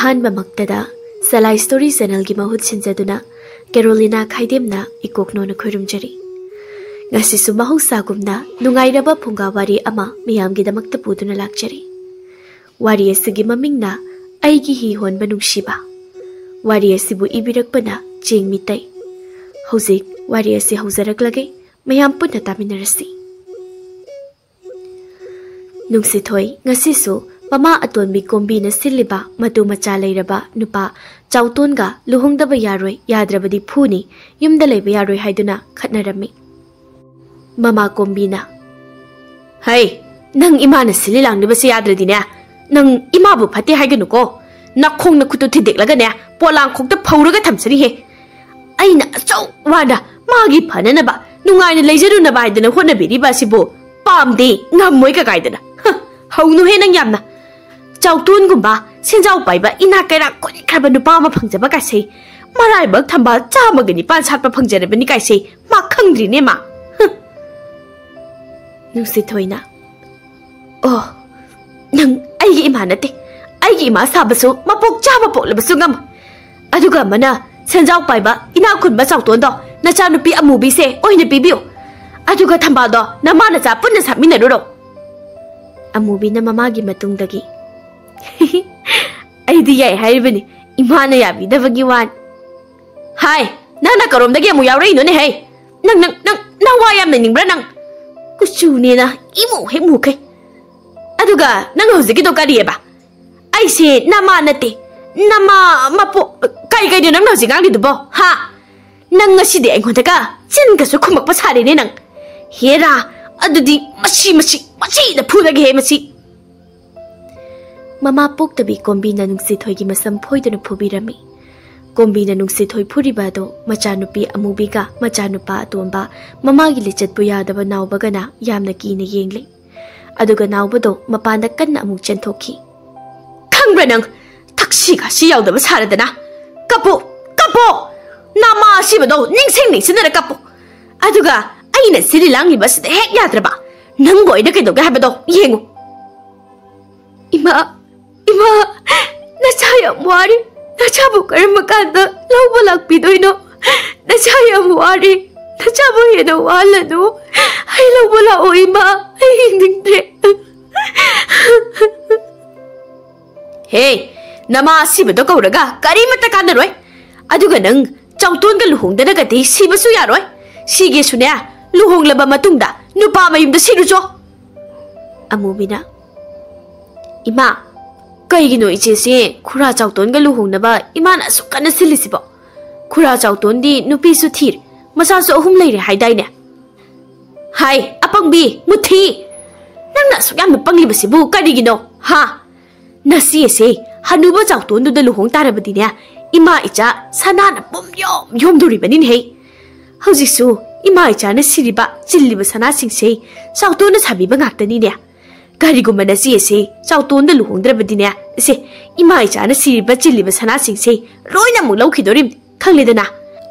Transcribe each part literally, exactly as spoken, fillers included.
ꯑꯍꯥꯟꯕꯃꯛꯇꯗ ꯁꯂꯥꯏ story ꯆꯦꯅꯦꯜꯒꯤ ꯃꯍꯨꯠ ꯁꯤꯟꯖꯗꯨꯅ ꯀꯦꯔꯣꯂꯤꯅꯥ ꯈꯥꯏꯗꯦꯝꯅ ꯏꯀꯣꯛꯅꯣꯅ ꯈꯣꯏꯔꯨꯝꯖꯔꯤ꯫ ꯉꯁꯤꯁꯨ ꯃꯍꯧꯁꯥꯒꯨꯝꯅ ꯅꯨꯡꯉꯥꯏꯔꯕ ꯐꯨꯡꯒꯥ ꯋꯥꯔꯤ ꯑꯃ ꯃꯤꯌꯥꯝꯒꯤꯗꯃꯛꯇ ꯄꯨꯗꯨꯅ ꯂꯥꯛꯆꯔꯤ꯫ ꯋꯥꯔꯤ ꯑꯁꯤꯒꯤ ꯃꯃꯤꯡꯅ ꯑꯩꯒꯤ ꯍꯤ ꯍꯣꯟꯕ ꯅꯨꯡꯁꯤꯕ꯫ ꯋꯥꯔꯤ ꯑꯁꯤꯕꯨ ꯏꯕꯤꯔꯛꯄꯅ ꯆꯦꯡ ꯃꯤꯇꯩ꯫ ꯍꯧꯖꯤꯛ ꯋꯥꯔꯤ ꯑꯁꯤ ꯍꯧꯖꯔꯛꯂꯒꯦ, ꯃꯌꯥꯝ ꯄꯨꯟꯅ ꯇꯥꯃꯤꯟꯅꯔꯁꯤ꯫ ꯅꯨꯡꯁꯤꯊꯣꯏ ꯉꯁꯤꯁꯨ ꯃꯃꯥ ꯑꯇꯣꯟꯕꯤ ꯀꯣꯝꯕꯤꯅ ꯁꯤꯜꯂꯤꯕ ꯃꯇꯨ ꯃꯆꯥ ꯂꯩꯔꯕ ꯅꯨꯄꯥ ꯆꯥꯎꯇꯣꯟꯒ ꯂꯨꯍꯣꯡꯗꯕ ꯌꯥꯔꯣꯏ, ꯌꯥꯗ꯭ꯔꯕꯗꯤ ꯐꯨꯅꯤ, ꯌꯨꯝꯗ ꯂꯩꯕ ꯌꯥꯔꯣꯏ ꯍꯥꯏꯗꯨꯅ ꯈꯠꯅꯔꯝꯃꯤ꯫ ꯃꯃꯥ ꯀꯣꯝꯕꯤꯅ, "ꯍꯩ, ꯅꯪ ꯏꯃꯥꯅ ꯁꯤꯜꯂꯤ ꯂꯥꯡꯂꯤꯕꯁꯦ ꯌꯥꯗ꯭ꯔꯗꯤꯅꯦ, ꯅꯪ ꯏꯃꯥꯕꯨ ꯐꯠꯇꯦ ꯍꯥꯏꯒꯅꯨꯀꯣ꯫ ꯅꯈꯣꯡ ꯅꯈꯨꯠꯇꯨ ꯊꯤꯟꯗꯦꯛꯂꯒꯅꯦ, ꯄꯣꯂꯥꯡꯈꯣꯛꯇ ꯐꯧꯔꯒ ꯊꯝꯁꯅꯤꯍꯦ꯫ ꯑꯩꯅ ꯑꯁꯨꯛ ꯋꯥꯅ ꯃꯥꯒꯤ ꯐꯅꯅꯕ, ꯅꯨꯡꯉꯥꯏꯅ ꯂꯩꯖꯔꯨꯅꯕ ꯍꯥꯏꯗꯅ ꯍꯣꯠꯅꯕꯤꯔꯤꯕ ꯑꯁꯤꯕꯨ ꯄꯥꯝꯗꯦ, ꯉꯝꯃꯣꯏ ꯀꯀꯥꯏꯗꯅ꯫ ꯍ, ꯍꯧꯅꯨꯍꯦ ꯅꯪ ꯌꯥꯝꯅ꯫ ꯆꯥꯎꯇꯣꯟꯒꯨꯝꯕ ꯁꯦꯟꯖꯥꯎ ꯄꯥꯏꯕ ꯏꯅꯥꯛ ꯀꯩꯔꯥꯛ ꯀꯣꯏꯈ꯭ꯔꯕ ꯅꯨꯄꯥ ꯑꯃ ꯐꯪꯖꯕ ꯀꯥꯏꯁꯦ, ꯃꯔꯥꯏꯕꯛ ꯊꯝꯕ ꯆꯥꯝꯃꯒ ꯅꯤꯄꯥꯟ ꯁꯥꯠꯄ ꯐꯪꯖꯔꯕꯅꯤ ꯀꯥꯏꯁꯦ ꯃꯥ ꯈꯪꯗ꯭ꯔꯤꯅꯦ ꯃꯥ꯫ ꯍ!" ꯅꯨꯡꯁꯤꯊꯣꯏꯅ, "ꯑꯣ, ꯅꯪ ꯑꯩꯒꯤ ꯏꯃꯥ ꯅꯠꯇꯦ꯫ ꯑꯩꯒꯤ ꯏꯃꯥ ꯁꯥꯕꯁꯨ ꯃꯄꯣꯛ ꯆꯥꯝꯃ ꯄꯣꯛꯂꯕꯁꯨ ꯉꯝꯃꯣꯏ꯫ ꯑꯗꯨꯒ ꯑꯃꯅ ꯁꯦꯟꯖꯥꯎ ꯄꯥꯏꯕ ꯏꯅꯥꯛ ꯈꯨꯟꯕ ꯆꯥꯎꯇꯣꯟꯗꯣ ꯅꯆꯥꯅꯨꯄꯤ ꯑꯃꯨꯕꯤꯁꯦ ꯑꯣꯏꯅ ꯄꯤꯕꯤꯌꯨ꯫ ꯑꯗꯨꯒ ꯊꯝꯕꯥꯜꯗꯣ ꯅꯃꯥ ꯅꯆꯥ ꯄꯨꯟꯅ ꯁꯥꯠꯃꯤꯟꯅꯔꯨꯔꯣ꯫" ꯑꯃꯨꯕꯤꯅ ꯃꯃꯥꯒꯤ ꯃꯇꯨꯡꯗꯒꯤ, "ꯑꯩꯗꯤ ꯌꯥꯏ ꯍꯥꯏꯔꯤꯕꯅꯤ, ꯏꯃꯥꯅ ꯌꯥꯕꯤꯗꯕꯒꯤ ꯋꯥꯅꯤ꯫" "ꯍꯥꯏ, ꯅꯪꯅ ꯀꯔꯣꯝꯗꯒꯤ ꯑꯃꯨꯛ ꯌꯥꯎꯔꯛꯏꯅꯣꯅꯦ ꯍꯩ? ꯅꯪ, ꯅꯪ, ꯅꯪ, ꯅꯪ ꯋꯥ ꯌꯥꯝꯅ ꯅꯤꯡꯕ꯭ꯔꯥ ꯅꯪ? ꯀꯨꯆꯨꯅꯦꯅ ꯏꯃꯨ ꯍꯦꯛ ꯃꯨꯈꯩ꯫ ꯑꯗꯨꯒ ꯅꯪ ꯍꯧꯖꯤꯛꯀꯤꯗꯣ ꯀꯔꯤꯑꯕ? ꯑꯩꯁꯦ ꯅꯃꯥ ꯅꯠꯇꯦ, ꯅꯃꯥ ꯃꯄꯣ-, ꯀꯩ, ꯀꯩꯅꯣ ꯅꯪꯅ ꯍꯧꯖꯤꯛ ꯉꯥꯡꯂꯤꯗꯨꯕꯣ? ꯍꯥ? ꯅꯪ ꯉꯁꯤꯗꯤ ꯑꯩꯉꯣꯟꯗꯒ ꯆꯤꯟꯒꯁꯨ ꯈꯨꯝꯃꯛꯄ ꯁꯥꯔꯦꯅꯦ ꯅꯪ꯫ ꯍꯦꯔꯥ, ꯑꯗꯨꯗꯤ ꯃꯁꯤ, ꯃꯁꯤ, ꯃꯁꯤꯗ ꯐꯨꯔꯒꯦꯍꯦ ꯃꯁꯤ꯫" ꯃꯃꯥ ꯄꯣꯛꯇꯕꯤ ꯀꯣꯝꯕꯤꯅ ꯅꯨꯡꯁꯤꯊꯣꯏꯒꯤ ꯃꯁꯝ ꯐꯣꯏꯗꯨꯅ ꯐꯨꯕꯤꯔꯝꯃꯤ꯫ ꯀꯣꯝꯕꯤꯅ ꯅꯨꯡꯁꯤꯊꯣꯏ ꯐꯨꯔꯤꯕ ꯑꯗꯣ ꯃꯆꯥꯅꯨꯄꯤ ꯑꯃꯨꯕꯤꯒ ꯃꯆꯥꯅꯨꯄꯥ ꯑꯇꯣꯝꯕ, ꯃꯃꯥꯒꯤ ꯂꯤꯆꯠꯄꯨ ꯌꯥꯗꯕ ꯅꯥꯎꯕꯒꯅ ꯌꯥꯝꯅ ꯀꯤꯅ ꯌꯦꯡꯂꯤ꯫ ꯑꯗꯨꯒ ꯅꯥꯎꯕꯗꯣ ꯃꯄꯥꯟꯗ ꯀꯟꯅ ꯑꯃꯨꯛ ꯆꯦꯟꯊꯣꯛꯈꯤ꯫ "ꯈꯪꯕ꯭ꯔꯥ ꯅꯪ? ꯊꯛꯁꯤ ꯈꯥꯁꯤ ꯌꯥꯎꯗꯕ ꯁꯥꯔꯗꯅ꯫ ꯀꯞꯄꯨ, ꯀꯞꯄꯨ! ꯅꯃꯥ ꯑꯁꯤꯕꯗꯣ ꯅꯤꯡꯁꯤꯡ ꯅꯤꯡꯁꯤꯡꯗꯅ ꯀꯞꯄꯨ꯫ ꯑꯗꯨꯒ ꯑꯩꯅ ꯁꯤꯜꯂꯤ ꯂꯥꯡꯂꯤꯕ ꯑꯁꯤꯗ ꯍꯦꯛ ꯌꯥꯗ꯭ꯔꯕ, ꯅꯪꯕꯨ ꯑꯩꯅ ꯀꯩꯗꯧꯒꯦ ꯍꯥꯏꯕꯗꯣ ꯌꯦꯡꯉꯨ꯫" "ꯏꯃꯥ, ꯏꯃꯥ, ꯅꯆꯥ ꯌꯥꯝ ꯋꯥꯔꯤ꯫ ꯅꯆꯥꯕꯨ ꯀꯔꯝꯕ ꯀꯥꯟꯗ ꯂꯧꯕ ꯂꯥꯛꯄꯤꯗꯣꯏꯅꯣ? ꯅꯆꯥ ꯌꯥꯝ ꯋꯥꯔꯦ꯫ ꯅꯆꯥꯕꯨ ꯍꯦꯟꯅ ꯋꯥꯍꯜꯂꯅꯨ꯫ ꯑꯩ ꯂꯧꯕ ꯂꯥꯛꯑꯣ ꯏꯃꯥ, ꯑꯩ ꯍꯤꯡꯅꯤꯡꯗ꯭ꯔꯦ꯫ ꯍꯦ, ꯅꯃꯥ ꯑꯁꯤꯕꯗꯣ ꯀꯧꯔꯒ ꯀꯔꯤꯃꯠꯇ ꯀꯥꯟꯅꯔꯣꯏ꯫ ꯑꯗꯨꯒ ꯅꯪ ꯆꯥꯎꯇꯣꯟꯒ ꯂꯨꯍꯣꯡꯗꯅꯒꯗꯤ ꯁꯤꯕꯁꯨ ꯌꯥꯔꯣꯏ꯫ ꯁꯤꯒꯦꯁꯨꯅꯦ, ꯂꯨꯍꯣꯡꯂꯕ ꯃꯇꯨꯡꯗ ꯅꯨꯄꯥ ꯃꯌꯨꯝꯗ ꯁꯤꯔꯨꯆꯣ꯫ ꯑꯃꯨꯕꯤꯅ, ꯏꯃꯥ, ꯀꯩꯒꯤꯅꯣ ꯏꯆꯦꯁꯦ ꯈꯨꯔꯥ ꯆꯥꯎꯇꯣꯟꯒ ꯂꯨꯍꯣꯡꯅꯕ ꯏꯃꯥꯅ ꯑꯁꯨꯛ ꯀꯟꯅ ꯁꯤꯜꯂꯤꯁꯤꯕꯣ? ꯈꯨꯔꯥ ꯆꯥꯎꯇꯣꯟꯗꯤ ꯅꯨꯄꯤꯁꯨ ꯊꯤꯔꯦ, ꯃꯆꯥꯁꯨ ꯑꯍꯨꯝ ꯂꯩꯔꯦ ꯍꯥꯏꯗꯥꯏꯅꯦ? ꯍꯥꯏ, ꯑꯄꯪꯕꯤ, ꯃꯨꯊꯤ! ꯅꯪꯅ ꯑꯁꯨꯛ ꯌꯥꯝꯅ ꯄꯪꯂꯤꯕꯁꯤꯕꯨ ꯀꯔꯤꯒꯤꯅꯣ, ꯍꯥ? ꯅꯆꯦꯁꯦ ꯍꯅꯨꯕ ꯆꯥꯎꯇꯣꯟꯗꯨꯗ ꯂꯨꯍꯣꯡ ꯇꯥꯔꯕꯗꯤꯅꯦ, ꯏꯃꯥ ꯏꯆꯥ ꯁꯅꯥꯅ ꯄꯨꯝ ꯌꯣꯝ ꯌꯣꯝꯗꯣꯔꯤꯕꯅꯤꯅꯦꯍꯦ꯫ ꯍꯧꯖꯤꯛꯁꯨ ꯏꯃꯥ ꯏꯆꯥꯅ ꯁꯤꯔꯤꯕ, ꯆꯤꯜꯂꯤꯕ ꯁꯅꯥꯁꯤꯡꯁꯦ ꯆꯥꯎꯇꯣꯟꯅ ꯁꯥꯕꯤꯕ ꯉꯥꯛꯇꯅꯤꯅꯦ꯫ ꯀꯔꯤꯒꯨꯝꯕ ꯅꯆꯦꯁꯦ ꯆꯥꯎꯇꯣꯟꯗ ꯂꯨꯍꯣꯡꯗ꯭ꯔꯕꯗꯤꯅꯦ, ꯏꯆꯦ, ꯏꯃꯥ ꯏꯆꯥꯅ ꯁꯤꯔꯤꯕ, ꯆꯤꯜꯂꯤꯕ ꯁꯅꯥꯁꯤꯡꯁꯦ ꯂꯣꯏꯅ ꯑꯃꯨꯛ ꯂꯧꯈꯤꯗꯣꯔꯤꯕꯅꯤ, ꯈꯪꯂꯦꯗꯅ?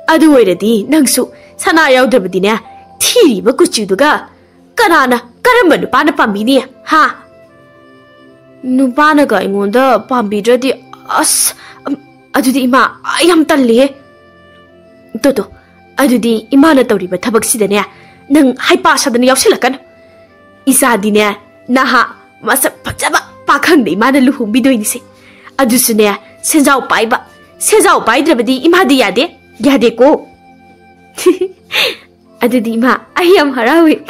ꯑꯗꯨ ꯑꯣꯏꯔꯗꯤ ꯅꯪꯁꯨ ꯁꯅꯥ ꯌꯥꯎꯗ꯭ꯔꯕꯗꯤꯅꯦ, ꯊꯤꯔꯤꯕ ꯀꯨꯆꯨꯗꯨꯒ ꯀꯅꯥꯅ, ꯀꯔꯝꯕ ꯅꯨꯄꯥꯅ ꯄꯥꯝꯕꯤꯅꯤ, ꯍꯥ? ꯅꯨꯄꯥꯅꯒ ꯑꯩꯉꯣꯟꯗ ꯄꯥꯝꯕꯤꯗ꯭ꯔꯗꯤ, ꯑꯁ, ꯑꯝ, ꯑꯗꯨꯗꯤ ꯏꯃꯥ, ꯑꯩ ꯌꯥꯝ ꯇꯜꯂꯤꯍꯦ꯫ ꯇꯣ, ꯇꯣ, ꯑꯗꯨꯗꯤ ꯏꯃꯥꯅ ꯇꯧꯔꯤꯕ ꯊꯕꯛꯁꯤꯗꯅꯦ, ꯅꯪ ꯍꯩꯄꯥ ꯁꯥꯗꯅ ꯌꯥꯎꯁꯤꯜꯂꯛꯀꯅꯨ꯫ ꯏꯆꯥꯗꯤꯅꯦ, ꯅꯍꯥ, ꯃꯁꯛ ꯐꯖꯕ ꯄꯥꯈꯪꯗ ꯏꯃꯥꯅ ꯂꯨꯍꯣꯡꯕꯤꯗꯣꯏꯅꯤꯁꯦ꯫ ꯑꯗꯨꯁꯨꯅꯦ, ꯁꯦꯟꯖꯥꯎ ꯄꯥꯏꯕ꯫ ꯁꯦꯟꯖꯥꯎ ꯄꯥꯏꯗ꯭ꯔꯕꯗꯤ ꯏꯃꯥꯗꯤ ꯌꯥꯗꯦ, ꯌꯥꯗꯦꯀꯣ꯫ ꯑꯗꯨꯗꯤ ꯏꯃꯥ, ꯑꯩ ꯌꯥꯝ ꯍꯔꯥꯎꯏ꯫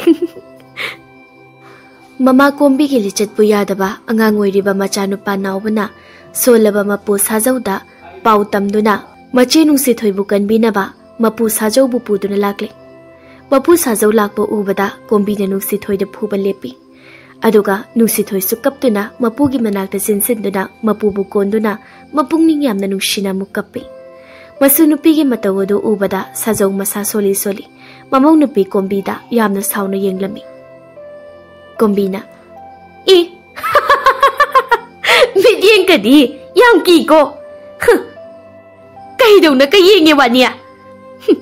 ꯃꯃꯥ ꯀꯣꯝꯕꯤꯒꯤ ꯂꯤꯆꯠꯄꯨ ꯌꯥꯗꯕ ꯑꯉꯥꯡ ꯑꯣꯏꯔꯤꯕ ꯃꯆꯥꯅꯨꯄꯥ ꯅꯥꯎꯕꯅ ꯁꯣꯜꯂꯕ ꯃꯄꯨ ꯁꯥꯖꯧꯗ ꯄꯥꯎ ꯇꯝꯗꯨꯅ ꯃꯆꯦ ꯅꯨꯡꯁꯤꯊꯣꯏꯕꯨ ꯀꯟꯕꯤꯅꯕ ꯃꯄꯨ ꯁꯥꯖꯧꯕꯨ ꯄꯨꯗꯨꯅ ꯂꯥꯛꯂꯦ꯫ ꯃꯄꯨ ꯁꯥꯖꯧ ꯂꯥꯛꯄ ꯎꯕꯗ ꯀꯣꯝꯕꯤꯅ ꯅꯨꯡꯁꯤꯊꯣꯏꯗ ꯐꯨꯕ ꯂꯦꯞꯄꯤ꯫ ꯑꯗꯨꯒ ꯅꯨꯡꯁꯤꯊꯣꯏꯁꯨ ꯀꯞꯇꯨꯅ ꯃꯄꯨꯒꯤ ꯃꯅꯥꯛꯇ ꯆꯦꯟꯁꯤꯟꯗꯨꯅ ꯃꯄꯨꯕꯨ ꯀꯣꯟꯗꯨꯅ ꯃꯄꯨꯛꯅꯤꯡ ꯌꯥꯝꯅ ꯅꯨꯡꯁꯤꯅ ꯑꯃꯨꯛ ꯀꯞꯄꯤ꯫ ꯃꯁꯨ ꯅꯨꯄꯤꯒꯤ ꯃꯇꯧ ꯑꯗꯨ ꯎꯕꯗ ꯁꯥꯖꯧ ꯃꯁꯥ ꯁꯣꯜꯂꯤ ꯁꯣꯜꯂꯤ ꯃꯃꯧ ꯅꯨꯄꯤ ꯀꯣꯝꯕꯤꯗ ꯌꯥꯝꯅ ꯁꯥꯎꯅ ꯌꯦꯡꯂꯝꯃꯤ꯫ ꯀꯣꯝꯕꯤꯅ, "ꯏ, ꯃꯤꯠꯌꯦꯡꯒꯗꯤ ꯌꯥꯝ ꯀꯤꯀꯣ꯫ ꯍ, ꯀꯩꯗꯧꯅ ꯀꯩ ꯌꯦꯡꯉꯦ ꯋꯥꯅꯤ? ꯍꯨꯝ,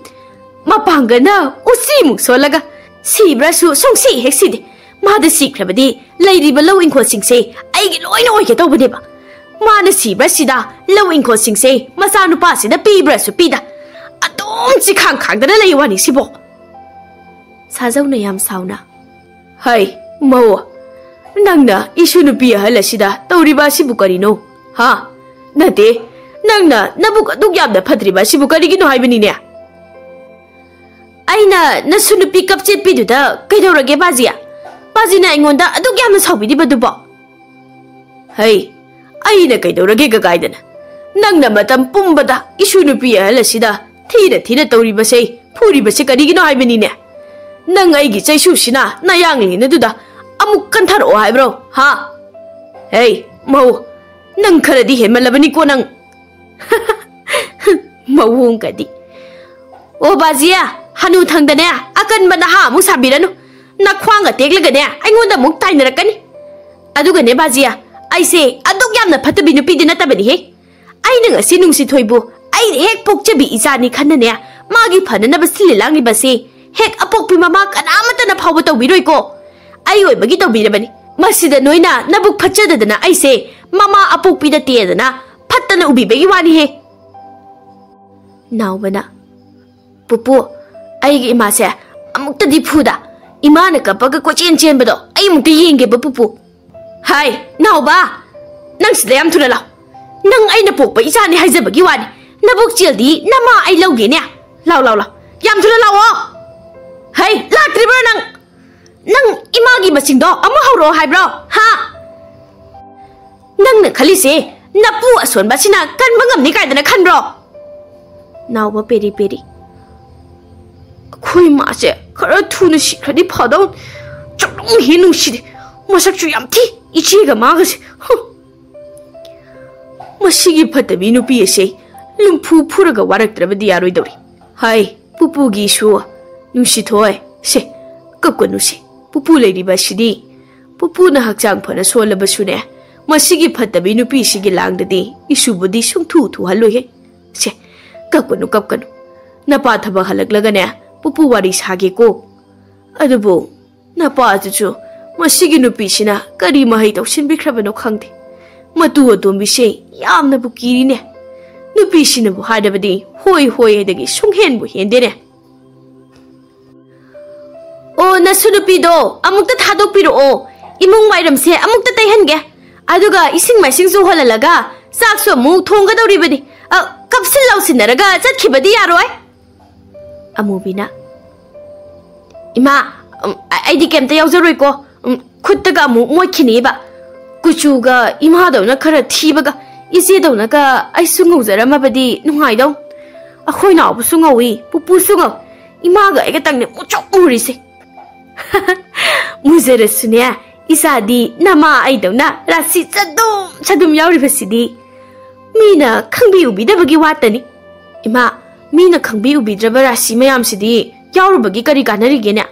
ꯃꯄꯥꯡꯒꯜꯅ ꯎꯆꯤꯃꯨꯛ ꯁꯣꯜꯂꯒ ꯁꯤꯕ꯭ꯔꯥꯁꯨ ꯁꯨꯡꯁꯤ ꯍꯦꯛ ꯁꯤꯗꯦ꯫ ꯃꯥꯗ ꯁꯤꯈ꯭ꯔꯕꯗꯤ ꯂꯩꯔꯤꯕ ꯂꯧ ꯏꯪꯈꯣꯜꯁꯤꯡꯁꯦ ꯑꯩꯒꯤ ꯂꯣꯏꯅ ꯑꯣꯏꯒꯦ ꯇꯧꯕꯅꯦꯕ꯫ ꯃꯥꯅ ꯁꯤꯕ꯭ꯔꯥ ꯁꯤꯗ, ꯂꯧ ꯏꯪꯈꯣꯜꯁꯤꯡꯁꯦ ꯃꯆꯥꯅꯨꯄꯥꯁꯤꯗ ꯄꯤꯕ꯭ꯔꯥꯁꯨ ꯄꯤꯗ, ꯑꯗꯨꯝ ꯆꯤꯈꯥꯡ ꯈꯥꯡꯗꯅ ꯂꯩ ꯋꯥꯅꯤ ꯁꯤꯕꯣ꯫ ꯁꯥꯖꯧꯅ ꯌꯥꯝ ꯁꯥꯎꯅ, "ꯍꯩ, ꯃꯧ, ꯅꯪꯅ ꯏꯁꯨ ꯅꯨꯄꯤ ꯑꯍꯜ ꯑꯁꯤꯗ ꯇꯧꯔꯤꯕ ꯑꯁꯤꯕꯨ ꯀꯔꯤꯅꯣ? ꯍꯥ? ꯅꯠꯇꯦ, ꯅꯪꯅ ꯅꯕꯨꯛ ꯑꯗꯨꯛ ꯌꯥꯝꯅ ꯐꯠꯇ꯭ꯔꯤꯕ ꯑꯁꯤꯕꯨ ꯀꯔꯤꯒꯤꯅꯣ ꯍꯥꯏꯕꯅꯤꯅꯦ?" "ꯑꯩꯅ ꯅꯁꯨ ꯅꯨꯄꯤ ꯀꯞꯆꯦꯠꯄꯤꯗꯨꯗ ꯀꯩꯗꯧꯔꯒꯦ ꯕꯥꯖꯤ? ꯕꯥꯖꯤꯅ ꯑꯩꯉꯣꯟꯗ ꯑꯗꯨꯛ ꯌꯥꯝꯅ ꯁꯥꯎꯕꯤꯔꯤꯕꯗꯨꯕꯣ?" "ꯍꯩ, ꯑꯩꯅ ꯀꯩꯗꯧꯔꯒꯦ ꯀꯀꯥꯏꯗꯅ? ꯅꯪꯅ ꯃꯇꯝ ꯄꯨꯝꯕꯗ ꯏꯁꯨ ꯅꯨꯄꯤ ꯑꯍꯜ ꯑꯁꯤꯗ ꯊꯤꯅ ꯊꯤꯅ ꯇꯧꯔꯤꯕꯁꯦ, ꯐꯨꯔꯤꯕꯁꯦ ꯀꯔꯤꯒꯤꯅꯣ ꯍꯥꯏꯕꯅꯤꯅꯦ? ꯅꯪ ꯑꯩꯒꯤ ꯆꯩꯁꯨꯁꯤꯅ ꯅꯌꯥꯡꯂꯦꯟ ꯑꯗꯨꯗ ꯑꯃꯨꯛ ꯀꯟꯊꯔꯛꯑꯣ ꯍꯥꯏꯕ꯭ꯔꯣ? ꯍꯥ? ꯍꯩ, ꯃꯧ, ꯅꯪ ꯈꯔꯗꯤ ꯍꯦꯟꯃꯜꯂꯕꯅꯤꯀꯣ ꯅꯪ꯫" ꯃꯑꯣꯡꯒꯗꯤ꯫ "ꯑꯣ ꯕꯥꯖꯤ, ꯍꯅꯨ ꯊꯪꯗꯅꯦ ꯑꯀꯟꯕ ꯅꯍꯥ ꯑꯃꯨꯛ ꯁꯥꯕꯤꯔꯅꯨ꯫ ꯅꯈ꯭ꯋꯥꯡꯒ ꯇꯦꯛꯂꯒꯅꯦ ꯑꯩꯉꯣꯟꯗ ꯑꯃꯨꯛ ꯇꯥꯏꯅꯔꯛꯀꯅꯤ꯫ ꯑꯗꯨꯒꯅꯦ ꯕꯥꯖꯤ, ꯑꯩꯁꯦ ꯑꯗꯨꯛ ꯌꯥꯝꯅ ꯐꯠꯇꯕꯤ ꯅꯨꯄꯤꯗꯤ ꯅꯠꯇꯕꯅꯤꯍꯦ꯫ ꯑꯩꯅ ꯉꯁꯤ ꯅꯨꯡꯁꯤꯊꯣꯏꯕꯨ ꯑꯩ ꯍꯦꯛ ꯄꯣꯛꯆꯕꯤ ꯏꯆꯥꯅꯤ ꯈꯟꯅꯅꯦ ꯃꯥꯒꯤ ꯐꯅꯅꯕ ꯁꯤꯜꯂꯤ ꯂꯥꯡꯂꯤꯕꯁꯦ ꯍꯦꯛ ꯑꯄꯣꯛꯄꯤ ꯃꯃꯥ ꯀꯅꯥꯃꯠꯇꯅ ꯐꯥꯎꯕ ꯇꯧꯕꯤꯔꯣꯏꯀꯣ꯫ ꯑꯩ ꯑꯣꯏꯕꯒꯤ ꯇꯧꯕꯤꯔꯕꯅꯤ꯫ ꯃꯁꯤꯗ ꯅꯣꯏꯅ ꯅꯕꯨꯛ ꯐꯠꯆꯗꯗꯅ ꯑꯩꯁꯦ ꯃꯃꯥ ꯑꯄꯣꯛꯄꯤ ꯅꯠꯇꯦꯗꯅ ꯐꯠꯇꯅ ꯎꯕꯤꯕꯒꯤ ꯋꯥꯅꯤꯍꯦ꯫" ꯅꯥꯎꯕꯅ, "ꯄꯨꯄꯨ, ꯑꯩꯒꯤ ꯏꯃꯥꯁꯦ ꯑꯃꯨꯛꯇꯗꯤ ꯐꯨꯗ꯫ ꯏꯃꯥꯅ ꯀꯞꯄꯒ ꯀꯣꯏꯆꯦꯟ ꯆꯦꯟꯕꯗꯣ ꯑꯩ ꯑꯃꯨꯛꯇ ꯌꯦꯡꯒꯦꯕ ꯄꯨꯄꯨ꯫" "ꯍꯥꯏ, ꯅꯥꯎꯕ, ꯅꯪ ꯁꯤꯗ ꯌꯥꯝ ꯊꯨꯅ ꯂꯥꯎ꯫ ꯅꯪ ꯑꯩꯅ ꯄꯣꯛꯄ ꯏꯆꯥꯅꯤ ꯍꯥꯏꯖꯕꯒꯤ ꯋꯥꯅꯤ꯫ ꯅꯕꯨꯛ ꯆꯦꯜꯗꯤ ꯅꯃꯥ ꯑꯩ ꯂꯧꯒꯦꯅꯦ꯫ ꯂꯥꯎ, ꯂꯥꯎ, ꯂꯥꯎ꯫ ꯌꯥꯝ ꯊꯨꯅ ꯂꯥꯛꯑꯣ꯫ ꯍꯩ, ꯂꯥꯛꯇ꯭ꯔꯤꯕ꯭ꯔꯣ ꯅꯪ? ꯅꯪ ꯏꯃꯥꯒꯤ ꯃꯁꯤꯡꯗꯣ ꯑꯃꯨꯛ ꯍꯧꯔꯛꯑꯣ ꯍꯥꯏꯕ꯭ꯔꯣ? ꯍꯥ? ꯅꯪꯅ ꯈꯜꯂꯤꯁꯦ ꯅꯄꯨ ꯑꯁꯣꯟꯕꯁꯤꯅ ꯀꯟꯕ ꯉꯝꯅꯤ ꯀꯥꯏꯗꯅ ꯈꯟꯕ꯭ꯔꯣ?" ꯅꯥꯎꯕ ꯄꯦꯔꯤ ꯄꯦꯔꯤ꯫ "ꯑꯩꯈꯣꯏ ꯃꯥꯁꯦ ꯈꯔ ꯊꯨꯅ ꯁꯤꯈ꯭ꯔꯗꯤ ꯐꯗꯧ꯫ ꯆꯠꯂꯝ ꯍꯦ ꯅꯨꯡꯁꯤꯗꯦ꯫ ꯃꯁꯛꯁꯨ ꯌꯥꯝ ꯊꯤ, ꯏꯆꯦꯒ ꯃꯥꯒꯁꯦ꯫ ꯍꯨꯝ꯫ ꯃꯁꯤꯒꯤ ꯐꯠꯇꯕꯤ ꯅꯨꯄꯤ ꯑꯁꯦ ꯂꯨꯝꯐꯨ ꯐꯨꯔꯒ ꯋꯥꯔꯛꯇ꯭ꯔꯕꯗꯤ ꯌꯥꯔꯣꯏꯗꯧꯔꯤ꯫ ꯍꯥꯏ, ꯄꯨꯄꯨꯒꯤꯁꯨ ꯅꯨꯡꯁꯤꯊꯣꯏ꯫ ꯁꯦ, ꯀꯞꯀꯅꯨꯁꯦ꯫ ꯄꯨꯄꯨ ꯂꯩꯔꯤꯕ ꯑꯁꯤꯗꯤ꯫ ꯄꯨꯄꯨꯅ ꯍꯛꯆꯥꯡ ꯐꯅ ꯁꯣꯜꯂꯕꯁꯨꯅꯦ, ꯃꯁꯤꯒꯤ ꯐꯠꯇꯕꯤ ꯅꯨꯄꯤꯁꯤꯒꯤ ꯂꯥꯡꯗꯗꯤ ꯏꯁꯨꯕꯨꯗꯤ ꯁꯨꯡꯊꯨ ꯊꯨꯍꯜꯂꯣꯏꯍꯦ꯫ ꯁꯦ, ꯀꯞꯀꯅꯨ, ꯀꯞꯀꯅꯨ꯫ ꯅꯄꯥ ꯊꯕꯛ ꯍꯜꯂꯛꯂꯒꯅꯦ, ꯄꯨꯄꯨ ꯋꯥꯔꯤ ꯁꯥꯒꯦꯀꯣ꯫ ꯑꯗꯨꯕꯨ ꯅꯄꯥꯗꯨꯁꯨ ꯃꯁꯤꯒꯤ ꯅꯨꯄꯤꯁꯤꯅ ꯀꯔꯤ ꯃꯍꯩ ꯇꯧꯁꯤꯟꯕꯤꯈ꯭ꯔꯕꯅꯣ ꯈꯪꯗꯦ꯫ ꯃꯇꯨ ꯑꯇꯣꯝꯕꯤꯁꯦ ꯌꯥꯝꯅꯕꯨ ꯀꯤꯔꯤꯅꯦ꯫ ꯅꯨꯄꯤꯁꯤꯅꯕꯨ ꯍꯥꯏꯔꯕꯗꯤ ꯍꯣꯏ ꯍꯣꯏ ꯍꯥꯏꯗꯒꯤ ꯁꯨꯡꯍꯦꯟꯕꯨ ꯍꯦꯟꯗꯦꯅꯦ꯫ ꯑꯣ, ꯅꯁꯨ ꯅꯨꯄꯤꯗꯣ ꯑꯃꯨꯛꯇ ꯊꯥꯗꯣꯛꯄꯤꯔꯛꯑꯣ꯫ ꯏꯃꯨꯡ ꯋꯥꯏꯔꯝꯁꯦ ꯑꯃꯨꯛꯇ ꯇꯩꯍꯟꯒꯦ꯫ ꯑꯗꯨꯒ ꯏꯁꯤꯡ ꯃꯥꯏꯁꯤꯡꯁꯨ ꯍꯣꯜꯍꯜꯂꯒ ꯆꯥꯛꯁꯨ ꯑꯃꯨꯛ ꯊꯣꯡꯒꯗꯧꯔꯤꯕꯅꯤ꯫ ꯑ, ꯀꯞꯁꯤꯟ ꯂꯥꯎꯁꯤꯟꯅꯔꯒ ꯆꯠꯈꯤꯕꯗꯤ ꯌꯥꯔꯣꯏ꯫ ꯑꯃꯨꯕꯤꯅ, "ꯏꯃꯥ, ꯎꯝ, ꯑ-, ꯑꯩꯗꯤ ꯀꯩꯝꯇ ꯌꯥꯎꯖꯔꯣꯏꯀꯣ꯫ ꯎꯝ, ꯈꯨꯠꯇꯒ ꯑꯃꯨꯛ ꯃꯣꯠꯈꯤꯅꯤꯕ꯫ ꯀꯨꯆꯨꯒ ꯏꯃꯥꯗꯧꯅ ꯈꯔ ꯊꯤꯕꯒ ꯏꯆꯦꯗꯧꯅꯒ ꯑꯩꯁꯨ ꯉꯧꯖꯔꯝꯃꯕꯗꯤ ꯅꯨꯡꯉꯥꯏꯗꯧ꯫ ꯑꯩꯈꯣꯏ ꯅꯥꯎꯕꯁꯨ ꯉꯧꯏ, ꯄꯨꯄꯨꯁꯨ ꯉꯧꯏ꯫ ꯏꯃꯥꯒ ꯑꯩꯒꯇꯪꯅꯦ ꯃꯨꯁꯨꯛ ꯃꯨꯔꯤꯁꯦ꯫" "ꯃꯨꯖꯔꯁꯨꯅꯦ, ꯏꯆꯥꯗꯤ ꯅꯃꯥ ꯑꯩꯗꯧꯅ ꯔꯥꯁꯤ ꯆꯗꯨꯝ ꯆꯗꯨꯝ ꯌꯥꯎꯔꯤꯕꯁꯤꯗꯤ꯫ ꯃꯤꯅ ꯈꯪꯕꯤ ꯎꯕꯤꯗꯕꯒꯤ ꯋꯥꯇꯅꯤ꯫ ꯏꯃꯥ, ꯃꯤꯅ ꯈꯪꯕꯤ ꯎꯕꯤꯗ꯭ꯔꯕ ꯔꯥꯁꯤ ꯃꯌꯥꯝꯁꯤꯗꯤ ꯌꯥꯎꯔꯨꯕꯒꯤ ꯀꯔꯤ ꯀꯥꯟꯅꯔꯤꯒꯦꯅꯦ?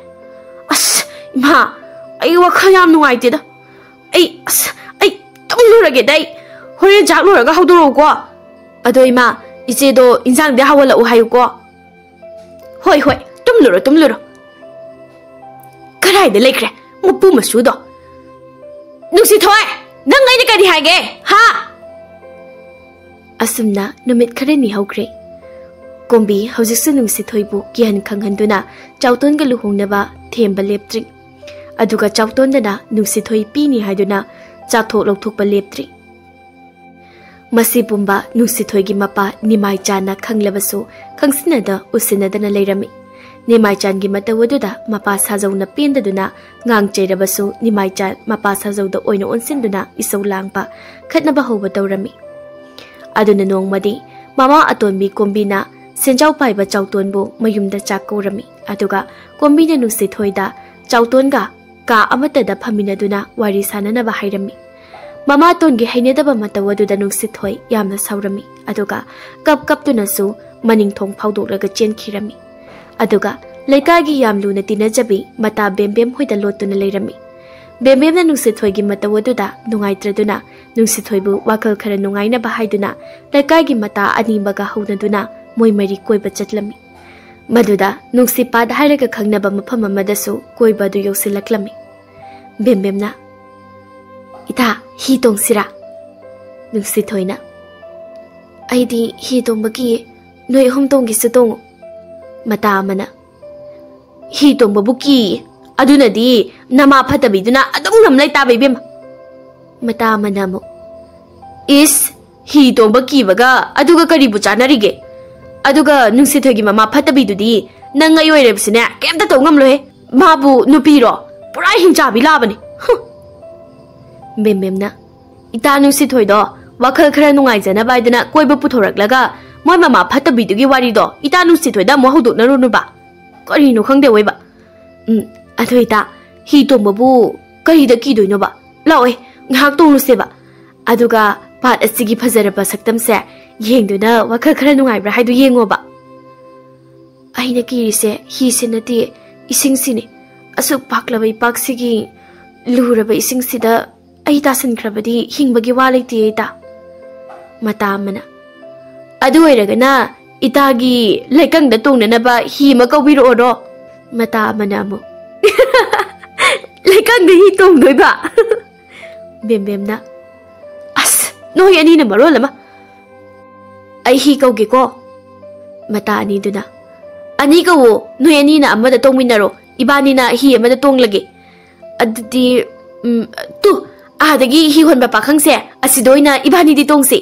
ꯑꯁ, ꯏꯃꯥ, ꯑꯩ ꯋꯥꯈꯜ ꯌꯥꯝ ꯅꯨꯡꯉꯥꯏꯇꯦꯗ꯫ ꯑꯩ, ꯑꯁ, ꯑꯩ ꯇꯨꯝꯂꯨꯔꯒꯦꯗ ꯑꯩ꯫ ꯍꯣꯔꯦꯟ ꯆꯥꯛ ꯂꯣꯏꯔꯒ ꯍꯧꯗꯣꯔꯛꯎꯀꯣ꯫ ꯑꯗꯣ ꯏꯃꯥ, ꯏꯆꯦꯗꯣ ꯏꯟꯖꯥꯡꯗꯤ ꯍꯥꯎꯍꯜꯂꯛꯎ ꯍꯥꯏꯌꯨꯀꯣ꯫" "ꯍꯣꯏ, ꯍꯣꯏ, ꯇꯨꯝꯂꯨꯔꯣ, ꯇꯨꯝꯂꯨꯔꯣ꯫" "ꯀꯗꯥꯏꯗ ꯂꯩꯈ꯭ꯔꯦ ꯃꯄꯨ ꯃꯁꯨꯗꯣ? ꯅꯨꯡꯁꯤꯊꯣꯏ, ꯅꯪ ꯑꯩꯅ ꯀꯔꯤ ꯍꯥꯏꯒꯦ, ꯍꯥ?" ꯑꯁꯨꯝꯅ ꯅꯨꯃꯤꯠ ꯈꯔꯅꯤ ꯍꯧꯈ꯭ꯔꯦ꯫ ꯀꯣꯝꯕꯤ ꯍꯧꯖꯤꯛꯁꯨ ꯅꯨꯡꯁꯤꯊꯣꯏꯕꯨ ꯀꯤꯍꯟ ꯈꯪꯍꯟꯗꯨꯅ ꯆꯥꯎꯇꯣꯟꯒ ꯂꯨꯍꯣꯡꯅꯕ ꯊꯦꯝꯕ ꯂꯦꯞꯇ꯭ꯔꯤ꯫ ꯑꯗꯨꯒ ꯆꯥꯎꯇꯣꯟꯗꯅ ꯅꯨꯡꯁꯤꯊꯣꯏ ꯄꯤꯅꯤ ꯍꯥꯏꯗꯨꯅ ꯆꯥꯊꯣꯛ ꯂꯧꯊꯣꯛꯄ ꯂꯦꯞꯇ꯭ꯔꯤ꯫ ꯃꯁꯤ ꯄꯨꯝꯕ ꯅꯨꯡꯁꯤꯊꯣꯏꯒꯤ ꯃꯄꯥ ꯅꯤꯃꯥꯏꯆꯥꯟꯅ ꯈꯪꯂꯕꯁꯨ ꯈꯪꯁꯤꯟꯅꯗ ꯎꯁꯤꯟꯅꯗꯅ ꯂꯩꯔꯝꯃꯤ꯫ ꯅꯤꯃꯥꯏꯆꯥꯟꯒꯤ ꯃꯇꯧ ꯑꯗꯨꯗ ꯃꯄꯥ ꯁꯥꯖꯧꯅ ꯄꯦꯟꯗꯗꯨꯅ ꯉꯥꯡ ꯆꯩꯔꯕꯁꯨ ꯅꯤꯃꯥꯏꯆꯥꯟ ꯃꯄꯥ ꯁꯥꯖꯧꯗ ꯑꯣꯏꯅ ꯑꯣꯟꯁꯤꯟꯗꯨꯅ ꯏꯁꯧ ꯂꯥꯡꯕ, ꯈꯠꯅꯕ ꯍꯧꯕ ꯇꯧꯔꯝꯃꯤ꯫ ꯑꯗꯨꯅ ꯅꯣꯡꯃꯗꯤ ꯃꯃꯥ ꯑꯇꯣꯟꯕꯤ ꯀꯣꯝꯕꯤꯅ ꯁꯦꯟꯖꯥꯎ ꯄꯥꯏꯕ ꯆꯥꯎꯇꯣꯟꯕꯨ ꯃꯌꯨꯝꯗ ꯆꯥꯛ ꯀꯧꯔꯝꯃꯤ꯫ ꯑꯗꯨꯒ ꯀꯣꯝꯕꯤꯅ ꯅꯨꯡꯁꯤꯊꯣꯏꯗ ꯆꯥꯎꯇꯣꯟꯒ ꯀꯥ ꯑꯃꯠꯇꯗ ꯐꯝꯃꯤꯟꯅꯗꯨꯅ ꯋꯥꯔꯤ ꯁꯥꯟꯅꯅꯕ ꯍꯥꯏꯔꯝꯃꯤ꯫ ꯃꯃꯥꯇꯣꯟꯒꯤ ꯍꯩꯅꯗꯕ ꯃꯇꯧ ꯑꯗꯨꯗ ꯅꯨꯡꯁꯤꯊꯣꯏ ꯌꯥꯝꯅ ꯁꯥꯎꯔꯝꯃꯤ, ꯑꯗꯨꯒ ꯀꯞ ꯀꯞꯇꯨꯅꯁꯨ ꯃꯅꯤꯡ ꯊꯣꯡ ꯐꯥꯎꯗꯣꯛꯂꯒ ꯆꯦꯟꯈꯤꯔꯝꯃꯤ꯫ ꯑꯗꯨꯒ ꯂꯩꯀꯥꯏꯒꯤ ꯌꯥꯝ ꯂꯨꯅ ꯇꯤꯟꯅꯖꯕꯤ ꯃꯇꯥ ꯕꯦꯝꯕꯦꯝ ꯍꯣꯏꯗ ꯂꯣꯠꯇꯨꯅ ꯂꯩꯔꯝꯃꯤ꯫ ꯕꯦꯝꯕꯦꯝꯅ ꯅꯨꯡꯁꯤꯊꯣꯏꯒꯤ ꯃꯇꯧ ꯑꯗꯨꯗ ꯅꯨꯡꯉꯥꯏꯇ꯭ꯔꯗꯨꯅ ꯅꯨꯡꯁꯤꯊꯣꯏꯕꯨ ꯋꯥꯈꯜ ꯈꯔ ꯅꯨꯡꯉꯥꯏꯅꯕ ꯍꯥꯏꯗꯨꯅ ꯂꯩꯀꯥꯏꯒꯤ ꯃꯇꯥ ꯑꯅꯤꯃꯒ ꯍꯧꯅꯗꯨꯅ ꯃꯣꯏ ꯃꯔꯤ ꯀꯣꯏꯕ ꯆꯠꯂꯝꯃꯤ꯫ ꯃꯗꯨꯗ ꯅꯨꯡꯁꯤꯄꯥꯠ ꯍꯥꯏꯔꯒ ꯈꯪꯅꯕ ꯃꯐꯝ ꯑꯃꯗꯁꯨ ꯀꯣꯏꯕ ꯑꯗꯨ ꯌꯧꯁꯤꯜꯂꯛꯂꯝꯃꯤ꯫ ꯕꯦꯝꯕꯦꯝꯅ, "ꯏꯇꯥ, ꯍꯤ ꯇꯣꯡꯁꯤꯔꯥ?" ꯅꯨꯡꯁꯤꯊꯣꯏꯅ, "ꯑꯩꯗꯤ ꯍꯤ ꯇꯣꯡꯕ ꯀꯤꯌꯦ, ꯅꯣꯏ ꯑꯍꯨꯝ ꯇꯣꯡꯒꯦꯁꯨ ꯇꯣꯡꯉꯨ꯫" ꯃꯇꯥ ꯑꯃꯅ, "ꯍꯤ ꯇꯣꯡꯕꯕꯨ ꯀꯤꯌꯦ, ꯑꯗꯨꯅꯗꯤ ꯅꯃꯥ ꯐꯠꯇꯕꯤꯗꯨꯅ ꯑꯗꯨꯝ ꯉꯝ ꯂꯩꯇꯥꯕ ꯏꯕꯦꯝꯃ꯫" ꯃꯇꯥ ꯑꯃꯅ ꯑꯃꯨꯛ, "ꯏꯁ, ꯍꯤ ꯇꯣꯡꯕ ꯀꯤꯕꯒ ꯑꯗꯨꯒ ꯀꯔꯤꯕꯨ ꯆꯥꯟꯅꯔꯤꯒꯦ? ꯑꯗꯨꯒ ꯅꯨꯡꯁꯤꯊꯣꯏꯒꯤ ꯃꯃꯥ ꯐꯠꯇꯕꯤꯗꯨꯗꯤ ꯅꯪ ꯑꯩ ꯑꯣꯏꯔꯕꯁꯨꯅꯦ ꯀꯩꯝꯇ ꯇꯧ ꯉꯝꯂꯣꯏꯍꯦ꯫ ꯃꯥꯕꯨ ꯅꯨꯄꯤꯔꯣ? ꯄꯨꯔꯥ ꯍꯤꯡꯆꯥꯕꯤ ꯂꯥꯕꯅꯤ꯫" ꯍꯨꯝ꯫ ꯕꯦꯝꯕꯦꯝꯅ, "ꯏꯇꯥ ꯅꯨꯡꯁꯤꯊꯣꯏꯗꯣ ꯋꯥꯈꯜ ꯈꯔ ꯅꯨꯡꯉꯥꯏꯖꯅꯕ ꯍꯥꯏꯗꯅ ꯀꯣꯏꯕ ꯄꯨꯊꯣꯔꯛꯂꯒ ꯃꯣꯏ ꯃꯃꯥ ꯐꯠꯇꯕꯤꯗꯨꯒꯤ ꯋꯥꯔꯤꯗꯣ ꯏꯇꯥ ꯅꯨꯡꯁꯤꯊꯣꯏꯗ ꯑꯃꯨꯛ ꯍꯧꯗꯣꯛꯅꯔꯨꯅꯨꯕ꯫ ꯀꯔꯤꯅꯣ ꯈꯪꯗꯦ ꯑꯣꯏꯕ꯫ ꯎꯝ, ꯑꯗꯨ ꯏꯇꯥ, ꯍꯤ ꯇꯣꯡꯕꯕꯨ ꯀꯔꯤꯗ ꯀꯤꯗꯣꯏꯅꯣꯕ? ꯂꯥꯛꯑꯣꯏ, ꯉꯥꯏꯍꯥꯛ ꯇꯣꯡꯂꯨꯁꯦꯕ꯫ ꯑꯗꯨꯒ ꯄꯥꯠ ꯑꯁꯤꯒꯤ ꯐꯖꯔꯕ ꯁꯛꯇꯝꯁꯦ ꯌꯦꯡꯗꯨꯅ ꯋꯥꯈꯜ ꯈꯔ ꯅꯨꯡꯉꯥꯏꯕ꯭ꯔꯥ ꯍꯥꯏꯗꯨ ꯌꯦꯡꯉꯣꯕ꯫" "ꯑꯩꯅ ꯀꯤꯔꯤꯁꯦ ꯍꯤꯁꯦ ꯅꯠꯇꯦ, ꯏꯁꯤꯡꯁꯤꯅꯦ꯫ ꯑꯁꯨꯛ ꯄꯥꯛꯂꯕ ꯏꯄꯥꯛꯁꯤꯒꯤ ꯂꯨꯔꯕ ꯏꯁꯤꯡꯁꯤꯗ ꯑꯩ ꯇꯥꯁꯟꯈ꯭ꯔꯕꯗꯤ ꯍꯤꯡꯕꯒꯤ ꯋꯥ ꯂꯩꯇꯦ ꯏꯇꯥ꯫" ꯃꯇꯥ ꯑꯃꯅ, "ꯑꯗꯨ ꯑꯣꯏꯔꯒꯅ ꯏꯇꯥꯒꯤ ꯂꯩꯀꯪꯗ ꯇꯣꯡꯅꯅꯕ ꯍꯤ ꯑꯃ ꯀꯧꯕꯤꯔꯛꯑꯣꯔꯣ?" ꯃꯇꯥ ꯑꯃꯅ ꯑꯃꯨꯛ, "ꯂꯩꯀꯪꯗ ꯍꯤ ꯇꯣꯡꯗꯣꯏꯕ?" ꯕꯦꯝꯕꯦꯝꯅ, "ꯑꯁ, ꯅꯣꯏ ꯑꯅꯤꯅ ꯃꯔꯣꯜ ꯑꯃ꯫ ꯑꯩ ꯍꯤ ꯀꯧꯒꯦꯀꯣ꯫" ꯃꯇꯥ ꯑꯅꯤꯗꯨꯅ, "ꯑꯅꯤ ꯀꯧꯋꯣ, ꯅꯣꯏ ꯑꯅꯤꯅ ꯑꯃꯗ ꯇꯣꯡꯃꯤꯟꯅꯔꯣ, ꯏꯕꯥꯅꯤꯅ ꯍꯤ ꯑꯃꯗ ꯇꯣꯡꯂꯒꯦ꯫ ꯑꯗꯨꯗꯤ, ꯎꯝ, ꯇꯨ, ꯑꯥꯗꯒꯤ ꯍꯤ ꯍꯣꯟꯕ ꯄꯥꯈꯪꯁꯦ ꯑꯁꯤꯗ ꯑꯣꯏꯅ ꯏꯕꯥꯅꯤꯗꯤ ꯇꯣꯡꯁꯤ꯫"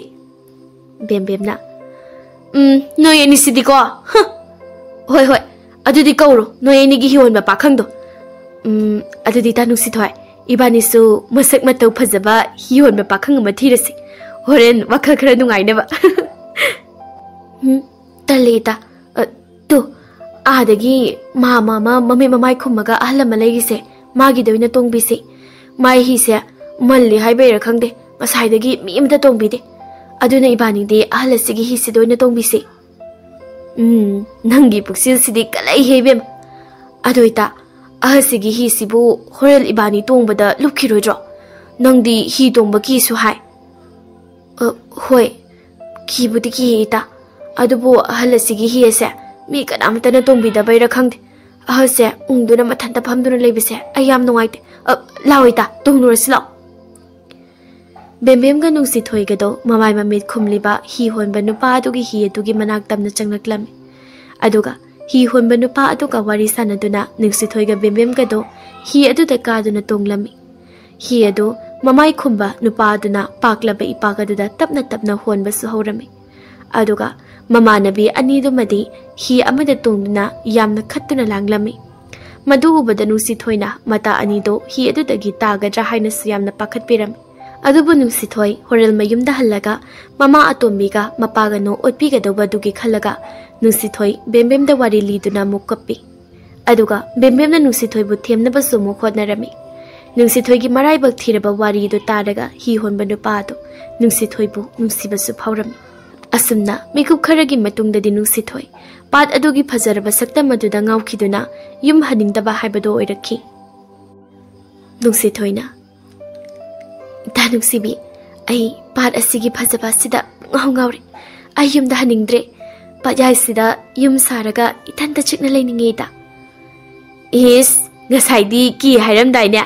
ꯕꯦꯝꯕꯦꯝꯅ, "ꯎꯝ, ꯅꯣꯏ ꯑꯅꯤꯁꯤꯗꯤꯀꯣ, ꯍ, ꯍꯣꯏ, ꯍꯣꯏ, ꯑꯗꯨꯗꯤ ꯀꯧꯔꯣ, ꯅꯣꯏ ꯑꯅꯤꯒꯤ ꯍꯤ ꯍꯣꯟꯕ ꯄꯥꯈꯪꯗꯣ꯫ ꯎꯝ, ꯑꯗꯨꯗꯤ ꯏꯇꯥ ꯅꯨꯡꯁꯤꯊꯣꯏ, ꯏꯕꯥꯅꯤꯁꯨ ꯃꯁꯛ ꯃꯇꯧ ꯐꯖꯕ ꯍꯤ ꯍꯣꯟꯕ ꯄꯥꯈꯪ ꯑꯃ ꯊꯤꯔꯁꯤ, ꯍꯣꯔꯦꯟ ꯋꯥꯈꯜ ꯈꯔ ꯅꯨꯡꯉꯥꯏꯅꯕ꯫" "ꯎꯝ, ꯇꯜꯂꯦ ꯏꯇꯥ꯫ ꯑ, ꯇꯨ, ꯑꯥꯗꯒꯤ ꯃꯥꯃ ꯑꯃ ꯃꯃꯤꯠ ꯃꯃꯥꯏ ꯈꯨꯝꯃꯒ ꯑꯍꯜ ꯑꯃ ꯂꯩꯔꯤꯁꯦ, ꯃꯥꯒꯤꯗ ꯑꯣꯏꯅ ꯇꯣꯡꯕꯤꯁꯤ꯫ ꯃꯥꯏ ꯍꯤꯁꯦ ꯃꯜꯂꯤ ꯍꯥꯏꯕꯩꯔꯥ ꯈꯪꯗꯦ, ꯉꯁꯥꯏꯗꯒꯤ ꯃꯤ ꯑꯃꯇ ꯇꯣꯡꯕꯤꯗꯦ꯫ ꯑꯗꯨꯅ ꯏꯕꯥꯅꯤꯗꯤ ꯑꯍꯜ ꯑꯁꯤꯒꯤ ꯍꯤꯁꯤꯗ ꯑꯣꯏꯅ ꯇꯣꯡꯕꯤꯁꯤ꯫" "ꯎꯝ, ꯅꯪꯒꯤ ꯄꯨꯛꯆꯦꯜꯁꯤꯗꯤ ꯀꯜꯂꯛꯏꯍꯦ ꯏꯕꯦꯝ꯫ ꯑꯗꯨ ꯏꯇꯥ, ꯑꯍꯜꯁꯤꯒꯤ ꯍꯤꯁꯤꯕꯨ ꯍꯣꯔꯦꯟ ꯏꯕꯥꯅꯤ ꯇꯣꯡꯕꯗ ꯂꯨꯞꯈꯤꯔꯣꯏꯗ꯭ꯔꯣ? ꯅꯪꯗꯤ ꯍꯤ ꯇꯣꯡꯕ ꯀꯤꯁꯨ ꯍꯥꯏ꯫" "ꯑ, ꯍꯣꯏ, ꯀꯤꯕꯨꯗꯤ ꯀꯤꯌꯦ ꯏꯇꯥ꯫ ꯑꯗꯨꯕꯨ ꯑꯍꯜ ꯑꯁꯤꯒꯤ ꯍꯤ ꯑꯁꯦ ꯃꯤ ꯀꯅꯥꯃꯠꯇꯅ ꯇꯣꯡꯕꯤꯗꯕꯩꯔꯥ ꯈꯪꯗꯦ, ꯑꯍꯜꯁꯦ ꯎꯪꯗꯨꯅ ꯃꯊꯟꯇ ꯐꯝꯗꯨꯅ ꯂꯩꯕꯁꯦ ꯑꯩ ꯌꯥꯝ ꯅꯨꯡꯉꯥꯏꯇꯦ꯫ ꯑ, ꯂꯥꯛꯑꯣ ꯏꯇꯥ, ꯇꯣꯡꯂꯨꯔꯁꯤ ꯂꯥꯛꯑꯣ꯫" ꯕꯦꯝꯕꯦꯝꯒ ꯅꯨꯡꯁꯤꯊꯣꯏꯒꯗꯣ ꯃꯃꯥꯏ ꯃꯃꯤꯠ ꯈꯨꯝꯂꯤꯕ ꯍꯤ ꯍꯣꯟꯕ ꯅꯨꯄꯥ ꯑꯗꯨꯒꯤ ꯍꯤ ꯑꯗꯨꯒꯤ ꯃꯅꯥꯛ ꯇꯝꯅ ꯆꯪꯂꯛꯂꯝꯃꯤ꯫ ꯑꯗꯨꯒ ꯍꯤ ꯍꯣꯟꯕ ꯅꯨꯄꯥ ꯑꯗꯨꯒ ꯋꯥꯔꯤ ꯁꯥꯟꯅꯗꯨꯅ ꯅꯨꯡꯁꯤꯊꯣꯏꯒ ꯕꯦꯝꯕꯦꯝꯒꯗꯣ ꯍꯤ ꯑꯗꯨꯗ ꯀꯥꯗꯨꯅ ꯇꯣꯡꯂꯝꯃꯤ꯫ ꯍꯤ ꯑꯗꯨ ꯃꯃꯥꯏ ꯈꯨꯝꯕ ꯅꯨꯄꯥ ꯑꯗꯨꯅ ꯄꯥꯛꯂꯕ ꯏꯄꯥꯛ ꯑꯗꯨꯗ ꯇꯞꯅ ꯇꯞꯅ ꯍꯣꯟꯕꯁꯨ ꯍꯧꯔꯝꯃꯤ꯫ ꯑꯗꯨꯒ ꯃꯃꯥꯟꯅꯕꯤ ꯑꯅꯤꯗꯨꯃꯗꯤ ꯍꯤ ꯑꯃꯗ ꯇꯣꯡꯗꯨꯅ ꯌꯥꯝꯅ ꯈꯠꯇꯨꯅ ꯂꯥꯡꯂꯝꯃꯤ꯫ ꯃꯗꯨ ꯎꯕꯗ ꯅꯨꯡꯁꯤꯊꯣꯏꯅ ꯃꯇꯥ ꯑꯅꯤꯗꯣ ꯍꯤ ꯑꯗꯨꯗꯒꯤ ꯇꯥꯒꯗ꯭ꯔꯥ ꯍꯥꯏꯅꯁꯨ ꯌꯥꯝꯅ ꯄꯥꯈꯠꯄꯤꯔꯝꯃꯤ꯫ ꯑꯗꯨꯕꯨ ꯅꯨꯡꯁꯤꯊꯣꯏ ꯍꯣꯔꯦꯜ ꯃꯌꯨꯝꯗ ꯍꯜꯂꯒ ꯃꯃꯥ ꯑꯇꯣꯝꯕꯤꯒ ꯃꯄꯥꯒꯅꯨ ꯑꯣꯠꯄꯤꯒꯗꯧꯕ ꯑꯗꯨꯒꯤ ꯈꯜꯂꯒ ꯅꯨꯡꯁꯤꯊꯣꯏ ꯕꯦꯝꯕꯦꯝꯗ ꯋꯥꯔꯤ ꯂꯤꯗꯨꯅ ꯑꯃꯨꯛ ꯀꯞꯄꯤ꯫ ꯑꯗꯨꯒ ꯕꯦꯝꯕꯦꯝꯅ ꯅꯨꯡꯁꯤꯊꯣꯏꯕꯨ ꯊꯦꯝꯅꯕꯁꯨ ꯑꯃꯨꯛ ꯍꯣꯠꯅꯔꯝꯃꯤ꯫ ꯅꯨꯡꯁꯤꯊꯣꯏꯒꯤ ꯃꯔꯥꯏꯕꯛ ꯊꯤꯔꯕ ꯋꯥꯔꯤꯗꯨ ꯇꯥꯔꯒ ꯍꯤ ꯍꯣꯟꯕ ꯅꯨꯄꯥ ꯑꯗꯨ ꯅꯨꯡꯁꯤꯊꯣꯏꯕꯨ ꯅꯨꯡꯁꯤꯕꯁꯨ ꯐꯥꯎꯔꯝꯃꯤ꯫ ꯑꯁꯨꯝꯅ ꯃꯤꯀꯨꯞ ꯈꯔꯒꯤ ꯃꯇꯨꯡꯗꯗꯤ ꯅꯨꯡꯁꯤꯊꯣꯏ ꯄꯥꯠ ꯑꯗꯨꯒꯤ ꯐꯖꯔꯕ ꯁꯛꯇꯝ ꯑꯗꯨꯗ ꯉꯥꯎꯈꯤꯗꯨꯅ ꯌꯨꯝ ꯍꯟꯅꯤꯡꯗꯕ ꯍꯥꯏꯕꯗꯨ ꯑꯣꯏꯔꯛꯈꯤ꯫ ꯅꯨꯡꯁꯤꯊꯣꯏꯅ, "ꯏꯇꯥ ꯅꯨꯡꯁꯤꯕꯤ, ꯑꯩ ꯄꯥꯠ ꯑꯁꯤꯒꯤ ꯐꯖꯕ ꯑꯁꯤꯗ ꯄꯨꯡꯉꯥꯎ ꯉꯥꯎꯔꯦ꯫ ꯑꯩ ꯌꯨꯝꯗ ꯍꯟꯅꯤꯡꯗ꯭ꯔꯦ꯫ ꯄꯥꯠꯌꯥꯏꯁꯤꯗ ꯌꯨꯝ ꯁꯥꯔꯒ ꯏꯊꯟꯇ ꯆꯤꯛꯅ ꯂꯩꯅꯤꯡꯉꯦ, ꯏꯇꯥ꯫" "ꯏꯁ, ꯉꯁꯥꯏꯗꯤ ꯀꯤ ꯍꯥꯏꯔꯝꯗꯥꯏꯅꯦ?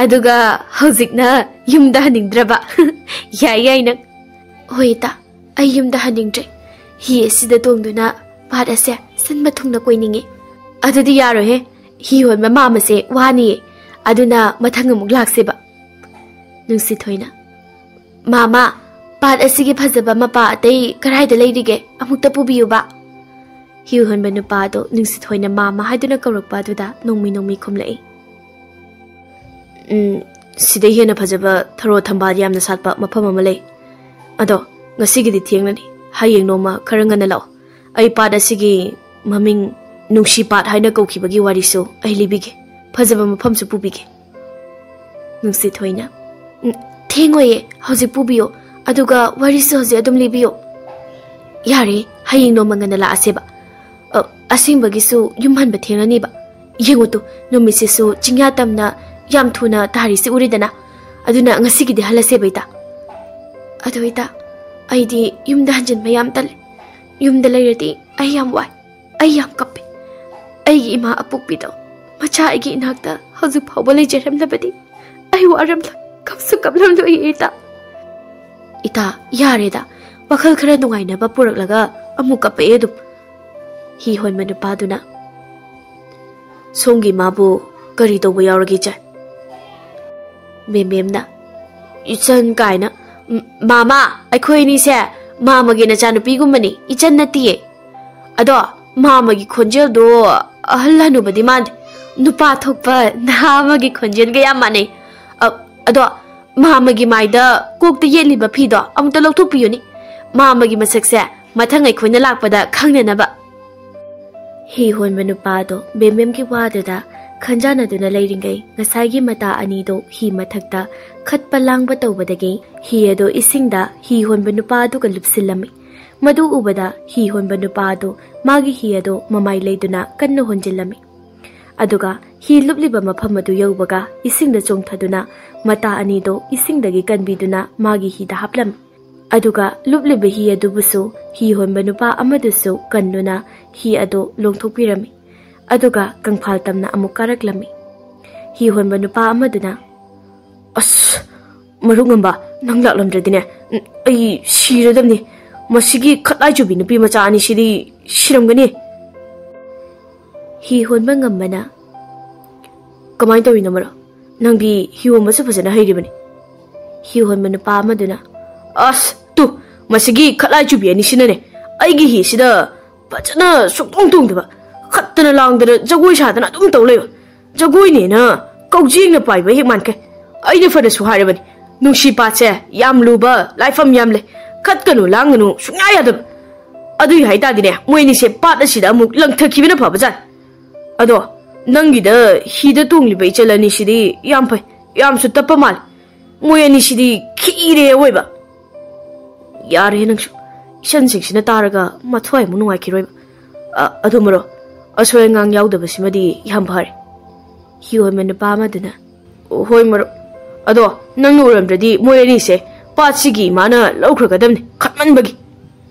ꯑꯗꯨꯒ ꯍꯧꯖꯤꯛꯅ ꯌꯨꯝꯗ ꯍꯟꯅꯤꯡꯗ꯭ꯔꯕ?" "ꯌꯥꯏ, ꯌꯥꯏ ꯅꯪ꯫" "ꯍꯣꯏ, ꯏꯇꯥ, ꯑꯩ ꯌꯨꯝꯗ ꯍꯟꯅꯤꯡꯗ꯭ꯔꯦ꯫ ꯍꯤ ꯑꯁꯤꯗ ꯇꯣꯡꯗꯨꯅ ꯄꯥꯠ ꯑꯁꯦ ꯁꯤꯟꯕ ꯊꯨꯡꯅ ꯀꯣꯏꯅꯤꯡꯉꯤ꯫" "ꯑꯗꯨꯗꯤ ꯌꯥꯔꯣꯏꯍꯦ, ꯍꯤ ꯍꯣꯟꯕ ꯃꯥꯝꯃꯁꯦ ꯋꯥꯅꯤꯌꯦ꯫ ꯑꯗꯨꯅ ꯃꯊꯪ ꯑꯃꯨꯛ ꯂꯥꯛꯁꯦꯕ꯫" ꯅꯨꯡꯁꯤꯊꯣꯏꯅ, "ꯃꯥꯃꯥ, ꯄꯥꯠ ꯑꯁꯤꯒꯤ ꯐꯖꯕ ꯃꯄꯥ ꯑꯇꯩ ꯀꯔꯥꯏꯗ ꯂꯩꯔꯤꯒꯦ? ꯑꯃꯨꯛꯇ ꯄꯨꯕꯤꯌꯨꯕ꯫" ꯍꯤ ꯍꯣꯟꯕ ꯅꯨꯄꯥ ꯑꯗꯣ ꯅꯨꯡꯁꯤꯊꯣꯏꯅ ꯃꯥꯃꯥ ꯍꯥꯏꯗꯨꯅ ꯀꯧꯔꯛꯄ ꯑꯗꯨꯗ ꯅꯣꯡꯃꯤ ꯅꯣꯡꯃꯤ ꯈꯨꯝꯂꯛꯏ꯫ "ꯎꯝ, ꯁꯤꯗꯩ ꯍꯦꯟꯅ ꯐꯖꯕ ꯊꯔꯣ ꯊꯝꯕꯥꯜ ꯌꯥꯝꯅ ꯁꯥꯠꯄ ꯃꯐꯝ ꯑꯃ ꯂꯩ꯫ ꯑꯗꯣ ꯉꯁꯤꯒꯤꯗꯤ ꯊꯦꯡꯂꯅꯤ, ꯍꯌꯦꯡ ꯅꯣꯡꯃ ꯈꯔ ꯉꯟꯅ ꯂꯥꯛꯑꯣ꯫ ꯑꯩ ꯄꯥꯠ ꯑꯁꯤꯒꯤ ꯃꯃꯤꯡ ꯅꯨꯡꯁꯤ ꯄꯥꯠ ꯍꯥꯏꯅ ꯀꯧꯈꯤꯕꯒꯤ ꯋꯥꯔꯤꯁꯨ ꯑꯩ ꯂꯤꯕꯤꯒꯦ, ꯐꯖꯕ ꯃꯐꯝꯁꯨ ꯄꯨꯕꯤꯒꯦ꯫" ꯅꯨꯡꯁꯤꯊꯣꯏꯅ, "ꯎꯝ, ꯊꯦꯡꯉꯣꯏꯌꯦ, ꯍꯧꯖꯤꯛ ꯄꯨꯕꯤꯌꯣ, ꯑꯗꯨꯒ ꯋꯥꯔꯤꯁꯨ ꯍꯧꯖꯤꯛ ꯑꯗꯨꯝ ꯂꯤꯕꯤꯌꯣ꯫" "ꯌꯥꯔꯦ, ꯍꯌꯦꯡ ꯅꯣꯡꯃ ꯉꯟꯅ ꯂꯥꯛꯑꯁꯦꯕ꯫ ꯑ, ꯑꯁꯦꯡꯕꯒꯤꯁꯨ ꯌꯨꯝ ꯍꯟꯕ ꯊꯦꯡꯂꯅꯤꯕ꯫ ꯌꯦꯡꯉꯨ ꯇꯨ, ꯅꯨꯃꯤꯠꯁꯤꯁꯨ ꯆꯤꯡꯌꯥ ꯇꯝꯅ ꯌꯥꯝ ꯊꯨꯅ ꯇꯥꯔꯤꯁꯤ ꯎꯔꯤꯗꯅ꯫ ꯑꯗꯨꯅ ꯉꯁꯤꯒꯤꯗꯤ ꯍꯜꯂꯁꯦꯕ, ꯏꯇꯥ꯫" "ꯑꯗꯣ ꯏꯇꯥ, ꯑꯩꯗꯤ ꯌꯨꯝꯗ ꯍꯟꯖꯤꯟꯕ ꯌꯥꯝ ꯇꯜꯂꯦ꯫ ꯌꯨꯝꯗ ꯂꯩꯔꯗꯤ ꯑꯩ ꯌꯥꯝ ꯋꯥꯏ꯫ ꯑꯩ ꯌꯥꯝ ꯀꯞꯄꯦ꯫ ꯑꯩꯒꯤ ꯏꯃꯥ ꯑꯄꯣꯛꯄꯤꯗꯣ ꯃꯆꯥ ꯑꯩꯒꯤ ꯏꯅꯥꯛꯇ ꯍꯧꯖꯤꯛ ꯐꯥꯎꯕ ꯂꯩꯖꯔꯝꯂꯕꯗꯤ ꯑꯩ ꯋꯥꯔꯝꯂꯣꯏ, ꯀꯞꯁꯨ ꯀꯞꯂꯝꯂꯣꯏ, ꯏꯇꯥ꯫" "ꯏꯇꯥ, ꯌꯥꯔꯦꯗ, ꯋꯥꯈꯜ ꯈꯔ ꯅꯨꯡꯉꯥꯏꯅꯕ ꯄꯨꯔꯛꯂꯒ ꯑꯃꯨꯛ ꯀꯞꯄꯛꯑꯦ ꯑꯗꯨꯝ"꯫ ꯍꯤ ꯍꯣꯟꯕ ꯅꯨꯄꯥꯗꯨꯅ, "ꯁꯣꯝꯒꯤ ꯃꯥꯕꯨ ꯀꯔꯤ ꯇꯧꯕ ꯌꯥꯎꯔꯒꯦ, ꯏꯆꯟ?" ꯃꯦꯝꯃꯦꯝꯅ, "ꯏꯆꯟ ꯀꯥꯏꯅ, ꯃ-, ꯃꯥꯃꯥ, ꯑꯩꯈꯣꯏ ꯑꯅꯤꯁꯦ ꯃꯥꯃꯒꯤ ꯅꯆꯥꯅꯨꯄꯤꯒꯨꯝꯕꯅꯤ, ꯏꯆꯟ ꯅꯠꯇꯤꯌꯦ꯫ ꯑꯗꯣ ꯃꯥꯃꯒꯤ ꯈꯣꯟꯖꯦꯜꯗꯣ ꯑꯍꯜ ꯍꯅꯨꯕꯗꯤ ꯃꯥꯟꯗꯦ, ꯅꯨꯄꯥ ꯊꯣꯛꯄ ꯅꯍꯥ ꯑꯃꯒꯤ ꯈꯣꯟꯖꯦꯜꯒ ꯌꯥꯝ ꯃꯥꯟꯅꯩ꯫ ꯑ-, ꯑꯗꯣ ꯃꯥꯃꯒꯤ ꯃꯥꯏꯗ ꯀꯣꯛꯇ ꯌꯦꯠꯂꯤꯕ ꯐꯤꯗꯣ ꯑꯃꯨꯛꯇ ꯂꯧꯊꯣꯛꯄꯤꯌꯨꯅꯦ꯫ ꯃꯥꯃꯒꯤ ꯃꯁꯛꯁꯦ ꯃꯊꯪ ꯑꯩꯈꯣꯏꯅ ꯂꯥꯛꯄꯗ ꯈꯪꯅꯅꯕ"꯫ ꯍꯤ ꯍꯣꯟꯕ ꯅꯨꯄꯥꯗꯣ ꯕꯦꯝꯕꯦꯝꯒꯤ ꯋꯥꯗꯨꯗ ꯈꯟꯖꯥꯟꯅꯗꯨꯅ ꯂꯩꯔꯤꯉꯩ, ꯉꯁꯥꯏꯒꯤ ꯃꯇꯥ ꯑꯅꯤꯗꯣ ꯍꯤ ꯃꯊꯛꯇ ꯈꯠꯄ ꯂꯥꯡꯕ ꯇꯧꯕꯗꯒꯤ ꯍꯤ ꯑꯗꯣ ꯏꯁꯤꯡꯗ ꯍꯤ ꯍꯣꯟꯕ ꯅꯨꯄꯥ ꯑꯗꯨꯒ ꯂꯨꯞꯁꯤꯜꯂꯝꯃꯤ꯫ ꯃꯗꯨ ꯎꯕꯗ ꯍꯤ ꯍꯣꯟꯕ ꯅꯨꯄꯥ ꯑꯗꯨ ꯃꯥꯒꯤ ꯍꯤ ꯑꯗꯣ ꯃꯃꯥꯏ ꯂꯩꯗꯨꯅ ꯀꯟꯅ ꯍꯣꯟꯖꯤꯜꯂꯝꯃꯤ꯫ ꯑꯗꯨꯒ ꯍꯤ ꯂꯨꯞꯂꯤꯕ ꯃꯐꯝ ꯑꯗꯨ ꯌꯧꯕꯒ ꯏꯁꯤꯡꯗ ꯆꯣꯡꯊꯗꯨꯅ ꯃꯇꯥ ꯑꯅꯤꯗꯣ ꯏꯁꯤꯡꯗꯒꯤ ꯀꯟꯕꯤꯗꯨꯅ ꯃꯥꯒꯤ ꯍꯤꯗ ꯍꯥꯞꯂꯝꯃꯤ꯫ ꯑꯗꯨꯒ ꯂꯨꯞꯂꯤꯕ ꯍꯤ ꯑꯗꯨꯕꯨꯁꯨ ꯍꯤ ꯍꯣꯟꯕ ꯅꯨꯄꯥ ꯑꯃꯗꯨꯁꯨ ꯀꯟꯗꯨꯅ ꯍꯤ ꯑꯗꯨ ꯂꯣꯡꯊꯣꯛꯄꯤꯔꯝꯃꯤ꯫ ꯑꯗꯨꯒ ꯀꯪꯐꯥꯜ ꯇꯝꯅ ꯑꯃꯨꯛ ꯀꯥꯔꯛꯂꯝꯃꯤ꯫ ꯍꯤ ꯍꯣꯟꯕ ꯅꯨꯄꯥ ꯑꯃꯗꯨꯅ, "ꯑꯁ, ꯃꯔꯨꯞ ꯉꯝꯕ, ꯅꯪ ꯂꯥꯛꯂꯝꯗ꯭ꯔꯗꯤꯅꯦ, ꯑꯩ ꯁꯤꯔꯗꯕꯅꯤ꯫ ꯃꯁꯤꯒꯤ ꯈꯠꯂꯥꯏ ꯆꯨꯕꯤ ꯅꯨꯄꯤ ꯃꯆꯥ ꯑꯅꯤꯁꯤꯗꯤ ꯁꯤꯔꯝꯒꯅꯤ"꯫ ꯍꯤ ꯍꯣꯟꯕ ꯉꯝꯕꯅ, "ꯀꯃꯥꯏꯅ ꯇꯧꯔꯤꯅꯣ ꯃꯔꯨꯞ? ꯅꯪꯗꯤ ꯍꯤ ꯍꯣꯟꯕꯁꯨ ꯐꯖꯅ ꯍꯩꯔꯤꯕꯅꯤ"꯫ ꯍꯤ ꯍꯣꯟꯕ ꯅꯨꯄꯥ ꯑꯃꯗꯨꯅ, "ꯑꯁ, ꯇꯨ, ꯃꯁꯤꯒꯤ ꯈꯠꯂꯥꯏ ꯆꯨꯕꯤ ꯑꯅꯤꯁꯤꯅꯅꯦ ꯑꯩꯒꯤ ꯍꯤꯁꯤꯗ ꯐꯖꯅ ꯁꯨꯛꯇꯣꯡ ꯇꯣꯡꯗꯕ, ꯈꯠꯇꯅ ꯂꯥꯡꯗꯅ ꯖꯒꯣꯏ ꯁꯥꯗꯅ ꯑꯗꯨꯝ ꯇꯧ ꯂꯩꯕ꯫ ꯖꯒꯣꯏꯅꯦꯅ ꯀꯧꯖꯦꯡꯅ ꯄꯥꯏꯕ ꯍꯦꯛ ꯃꯥꯟꯈꯩ꯫ ꯑꯩꯅ ꯐꯅꯁꯨ ꯍꯥꯏꯔꯕꯅꯤ, ꯅꯨꯡꯁꯤ ꯄꯥꯠꯁꯦ ꯌꯥꯝ ꯂꯨꯕ ꯂꯥꯏꯐꯝ ꯌꯥꯝ ꯂꯩ, ꯈꯠꯀꯅꯨ ꯂꯥꯡꯒꯅꯨ ꯁꯨꯡꯌꯥ ꯌꯥꯗꯕ꯫ ꯑꯗꯨꯏ ꯍꯥꯏꯇꯥꯔꯗꯤꯅꯦ, ꯃꯣꯏ ꯑꯅꯤꯁꯦ ꯄꯥꯠ ꯑꯁꯤꯗ ꯑꯃꯨꯛ ꯂꯪꯊꯈꯤꯕꯅ ꯐꯕꯖꯥꯠꯅꯤ꯫ ꯑꯗꯣ ꯅꯪꯒꯤꯗ ꯍꯤꯗ ꯇꯣꯡꯂꯤꯕ ꯏꯆꯜ ꯑꯅꯤꯁꯤꯗꯤ ꯌꯥꯝ ꯐꯩ, ꯌꯥꯝꯁꯨ ꯇꯞꯄ ꯃꯥꯜꯂꯤ꯫ ꯃꯣꯏ ꯑꯅꯤꯁꯤꯗꯤ ꯈꯤꯔꯦ ꯑꯋꯣꯏꯕ"꯫ "ꯌꯥꯔꯦ ꯅꯪꯁꯨ, ꯏꯆꯟꯁꯤꯡꯁꯤꯅ ꯇꯥꯔꯒ ꯃꯊ꯭ꯋꯥꯏꯃꯨꯛ ꯅꯨꯡꯉꯥꯏꯈꯤꯔꯣꯏꯕ꯫ ꯑ, ꯑꯗꯨ ꯃꯔꯣ, ꯑꯁꯣꯏ ꯑꯉꯥꯡ ꯌꯥꯎꯗꯕꯁꯤꯃꯗꯤ ꯌꯥꯝ ꯐꯔꯦ"꯫ ꯍꯤ ꯍꯣꯟꯕ ꯅꯨꯄꯥ ꯑꯃꯗꯨꯅ, "ꯍꯣꯏ ꯃꯔꯨꯞ, ꯑꯗꯣ ꯅꯪꯅ ꯎꯔꯝꯗ꯭ꯔꯗꯤ ꯃꯣꯏ ꯑꯅꯤꯁꯦ ꯄꯥꯠꯁꯤꯒꯤ ꯏꯃꯥꯅ ꯂꯧꯈ꯭ꯔꯒꯗꯕꯅꯤ ꯈꯠꯃꯟꯕꯒꯤ"꯫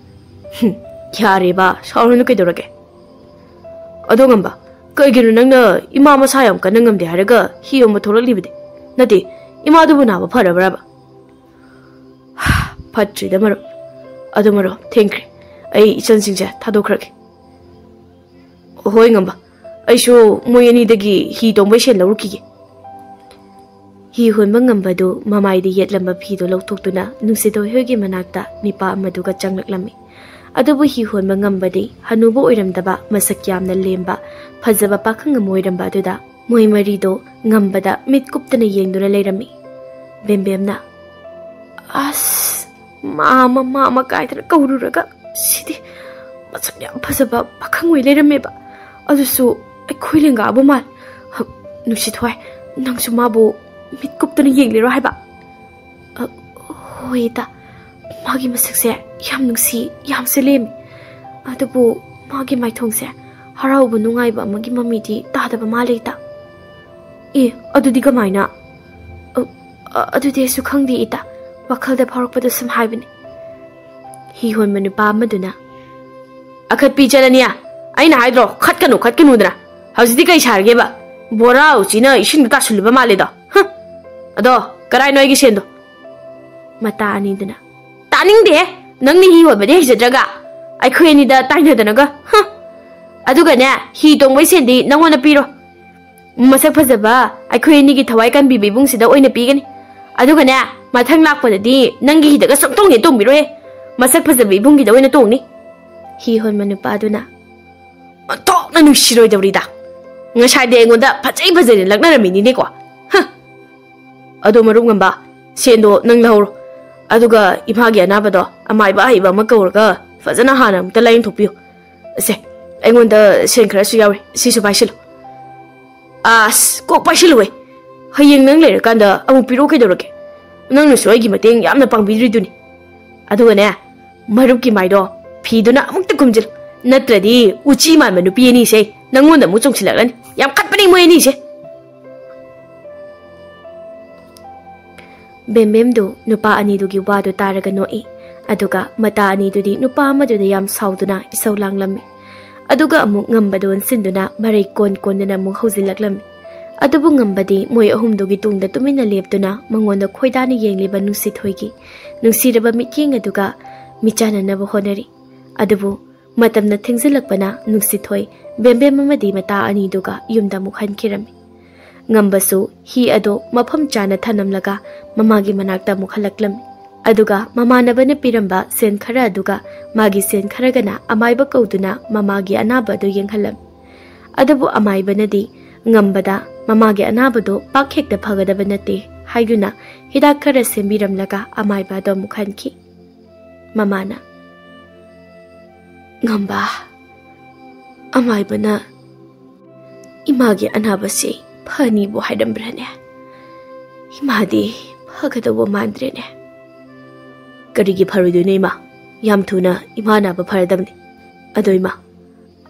"ꯍꯨꯝ, ꯌꯥꯔꯦꯕ, ꯁꯥꯎꯔꯨꯅꯨ ꯀꯩꯗꯧꯔꯒꯦ꯫ ꯑꯗꯣ ꯉꯝꯕ, ꯀꯩꯒꯤꯅꯣ ꯅꯪꯅ ꯏꯃꯥ ꯃꯁꯥ ꯌꯥꯝ ꯀꯟꯅ ꯉꯝꯗꯦ ꯍꯥꯏꯔꯒ ꯍꯤ ꯍꯣꯟꯕ ꯊꯣꯛꯂꯛꯂꯤꯕꯗꯤ? ꯅꯠꯇꯦ, ꯏꯃꯥꯗꯨꯕꯨ ꯅꯥꯕ ꯐꯔꯕ꯭ꯔꯕ?" ꯐꯠꯇ꯭ꯔꯤꯗ ꯃꯔꯨꯞ꯫ ꯑꯗꯨ ꯃꯔꯨꯞ, ꯊꯦꯡꯈ꯭ꯔꯦ꯫ ꯑꯩ ꯏꯆꯟꯁꯤꯡꯁꯦ ꯊꯥꯗꯣꯛꯈ꯭ꯔꯒꯦ꯫ ꯍꯣꯏ ꯉꯝꯕ, ꯑꯩꯁꯨ ꯃꯣꯏ ꯑꯅꯤꯗꯒꯤ ꯍꯤ ꯇꯣꯡꯕꯩ ꯁꯦꯟ ꯂꯧꯔꯨꯈꯤꯒꯦ꯫ ꯍꯤ ꯍꯣꯟꯕ ꯉꯝꯕꯗꯨ ꯃꯃꯥꯏꯗ ꯌꯦꯠꯂꯝꯕ ꯐꯤꯗꯨ ꯂꯧꯊꯣꯛꯇꯨꯅ ꯅꯨꯡꯁꯤꯊꯣꯏ ꯍꯣꯏꯒꯤ ꯃꯅꯥꯛꯇ ꯅꯤꯄꯥ ꯑꯃꯗꯨꯒ ꯆꯪꯂꯛꯂꯝꯃꯤ꯫ ꯑꯗꯨꯕꯨ ꯍꯤ ꯍꯣꯟꯕ ꯉꯝꯕꯗꯤ ꯍꯅꯨꯕ ꯑꯣꯏꯔꯝꯗꯕ, ꯃꯁꯛ ꯌꯥꯝꯅ ꯂꯦꯝꯕ, ꯐꯖꯕ ꯄꯥꯈꯪ ꯑꯃ ꯑꯣꯏꯔꯝꯕ ꯑꯗꯨꯗ ꯃꯣꯏ ꯃꯔꯤꯗꯣ ꯉꯝꯕꯗ ꯃꯤꯠ ꯀꯨꯞꯇꯅ ꯌꯦꯡꯗꯨꯅ ꯂꯩꯔꯝꯃꯤ꯫ ꯕꯦꯝꯕꯦꯝꯅ, "ꯑꯁ, ꯃꯥ ꯑꯃ, ꯃꯥ ꯑꯃ ꯀꯥꯏꯗꯅ ꯀꯧꯔꯨꯔꯒ ꯁꯤꯗꯤ ꯃꯁꯛ ꯌꯥꯝ ꯐꯖꯕ ꯄꯥꯈꯪ ꯑꯣꯏ ꯂꯩꯔꯝꯃꯦꯕ꯫ ꯑꯗꯨꯁꯨ ꯑꯩꯈꯣꯏ ꯂꯦꯡꯒꯥꯕꯨ ꯃꯥꯜ꯫ ꯍ, ꯅꯨꯡꯁꯤꯊꯣꯏ, ꯅꯪꯁꯨ ꯃꯥꯕꯨ ꯃꯤꯠ ꯀꯨꯞꯇꯅ ꯌꯦꯡꯂꯤꯔꯣ ꯍꯥꯏꯕ?" "ꯑ, ꯍꯣꯏ ꯏꯇꯥ, ꯃꯥꯒꯤ ꯃꯁꯛꯁꯦ ꯌꯥꯝ ꯅꯨꯡꯁꯤ, ꯌꯥꯝꯁꯨ ꯂꯦꯝꯃꯤ꯫ ꯑꯗꯨꯕꯨ ꯃꯥꯒꯤ ꯃꯥꯏꯊꯣꯡꯁꯦ ꯍꯔꯥꯎꯕ ꯅꯨꯡꯉꯥꯏꯕ ꯑꯃꯒꯤ ꯃꯃꯤꯗꯤ ꯇꯥꯗꯕ ꯃꯥꯜꯂꯦ ꯏꯇꯥ꯫" "ꯑꯦ, ꯑꯗꯨꯗꯤ ꯀꯃꯥꯏꯅ?" "ꯑ, ꯑ, ꯑꯗꯨꯗꯤ ꯑꯩꯁꯨ ꯈꯪꯗꯦ ꯏꯇꯥ, ꯋꯥꯈꯜꯗ ꯐꯥꯎꯔꯛꯄꯗ ꯁꯨꯝ ꯍꯥꯏꯕꯅꯤ꯫" ꯍꯤ ꯍꯣꯟꯕ ꯅꯨꯄꯥ ꯑꯃꯗꯨꯅ, "ꯑꯈꯠꯄꯤ ꯆꯠꯂꯅꯤꯌꯥ, ꯑꯩꯅ ꯍꯥꯏꯗ꯭ꯔꯣ, ꯈꯠꯀꯅꯨ, ꯈꯠꯀꯅꯨꯗꯅ꯫ ꯍꯧꯖꯤꯛꯇꯤ ꯀꯩ ꯁꯥꯔꯒꯦꯕ? ꯕꯣꯔꯥ ꯎꯆꯤꯅ ꯏꯁꯤꯡꯗ ꯇꯥꯁꯤꯜꯂꯨꯕ ꯃꯥꯜꯂꯦꯗꯣ꯫ ꯍ! ꯑꯗꯣ, ꯀꯔꯥꯏꯅꯣ ꯑꯩꯒꯤ ꯁꯦꯟꯗꯣ?" ꯃꯇꯥ ꯑꯅꯤꯗꯨꯅ, "ꯇꯥꯅꯤꯡꯗꯦꯍꯦ! ꯅꯪꯅ ꯍꯤ ꯍꯣꯟꯕꯗꯤ ꯍꯩꯖꯗ꯭ꯔꯒ, ꯑꯩꯈꯣꯏ ꯑꯅꯤꯗ ꯇꯥꯏꯅꯗꯅꯒ, ꯍ! ꯑꯗꯨꯒꯅꯦ, ꯍꯤ ꯇꯣꯡꯕꯩ ꯁꯦꯟꯗꯤ ꯅꯪꯉꯣꯟꯗ ꯄꯤꯔꯣ꯫ ꯃꯁꯛ ꯐꯖꯕ ꯑꯩꯈꯣꯏ ꯑꯅꯤꯒꯤ ꯊꯋꯥꯏ ꯀꯟꯕꯤꯕ ꯏꯕꯨꯡꯁꯤꯗ ꯑꯣꯏꯅ ꯄꯤꯒꯅꯤ꯫ ꯑꯗꯨꯒꯅꯦ, ꯃꯊꯪ ꯂꯥꯛꯄꯗꯗꯤ ꯅꯪꯒꯤ ꯍꯤꯗꯒ ꯁꯨꯡꯇꯣꯡ ꯍꯦꯛ ꯇꯣꯡꯕꯤꯔꯣꯏꯍꯦ꯫ ꯃꯁꯛ ꯐꯖꯕ ꯏꯕꯨꯡꯒꯤꯗ ꯑꯣꯏꯅ ꯇꯣꯡꯅꯤ꯫" ꯍꯤ ꯍꯣꯟꯕ ꯅꯨꯄꯥꯗꯨꯅ, "ꯑꯣꯟꯊꯣꯛꯅ ꯅꯨꯡꯁꯤꯔꯣꯏꯗꯧꯔꯤꯗ꯫ ꯉꯁꯥꯏꯗꯤ ꯑꯩꯉꯣꯟꯗ ꯐꯖꯩ ꯐꯖꯩꯅ ꯂꯛꯅꯔꯝꯃꯤꯅꯤꯅꯦꯀꯣ꯫ ꯍ! ꯑꯗꯣ ꯃꯔꯨꯞ ꯉꯝꯕ, ꯁꯦꯟꯗꯣ ꯅꯪ ꯂꯧꯍꯧꯔꯣ꯫ ꯑꯗꯨꯒ ꯏꯃꯥꯒꯤ ꯑꯅꯥꯕꯗꯣ ꯑꯃꯥꯏꯕ ꯑꯍꯩꯕ ꯑꯃ ꯀꯧꯔꯒ ꯐꯖꯅ ꯍꯥꯟꯅ ꯑꯃꯨꯛꯇ ꯂꯥꯏꯌꯦꯡꯊꯣꯛꯄꯤꯌꯨ꯫ ꯑꯁꯦ, ꯑꯩꯉꯣꯟꯗ ꯁꯦꯟ ꯈꯔꯁꯨ ꯌꯥꯎꯔꯤ, ꯁꯤꯁꯨ ꯄꯥꯏꯁꯤꯜꯂꯨ꯫" "ꯑꯁ, ꯀꯣꯛ ꯄꯥꯏꯁꯤꯜꯂꯨꯍꯦ꯫ ꯍꯌꯦꯡ ꯅꯪ ꯂꯩꯔꯀꯥꯟꯗ ꯑꯃꯨꯛ ꯄꯤꯔꯛꯑꯣ ꯀꯩꯗꯧꯔꯒꯦ? ꯅꯪꯅꯁꯨ ꯑꯩꯒꯤ ꯃꯇꯦꯡ ꯌꯥꯝꯅ ꯄꯥꯡꯕꯤꯗ꯭ꯔꯤꯗꯨꯅꯤ꯫ ꯑꯗꯨꯒꯅꯦ, ꯃꯔꯨꯞꯀꯤ ꯃꯥꯏꯗꯣ ꯐꯤꯗꯨꯅ ꯑꯃꯨꯛꯇ ꯈꯨꯝꯖꯤꯜꯂꯨ, ꯅꯠꯇ꯭ꯔꯗꯤ ꯎꯆꯤ ꯃꯥꯟꯕ ꯅꯨꯄꯤ ꯑꯅꯤꯁꯦ ꯅꯪꯉꯣꯟꯗ ꯑꯃꯨꯛ ꯆꯣꯡꯁꯤꯜꯂꯛꯂꯅꯤ꯫ ꯌꯥꯝ ꯈꯠꯄꯅꯤ ꯃꯣꯏ ꯑꯅꯤꯁꯦ꯫" ꯕꯦꯝꯕꯦꯝꯗꯨ ꯅꯨꯄꯥ ꯑꯅꯤꯗꯨꯒꯤ ꯋꯥꯗꯨ ꯇꯥꯔꯒ ꯅꯣꯛꯏ꯫ ꯑꯗꯨꯒ ꯃꯇꯥ ꯑꯅꯤꯗꯨꯗꯤ ꯅꯨꯄꯥ ꯑꯃꯗꯨꯗ ꯌꯥꯝ ꯁꯥꯎꯗꯨꯅ ꯏꯁꯧ ꯂꯥꯡꯂꯝꯃꯤ꯫ ꯑꯗꯨꯒ ꯑꯃꯨꯛ ꯉꯝꯕꯗꯨ ꯑꯣꯟꯁꯤꯟꯗꯨꯅ ꯃꯔꯩ ꯀꯣꯟ ꯀꯣꯟꯗꯨꯅ ꯑꯃꯨꯛ ꯍꯧꯖꯤꯜꯂꯛꯂꯝꯃꯤ꯫ ꯑꯗꯨꯕꯨ ꯉꯝꯕꯗꯤ ꯃꯣꯏ ꯑꯍꯨꯝꯗꯨꯒꯤ ꯇꯨꯡꯗ ꯇꯨꯃꯤꯟꯅ ꯂꯦꯞꯇꯨꯅ ꯃꯉꯣꯟꯗ ꯈꯣꯏꯗꯥꯅ ꯌꯦꯡꯂꯤꯕ ꯅꯨꯡꯁꯤꯊꯣꯏꯒꯤ ꯅꯨꯡꯁꯤꯔꯕ ꯃꯤꯠꯌꯦꯡ ꯑꯗꯨꯒ ꯃꯤꯆꯥꯟꯅꯅꯕ ꯍꯣꯠꯅꯔꯤ꯫ ꯑꯗꯨꯕꯨ ꯃꯇꯝꯅ ꯊꯦꯡꯖꯤꯜꯂꯛꯄꯅ ꯅꯨꯡꯁꯤꯊꯣꯏ, ꯕꯦꯝꯕꯦꯝ ꯑꯃꯗꯤ ꯃꯇꯥ ꯑꯅꯤꯗꯨꯒ ꯌꯨꯝꯗ ꯑꯃꯨꯛ ꯍꯟꯈꯤꯔꯝꯃꯤ꯫ ꯉꯝꯕꯁꯨ ꯍꯤ ꯑꯗꯣ ꯃꯐꯝ ꯆꯥꯅ ꯊꯅꯝꯂꯒ ꯃꯃꯥꯒꯤ ꯃꯅꯥꯛꯇ ꯑꯃꯨꯛ ꯍꯜꯂꯛꯂꯝꯃꯤ꯫ ꯑꯗꯨꯒ ꯃꯃꯥꯟꯅꯕꯅ ꯄꯤꯔꯝꯕ ꯁꯦꯟ ꯈꯔ ꯑꯗꯨꯒ ꯃꯥꯒꯤ ꯁꯦꯟ ꯈꯔꯒꯅ ꯑꯃꯥꯏꯕ ꯀꯧꯗꯨꯅ ꯃꯃꯥꯒꯤ ꯑꯅꯥꯕ ꯑꯗꯨ ꯌꯦꯡꯍꯜꯂꯝꯃꯤ꯫ ꯑꯗꯨꯕꯨ ꯑꯃꯥꯏꯕꯅꯗꯤ ꯉꯝꯕꯗ ꯃꯃꯥꯒꯤ ꯑꯅꯥꯕꯗꯣ ꯄꯥꯛ ꯍꯦꯛꯇ ꯐꯒꯗꯕ ꯅꯠꯇꯦ ꯍꯥꯏꯗꯨꯅ ꯍꯤꯗꯥꯛ ꯈꯔ ꯁꯦꯝꯕꯤꯔꯝꯂꯒ ꯑꯃꯥꯏꯕ ꯑꯗꯣ ꯑꯃꯨꯛ ꯍꯟꯈꯤ꯫ ꯃꯃꯥꯅ, "ꯉꯝꯕ, ꯑꯃꯥꯏꯕꯅ ꯏꯃꯥꯒꯤ ꯑꯅꯥꯕꯁꯤ ꯐꯅꯤꯕꯨ ꯍꯥꯏꯔꯝꯕ꯭ꯔꯅꯦ? ꯏꯃꯥꯗꯤ ꯐꯒꯗꯧꯕ ꯃꯥꯟꯗ꯭ꯔꯦꯅꯦ꯫" "ꯀꯔꯤꯒꯤ ꯐꯔꯣꯏꯗꯣꯏꯅꯣ ꯏꯃꯥ? ꯌꯥꯝ ꯊꯨꯅ ꯏꯃꯥ ꯑꯅꯥꯕ ꯐꯔꯗꯕꯅꯤ꯫ ꯑꯗꯣ ꯏꯃꯥ,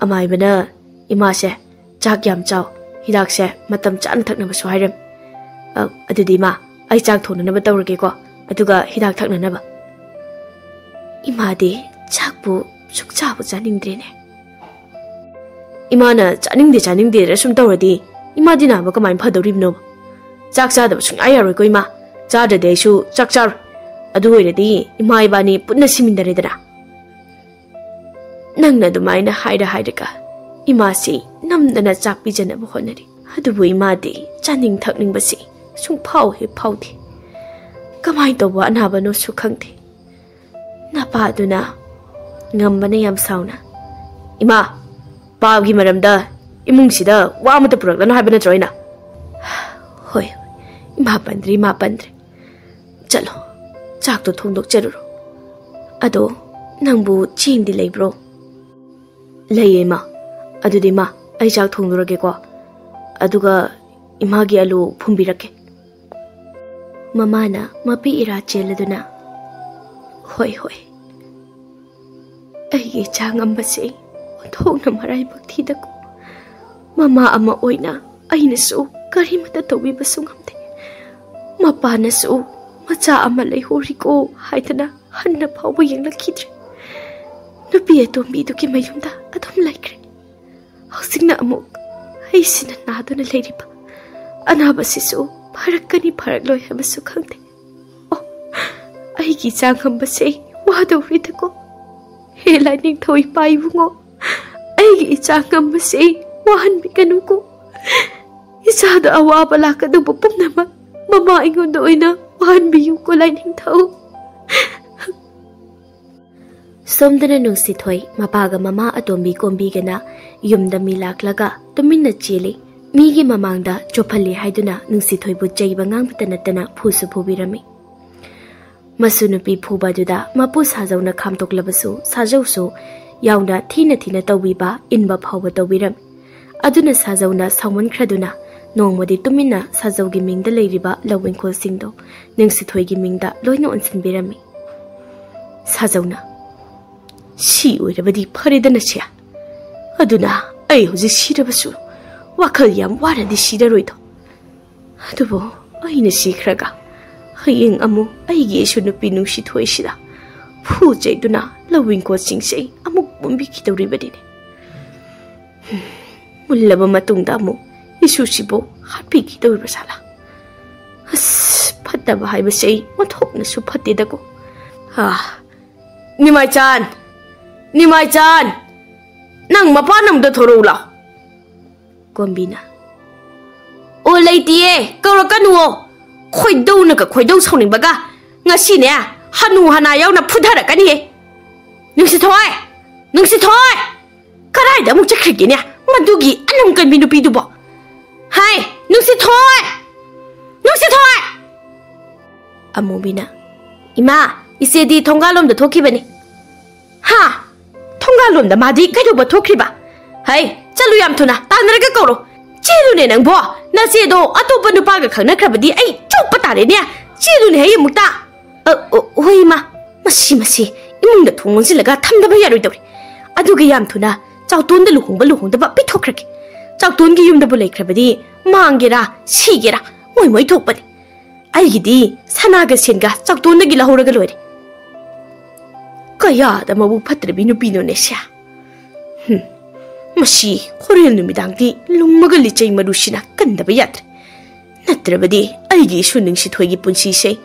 ꯑꯃꯥꯏꯕꯅ ꯏꯃꯥꯁꯦ ꯆꯥꯛ ꯌꯥꯝ ꯆꯥꯎ, ꯍꯤꯗꯥꯛꯁꯦ ꯃꯇꯝ ꯆꯥꯅ ꯊꯛꯅꯕꯁꯨ ꯍꯥꯏꯔꯝꯃꯤ꯫ ꯑ, ꯑꯗꯨꯗꯤ ꯏꯃꯥ, ꯑꯩ ꯆꯥꯛ ꯊꯣꯡꯅꯅꯕ ꯇꯧꯔꯒꯦꯀꯣ, ꯑꯗꯨꯒ ꯍꯤꯗꯥꯛ ꯊꯛꯅꯅꯕ꯫" "ꯏꯃꯥꯗꯤ ꯆꯥꯛꯄꯨ ꯁꯨꯛꯆꯥꯕꯨ ꯆꯥꯅꯤꯡꯗ꯭ꯔꯦꯅꯦ꯫" "ꯏꯃꯥꯅ ꯆꯥꯅꯤꯡꯗꯦ ꯆꯥꯅꯤꯡꯗꯦꯗ ꯁꯨꯝ ꯇꯧꯔꯗꯤ ꯏꯃꯥꯗꯤ ꯅꯥꯕ ꯀꯃꯥꯏꯅ ꯐꯗꯧꯔꯤꯕꯅꯣ? ꯆꯥꯛ ꯆꯥꯗꯕ ꯁꯨꯡꯌꯥ ꯌꯥꯔꯣꯏꯀꯣ ꯏꯃꯥ꯫ ꯆꯥꯗ꯭ꯔꯗꯤ ꯑꯩꯁꯨ ꯆꯥꯛ ꯆꯥꯔꯣꯏ꯫ ꯑꯗꯨ ꯑꯣꯏꯔꯗꯤ ꯏꯃꯥ ꯏꯕꯥꯅꯤ ꯄꯨꯟꯅ ꯁꯤꯃꯤꯟꯅꯔꯦꯗꯅ꯫" "ꯅꯪꯅ ꯑꯗꯨꯃꯥꯏꯅ ꯍꯥꯏꯔ ꯍꯥꯏꯔꯒ ꯏꯃꯥꯁꯤ ꯅꯝꯗꯅ ꯆꯥꯛ ꯄꯤꯖꯅꯕ ꯍꯣꯠꯅꯔꯤ꯫ ꯑꯗꯨꯕꯨ ꯏꯃꯥꯗꯤ ꯆꯥꯅꯤꯡ ꯊꯛꯅꯤꯡꯕꯁꯤ ꯁꯨꯡꯐꯥꯎ ꯍꯦꯛ ꯐꯥꯎꯗꯦ꯫ ꯀꯃꯥꯏꯅ ꯇꯧꯕ ꯑꯅꯥꯕꯅꯣꯁꯨ ꯈꯪꯗꯦ꯫" ꯅꯄꯥꯗꯨꯅ ꯉꯝꯕꯅ ꯌꯥꯝ ꯁꯥꯎꯅ, "ꯏꯃꯥ, ꯄꯥꯞꯒꯤ ꯃꯔꯝꯗ ꯏꯃꯨꯡꯁꯤꯗ ꯋꯥ ꯑꯃꯠꯇ ꯄꯨꯔꯛꯂꯅꯨ ꯍꯥꯏꯕ ꯅꯠꯇ꯭ꯔꯣ ꯑꯩꯅ?" "ꯍꯣꯏ, ꯍꯣꯏ, ꯏꯃꯥ ꯄꯟꯗ꯭ꯔꯦ, ꯏꯃꯥ ꯄꯟꯗ꯭ꯔꯦ꯫ ꯆꯠꯂꯣ, ꯆꯥꯛꯇꯣ ꯊꯣꯡꯗꯣꯛꯆꯔꯨꯔꯣ꯫ ꯑꯗꯣ ꯅꯪꯕꯨ ꯆꯦꯡꯗꯤ ꯂꯩꯕ꯭ꯔꯣ?" "ꯂꯩꯌꯦ ꯏꯃꯥ꯫ ꯑꯗꯨꯗꯤ ꯏꯃꯥ, ꯑꯩ ꯆꯥꯛ ꯊꯣꯡꯂꯨꯔꯒꯦꯀꯣ, ꯑꯗꯨꯒ ꯏꯃꯥꯒꯤ ꯑꯂꯨ ꯐꯨꯝꯕꯤꯔꯛꯀꯦ꯫" ꯃꯃꯥꯅ ꯃꯄꯤ ꯏꯔꯥ ꯆꯦꯜꯂꯗꯨꯅ, "ꯍꯣꯏ, ꯍꯣꯏ, ꯑꯩꯒꯤ ꯏꯆꯥ ꯉꯝꯕꯁꯦ ꯑꯣꯟꯊꯣꯛꯅ ꯃꯔꯥꯏꯕꯛ ꯊꯤꯗꯀꯣ꯫ ꯃꯃꯥ ꯑꯃ ꯑꯣꯏꯅ ꯑꯩꯅꯁꯨ ꯀꯔꯤꯃꯠꯇ ꯇꯧꯕꯤꯕꯁꯨ ꯉꯝꯗꯦ꯫ ꯃꯄꯥꯅꯁꯨ ꯃꯆꯥ ꯑꯃ ꯂꯩꯍꯧꯔꯤꯀꯣ ꯍꯥꯏꯗꯅ ꯍꯟꯅ ꯐꯥꯎꯕ ꯌꯦꯡꯂꯛꯈꯤꯗ꯭ꯔꯦ꯫ ꯅꯨꯄꯤ ꯑꯇꯣꯝꯕꯤꯗꯨꯒꯤ ꯃꯌꯨꯝꯗ ꯑꯗꯨꯝ ꯂꯩꯈ꯭ꯔꯦ꯫ ꯍꯧꯖꯤꯛꯅ ꯑꯃꯨꯛ ꯑꯩꯁꯤꯅ ꯅꯥꯗꯨꯅ ꯂꯩꯔꯤꯕ ꯑꯅꯥꯕꯁꯤꯁꯨ ꯐꯔꯛꯀꯅꯤ ꯐꯔꯛꯂꯣꯏ ꯍꯥꯏꯕꯁꯨ ꯈꯪꯗꯦ꯫ ꯑꯣ, ꯑꯩꯒꯤ ꯏꯆꯥ ꯉꯝꯕꯁꯦ ꯑꯩ ꯋꯥꯗꯧꯔꯤꯗꯀꯣ꯫ ꯍꯦ ꯂꯥꯏꯅꯤꯡꯊꯧ ꯏꯄꯥ ꯏꯕꯨꯡꯉꯣ, ꯑꯩꯒꯤ ꯏꯆꯥ ꯉꯝꯕꯁꯦ ꯑꯩ ꯋꯥꯍꯟꯕꯤꯒꯅꯨꯀꯣ꯫ ꯏꯆꯥꯗ ꯑꯋꯥꯕ ꯂꯥꯛꯀꯗꯧꯕ ꯄꯨꯝꯅꯃꯛ ꯃꯃꯥ ꯑꯩꯉꯣꯟꯗ ꯑꯣꯏꯅ ꯋꯥꯍꯟꯕꯤꯌꯨꯀꯣ ꯂꯥꯏꯅꯤꯡꯊꯧ꯫ ꯁꯣꯝꯗꯅ ꯅꯨꯡꯁꯤꯊꯣꯏ ꯃꯄꯥꯒ ꯃꯃꯥ ꯑꯇꯣꯝꯕꯤ ꯀꯣꯝꯕꯤꯒꯅ ꯌꯨꯝꯗ ꯃꯤ ꯂꯥꯛꯂꯒ ꯇꯨꯃꯤꯟꯅ ꯆꯦꯜꯂꯤ꯫ ꯃꯤꯒꯤ ꯃꯃꯥꯡꯗ ꯆꯣꯞꯍꯜꯂꯤ ꯍꯥꯏꯗꯨꯅ ꯅꯨꯡꯁꯤꯊꯣꯏꯕꯨ ꯆꯩꯕ ꯉꯥꯡꯕꯇ ꯅꯠꯇꯅ ꯐꯨꯁꯨ ꯐꯨꯕꯤꯔꯝꯃꯤ꯫ ꯃꯁꯨ ꯅꯨꯄꯤ ꯐꯨꯕ ꯑꯗꯨꯗ ꯃꯄꯨ ꯁꯥꯖꯧꯅ ꯈꯥꯝꯇꯣꯛꯂꯕꯁꯨ ꯁꯥꯖꯧꯁꯨ ꯌꯥꯎꯅ ꯊꯤꯅ ꯊꯤꯅ ꯇꯧꯕꯤꯕ ꯏꯟꯕ ꯐꯥꯎꯕ ꯇꯧꯕꯤꯔꯝꯃꯤ꯫ ꯑꯗꯨꯅ ꯁꯥꯖꯧꯅ ꯁꯥꯎꯃꯟꯈ꯭ꯔꯗꯨꯅ ꯅꯣꯡꯃꯗꯤ ꯇꯨꯃꯤꯟꯅ ꯁꯥꯖꯧꯒꯤ ꯃꯤꯡꯗ ꯂꯩꯔꯤꯕ ꯂꯧ ꯏꯪꯈꯣꯜꯁꯤꯡꯗꯣ ꯅꯨꯡꯁꯤꯊꯣꯏꯒꯤ ꯃꯤꯡꯗ ꯂꯣꯏꯅ ꯑꯣꯟꯁꯤꯟꯕꯤꯔꯝꯃꯤ꯫ ꯁꯥꯖꯧꯅ, "ꯁꯤ ꯑꯣꯏꯔꯕꯗꯤ ꯐꯔꯦꯗꯅ ꯁꯦ꯫ ꯑꯗꯨꯅ ꯑꯩ ꯍꯧꯖꯤꯛ ꯁꯤꯔꯕꯁꯨ ꯋꯥꯈꯜ ꯌꯥꯝ ꯋꯥꯅꯗꯤ ꯁꯤꯔꯔꯣꯏꯗꯣ꯫ ꯑꯗꯨꯕꯨ ꯑꯩꯅ ꯁꯤꯈ꯭ꯔꯒ ꯍꯌꯦꯡ ꯑꯃꯨꯛ ꯑꯩꯒꯤ ꯏꯁꯨ ꯅꯨꯄꯤ ꯅꯨꯡꯁꯤꯊꯣꯏꯁꯤꯗ ꯐꯨ ꯆꯩꯗꯨꯅ ꯂꯧ ꯏꯪꯈꯣꯜꯁꯤꯡꯁꯦ ꯑꯩ ꯑꯃꯨꯛ ꯄꯨꯝꯕꯤꯈꯤꯗꯧꯔꯤꯕꯅꯤꯅꯦ꯫ ꯃꯨꯜꯂꯕ ꯃꯇꯨꯡꯗ ꯑꯃꯨꯛ ꯏꯁꯨꯁꯤꯕꯨ ꯍꯥꯠꯄꯤꯈꯤꯗꯧꯔꯤꯕ ꯁꯥꯂꯥ꯫ ꯑꯁ, ꯐꯠꯇꯕ ꯍꯥꯏꯕꯁꯦ ꯑꯩ ꯑꯣꯟꯊꯣꯛꯅꯁꯨ ꯐꯠꯇꯦꯗꯀꯣ꯫ ꯑꯥ, ꯅꯤꯃꯥꯏꯆꯥꯟ! ꯅꯤꯃꯥꯏꯆꯥꯟ! ꯅꯪ ꯃꯄꯥꯟ ꯑꯝꯗ ꯊꯣꯔꯛꯎ ꯂꯥꯎ꯫" ꯀꯣꯝꯕꯤꯅ, "ꯑꯣ, ꯂꯩꯇꯤꯌꯦ, ꯀꯧꯔꯛꯀꯅꯨꯋꯣ꯫ ꯈꯣꯏꯗꯧꯅꯒ ꯈꯣꯏꯗꯧ ꯁꯥꯎꯅꯤꯡꯕꯒ꯫ ꯉꯁꯤꯅꯦ, ꯍꯅꯨ ꯍꯅꯥ ꯌꯥꯎꯅ ꯐꯨꯊꯔꯛꯀꯅꯤꯌꯦ꯫ ꯅꯨꯡꯁꯤꯊꯣꯏ! ꯅꯨꯡꯁꯤꯊꯣꯏ! ꯀꯗꯥꯏꯗ ꯑꯃꯨꯛ ꯆꯠꯈ꯭ꯔꯒꯦꯅꯦ ꯃꯗꯨꯒꯤ ꯑꯅꯝ ꯀꯟꯕꯤ ꯅꯨꯄꯤꯗꯨꯕꯣ? ꯍꯥꯏ, ꯅꯨꯡꯁꯤꯊꯣꯏ! ꯅꯨꯡꯁꯤꯊꯣꯏ!" ꯑꯃꯨꯕꯤꯅ, "ꯏꯃꯥ, ꯏꯆꯦꯗꯤ ꯊꯣꯡꯒꯥꯜꯂꯣꯝꯗ ꯊꯣꯛꯈꯤꯕꯅꯤ꯫" "ꯍꯥ? ꯊꯣꯡꯒꯥꯜꯂꯣꯝꯗ ꯃꯥꯗꯤ ꯀꯩꯗꯧꯕ ꯊꯣꯛꯈ꯭ꯔꯤꯕ? ꯍꯩ, ꯆꯠꯂꯨ ꯌꯥꯝ ꯊꯨꯅ, ꯇꯥꯟꯅꯔꯒ ꯀꯧꯔꯣ꯫ ꯆꯦꯜꯂꯨꯅꯦ ꯅꯪꯕꯣ, ꯅꯆꯦꯗꯣ ꯑꯇꯣꯞꯄ ꯅꯨꯄꯥꯒ ꯈꯪꯅꯈ꯭ꯔꯕꯗꯤ ꯑꯩ ꯆꯣꯞꯄ ꯇꯥꯔꯦꯅꯦ꯫ ꯆꯦꯜꯂꯨꯅꯦ ꯍꯩ ꯑꯃꯨꯛꯇ꯫" "ꯑ, ꯑ, ꯍꯣꯏ ꯏꯃꯥ, ꯃꯁꯤ, ꯃꯁꯤ ꯏꯃꯨꯡꯗ ꯊꯣꯡ ꯂꯣꯟꯁꯤꯜꯂꯒ ꯊꯝꯗꯕ ꯌꯥꯔꯣꯏꯗꯧꯔꯤ꯫ ꯑꯗꯨꯒ ꯌꯥꯝ ꯊꯨꯅ ꯆꯥꯎꯇꯣꯟꯗ ꯂꯨꯍꯣꯡꯕ ꯂꯨꯍꯣꯡꯗꯕ ꯄꯤꯊꯣꯛꯈ꯭ꯔꯒꯦ꯫ ꯆꯥꯎꯇꯣꯟꯒꯤ ꯌꯨꯝꯗꯕꯨ ꯂꯩꯈ꯭ꯔꯕꯗꯤ ꯃꯥꯡꯒꯦꯔꯥ ꯁꯤꯒꯦꯔꯥ ꯃꯣꯏ ꯃꯣꯏ ꯊꯣꯛꯄꯅꯤ꯫ ꯑꯩꯒꯤꯗꯤ ꯁꯅꯥꯒ ꯁꯦꯟꯒ ꯆꯥꯎꯇꯣꯟꯗꯒꯤ ꯂꯧꯍꯧꯔꯒ ꯂꯣꯏꯔꯦ꯫" ꯀꯌꯥꯗ ꯃꯕꯨꯛ ꯐꯠꯇ꯭ꯔꯕꯤ ꯅꯨꯄꯤꯅꯣꯅꯦ ꯁꯦ꯫ ꯍꯨꯝ, ꯃꯁꯤ ꯍꯣꯔꯦꯟ ꯅꯨꯃꯤꯗꯥꯡꯗꯤ ꯂꯨꯝꯃꯒ ꯂꯤꯆꯩ ꯃꯔꯨꯁꯤꯅ ꯀꯟꯗꯕ ꯌꯥꯗ꯭ꯔꯦ꯫ ꯅꯠꯇ꯭ꯔꯕꯗꯤ ꯑꯩꯒꯤ ꯏꯁꯨ ꯅꯨꯡꯁꯤꯊꯣꯏꯒꯤ ꯄꯨꯟꯁꯤꯁꯦ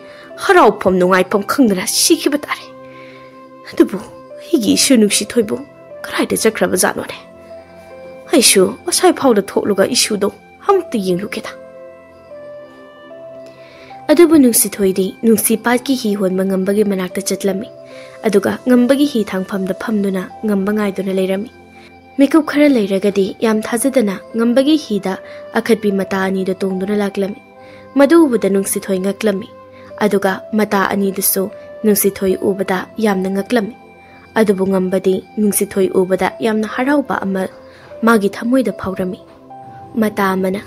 ꯍꯔꯥꯎꯐꯝ ꯅꯨꯡꯉꯥꯏꯐꯝ ꯈꯪꯗꯅ ꯁꯤꯈꯤꯕ ꯇꯥꯔꯦ꯫ ꯑꯗꯨꯕꯨ ꯑꯩꯒꯤ ꯏꯁꯨ ꯅꯨꯡꯁꯤꯊꯣꯏꯕꯨ ꯀꯗꯥꯏꯗ ꯆꯠꯈ꯭ꯔꯕꯖꯥꯠꯅꯣꯅꯦ? ꯑꯩꯁꯨ ꯑꯁ꯭ꯋꯥꯏ ꯐꯥꯎꯗ ꯊꯣꯛꯂꯒ ꯏꯁꯨꯗꯣ ꯑꯃꯨꯛꯇ ꯌꯦꯡꯂꯨꯒꯦꯗ꯫ ꯑꯗꯨꯕꯨ ꯅꯨꯡꯁꯤꯊꯣꯏꯗꯤ ꯅꯨꯡꯁꯤꯄꯥꯠꯀꯤ ꯍꯤ ꯍꯣꯟꯕ ꯉꯝꯕꯒꯤ ꯃꯅꯥꯛꯇ ꯆꯠꯂꯝꯃꯤ꯫ ꯑꯗꯨꯒ ꯉꯝꯕꯒꯤ ꯍꯤ ꯊꯥꯡꯐꯝꯗ ꯐꯝꯗꯨꯅ ꯉꯝꯕ ꯉꯥꯏꯗꯨꯅ ꯂꯩꯔꯝꯃꯤ꯫ ꯃꯤꯀꯨꯞ ꯈꯔ ꯂꯩꯔꯒꯗꯤ ꯌꯥꯝ ꯊꯥꯖꯗꯅ ꯉꯝꯕꯒꯤ ꯍꯤꯗ ꯑꯈꯠꯄꯤ ꯃꯇꯥ ꯑꯅꯤꯗꯨ ꯇꯣꯡꯗꯨꯅ ꯂꯥꯛꯂꯝꯃꯤ꯫ ꯃꯗꯨ ꯎꯕꯗ ꯅꯨꯡꯁꯤꯊꯣꯏ ꯉꯛꯂꯝꯃꯤ꯫ ꯑꯗꯨꯒ ꯃꯇꯥ ꯑꯅꯤꯗꯨꯁꯨ ꯅꯨꯡꯁꯤꯊꯣꯏ ꯎꯕꯗ ꯌꯥꯝꯅ ꯉꯛꯂꯝꯃꯤ꯫ ꯑꯗꯨꯕꯨ ꯉꯝꯕꯗꯤ ꯅꯨꯡꯁꯤꯊꯣꯏ ꯎꯕꯗ ꯌꯥꯝꯅ ꯍꯔꯥꯎꯕ ꯑꯃ ꯃꯥꯒꯤ ꯊꯃꯣꯏꯗ ꯐꯥꯎꯔꯝꯃꯤ꯫ ꯃꯇꯥ ꯑꯃꯅ,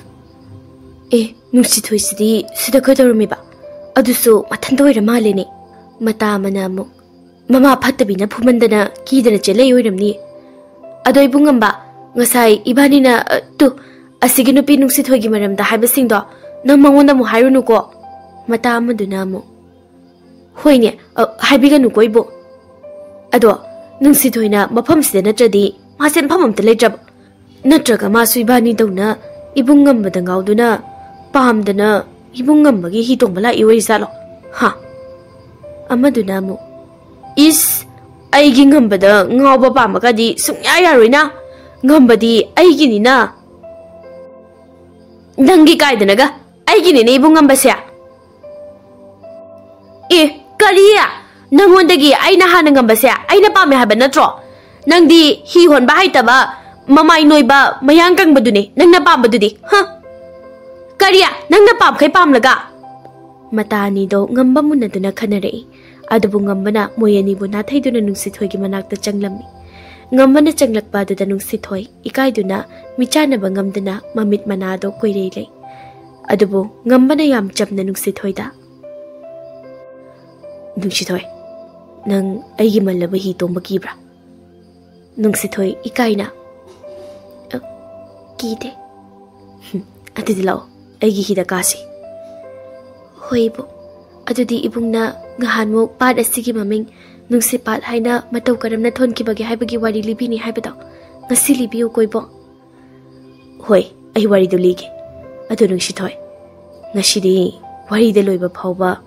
"ꯑꯦ, ꯅꯨꯡꯁꯤꯊꯣꯏꯁꯤꯗꯤ ꯁꯤꯗ ꯀꯩꯗꯧꯔꯝꯃꯤꯕ? ꯑꯗꯨꯁꯨ ꯃꯊꯟꯇ ꯑꯣꯏꯔ ꯃꯥꯜꯂꯦꯅꯦ?" ꯃꯇꯥ ꯑꯃꯅ ꯑꯃꯨꯛ, "ꯃꯃꯥ ꯐꯠꯇꯕꯤꯅ ꯐꯨꯃꯟꯗꯅ ꯀꯤꯗꯅ ꯆꯦꯜꯂꯛꯏ ꯑꯣꯏꯔꯝꯅꯤ꯫ ꯑꯗꯣ ꯏꯕꯨꯡꯉꯝꯕ, ꯉꯁꯥꯏ ꯏꯕꯥꯅꯤꯅ, ꯑ, ꯇꯨ, ꯑꯁꯤꯒꯤ ꯅꯨꯄꯤ ꯅꯨꯡꯁꯤꯊꯣꯏꯒꯤ ꯃꯔꯝꯗ ꯍꯥꯏꯕꯁꯤꯡꯗꯣ ꯅꯪ ꯃꯉꯣꯟꯗ ꯑꯃꯨꯛ ꯍꯥꯏꯔꯨꯅꯨꯀꯣ?" ꯃꯇꯥ ꯑꯃꯗꯨꯅ ꯑꯃꯨꯛ, "ꯍꯣꯏꯅꯦ, ꯑ, ꯍꯥꯏꯕꯤꯒꯅꯨꯀꯣ ꯏꯕꯣꯛ꯫ ꯑꯗꯣ ꯅꯨꯡꯁꯤꯊꯣꯏꯅ ꯃꯐꯝꯁꯤꯗ ꯅꯠꯇ꯭ꯔꯗꯤ ꯃꯥ ꯆꯦꯟꯐꯝ ꯑꯝꯇ ꯂꯩꯇ꯭ꯔꯕ? ꯅꯠꯇ꯭ꯔꯒ ꯃꯥꯁꯨ ꯏꯕꯥꯅꯤꯗꯧꯅ ꯏꯕꯨꯡꯉꯝꯕꯗ ꯉꯥꯎꯗꯨꯅ ꯄꯥꯝꯗꯅ ꯏꯕꯨꯡꯉꯝꯕꯒꯤ ꯍꯤ ꯇꯣꯡꯕ ꯂꯥꯛꯏ ꯑꯣꯏꯖꯥꯠꯂꯣ? ꯍꯥ?" ꯑꯃꯗꯨꯅ ꯑꯃꯨꯛ, "ꯏꯁ, ꯑꯩꯒꯤ ꯉꯝꯕꯗ ꯉꯥꯎꯕ ꯄꯥꯝꯕꯒꯗꯤ ꯁꯨꯡꯌꯥ ꯌꯥꯔꯣꯏꯅ꯫ ꯉꯝꯕꯗꯤ ꯑꯩꯒꯤꯅꯤꯅ꯫ ꯅꯪꯒꯤ ꯀꯥꯏꯗꯅꯒ ꯑꯩꯒꯤꯅꯤꯅꯦ ꯏꯕꯨꯡꯉꯝꯕꯁꯦ?" "ꯑꯦ, ꯀꯔꯤ? ꯅꯪꯉꯣꯟꯗꯒꯤ ꯑꯩꯅ ꯍꯥꯟꯅ ꯉꯝꯕꯁꯦ ꯑꯩꯅ ꯄꯥꯝꯃꯦ ꯍꯥꯏꯕ ꯅꯠꯇ꯭ꯔꯣ? ꯅꯪꯗꯤ ꯍꯤ ꯍꯣꯟꯕ ꯍꯩꯇꯕ, ꯃꯃꯥꯏ ꯅꯣꯏꯕ, ꯃꯌꯥꯡ ꯀꯪꯕꯗꯨꯅꯦ ꯅꯪꯅ ꯄꯥꯝꯕꯗꯨꯗꯤ, ꯍ? ꯀꯔꯤ? ꯅꯪꯅ ꯄꯥꯝꯈꯩ ꯄꯥꯝꯂꯒ?" ꯃꯇꯥ ꯑꯅꯤꯗꯣ ꯉꯝꯕ ꯃꯨꯟꯅꯗꯨꯅ ꯈꯟꯅꯔꯛꯏ꯫ ꯑꯗꯨꯕꯨ ꯉꯝꯕꯅ ꯃꯣꯏ ꯑꯅꯤꯕꯨ ꯅꯥꯊꯩꯗꯨꯅ ꯅꯨꯡꯁꯤꯊꯣꯏꯒꯤ ꯃꯅꯥꯛꯇ ꯆꯪꯂꯝꯃꯤ꯫ ꯉꯝꯕꯅ ꯆꯪꯂꯛꯄ ꯑꯗꯨꯗ ꯅꯨꯡꯁꯤꯊꯣꯏ ꯏꯀꯥꯏꯗꯨꯅ ꯃꯤꯆꯥꯟꯅꯕ ꯉꯝꯗꯅ ꯃꯃꯤꯠ ꯃꯅꯥꯗꯣ ꯀꯣꯏꯔꯩ ꯂꯩ꯫ ꯑꯗꯨꯕꯨ ꯉꯝꯕꯅ ꯌꯥꯝ ꯆꯝꯅ ꯅꯨꯡꯁꯤꯊꯣꯏꯗ, "ꯅꯨꯡꯁꯤꯊꯣꯏ, ꯅꯪ ꯑꯩꯒꯤ ꯃꯜꯂꯕ ꯍꯤ ꯇꯣꯡꯕ ꯀꯤꯕ꯭ꯔꯥ?" ꯅꯨꯡꯁꯤꯊꯣꯏ ꯏꯀꯥꯏꯅ, "ꯑ, ꯀꯤꯗꯦ꯫" "ꯍꯨꯝ, ꯑꯗꯨꯗꯤ ꯂꯥꯛꯑꯣ, ꯑꯩꯒꯤ ꯍꯤꯗ ꯀꯥꯁꯤ꯫" "ꯍꯣꯏ ꯏꯕꯨꯡ, ꯑꯗꯨꯗꯤ ꯏꯕꯨꯡꯅ ꯉꯍꯥꯟꯃꯨꯛ ꯄꯥꯠ ꯑꯁꯤꯒꯤ ꯃꯃꯤꯡ ꯅꯨꯡꯁꯤꯄꯥꯠ ꯍꯥꯏꯅ ꯃꯇꯧ ꯀꯔꯝꯅ ꯊꯣꯟꯈꯤꯕꯒꯦ ꯍꯥꯏꯕꯒꯤ ꯋꯥꯔꯤ ꯂꯤꯕꯤꯅꯤ ꯍꯥꯏꯕꯗꯣ ꯉꯁꯤ ꯂꯤꯕꯤꯌꯨꯀꯣ ꯏꯕꯨꯡ꯫" "ꯍꯣꯏ, ꯑꯩ ꯋꯥꯔꯤꯗꯨ ꯂꯤꯒꯦ꯫ ꯑꯗꯨ ꯅꯨꯡꯁꯤꯊꯣꯏ, ꯉꯁꯤꯗꯤ ꯋꯥꯔꯤꯗ ꯂꯣꯏꯕ ꯐꯥꯎꯕ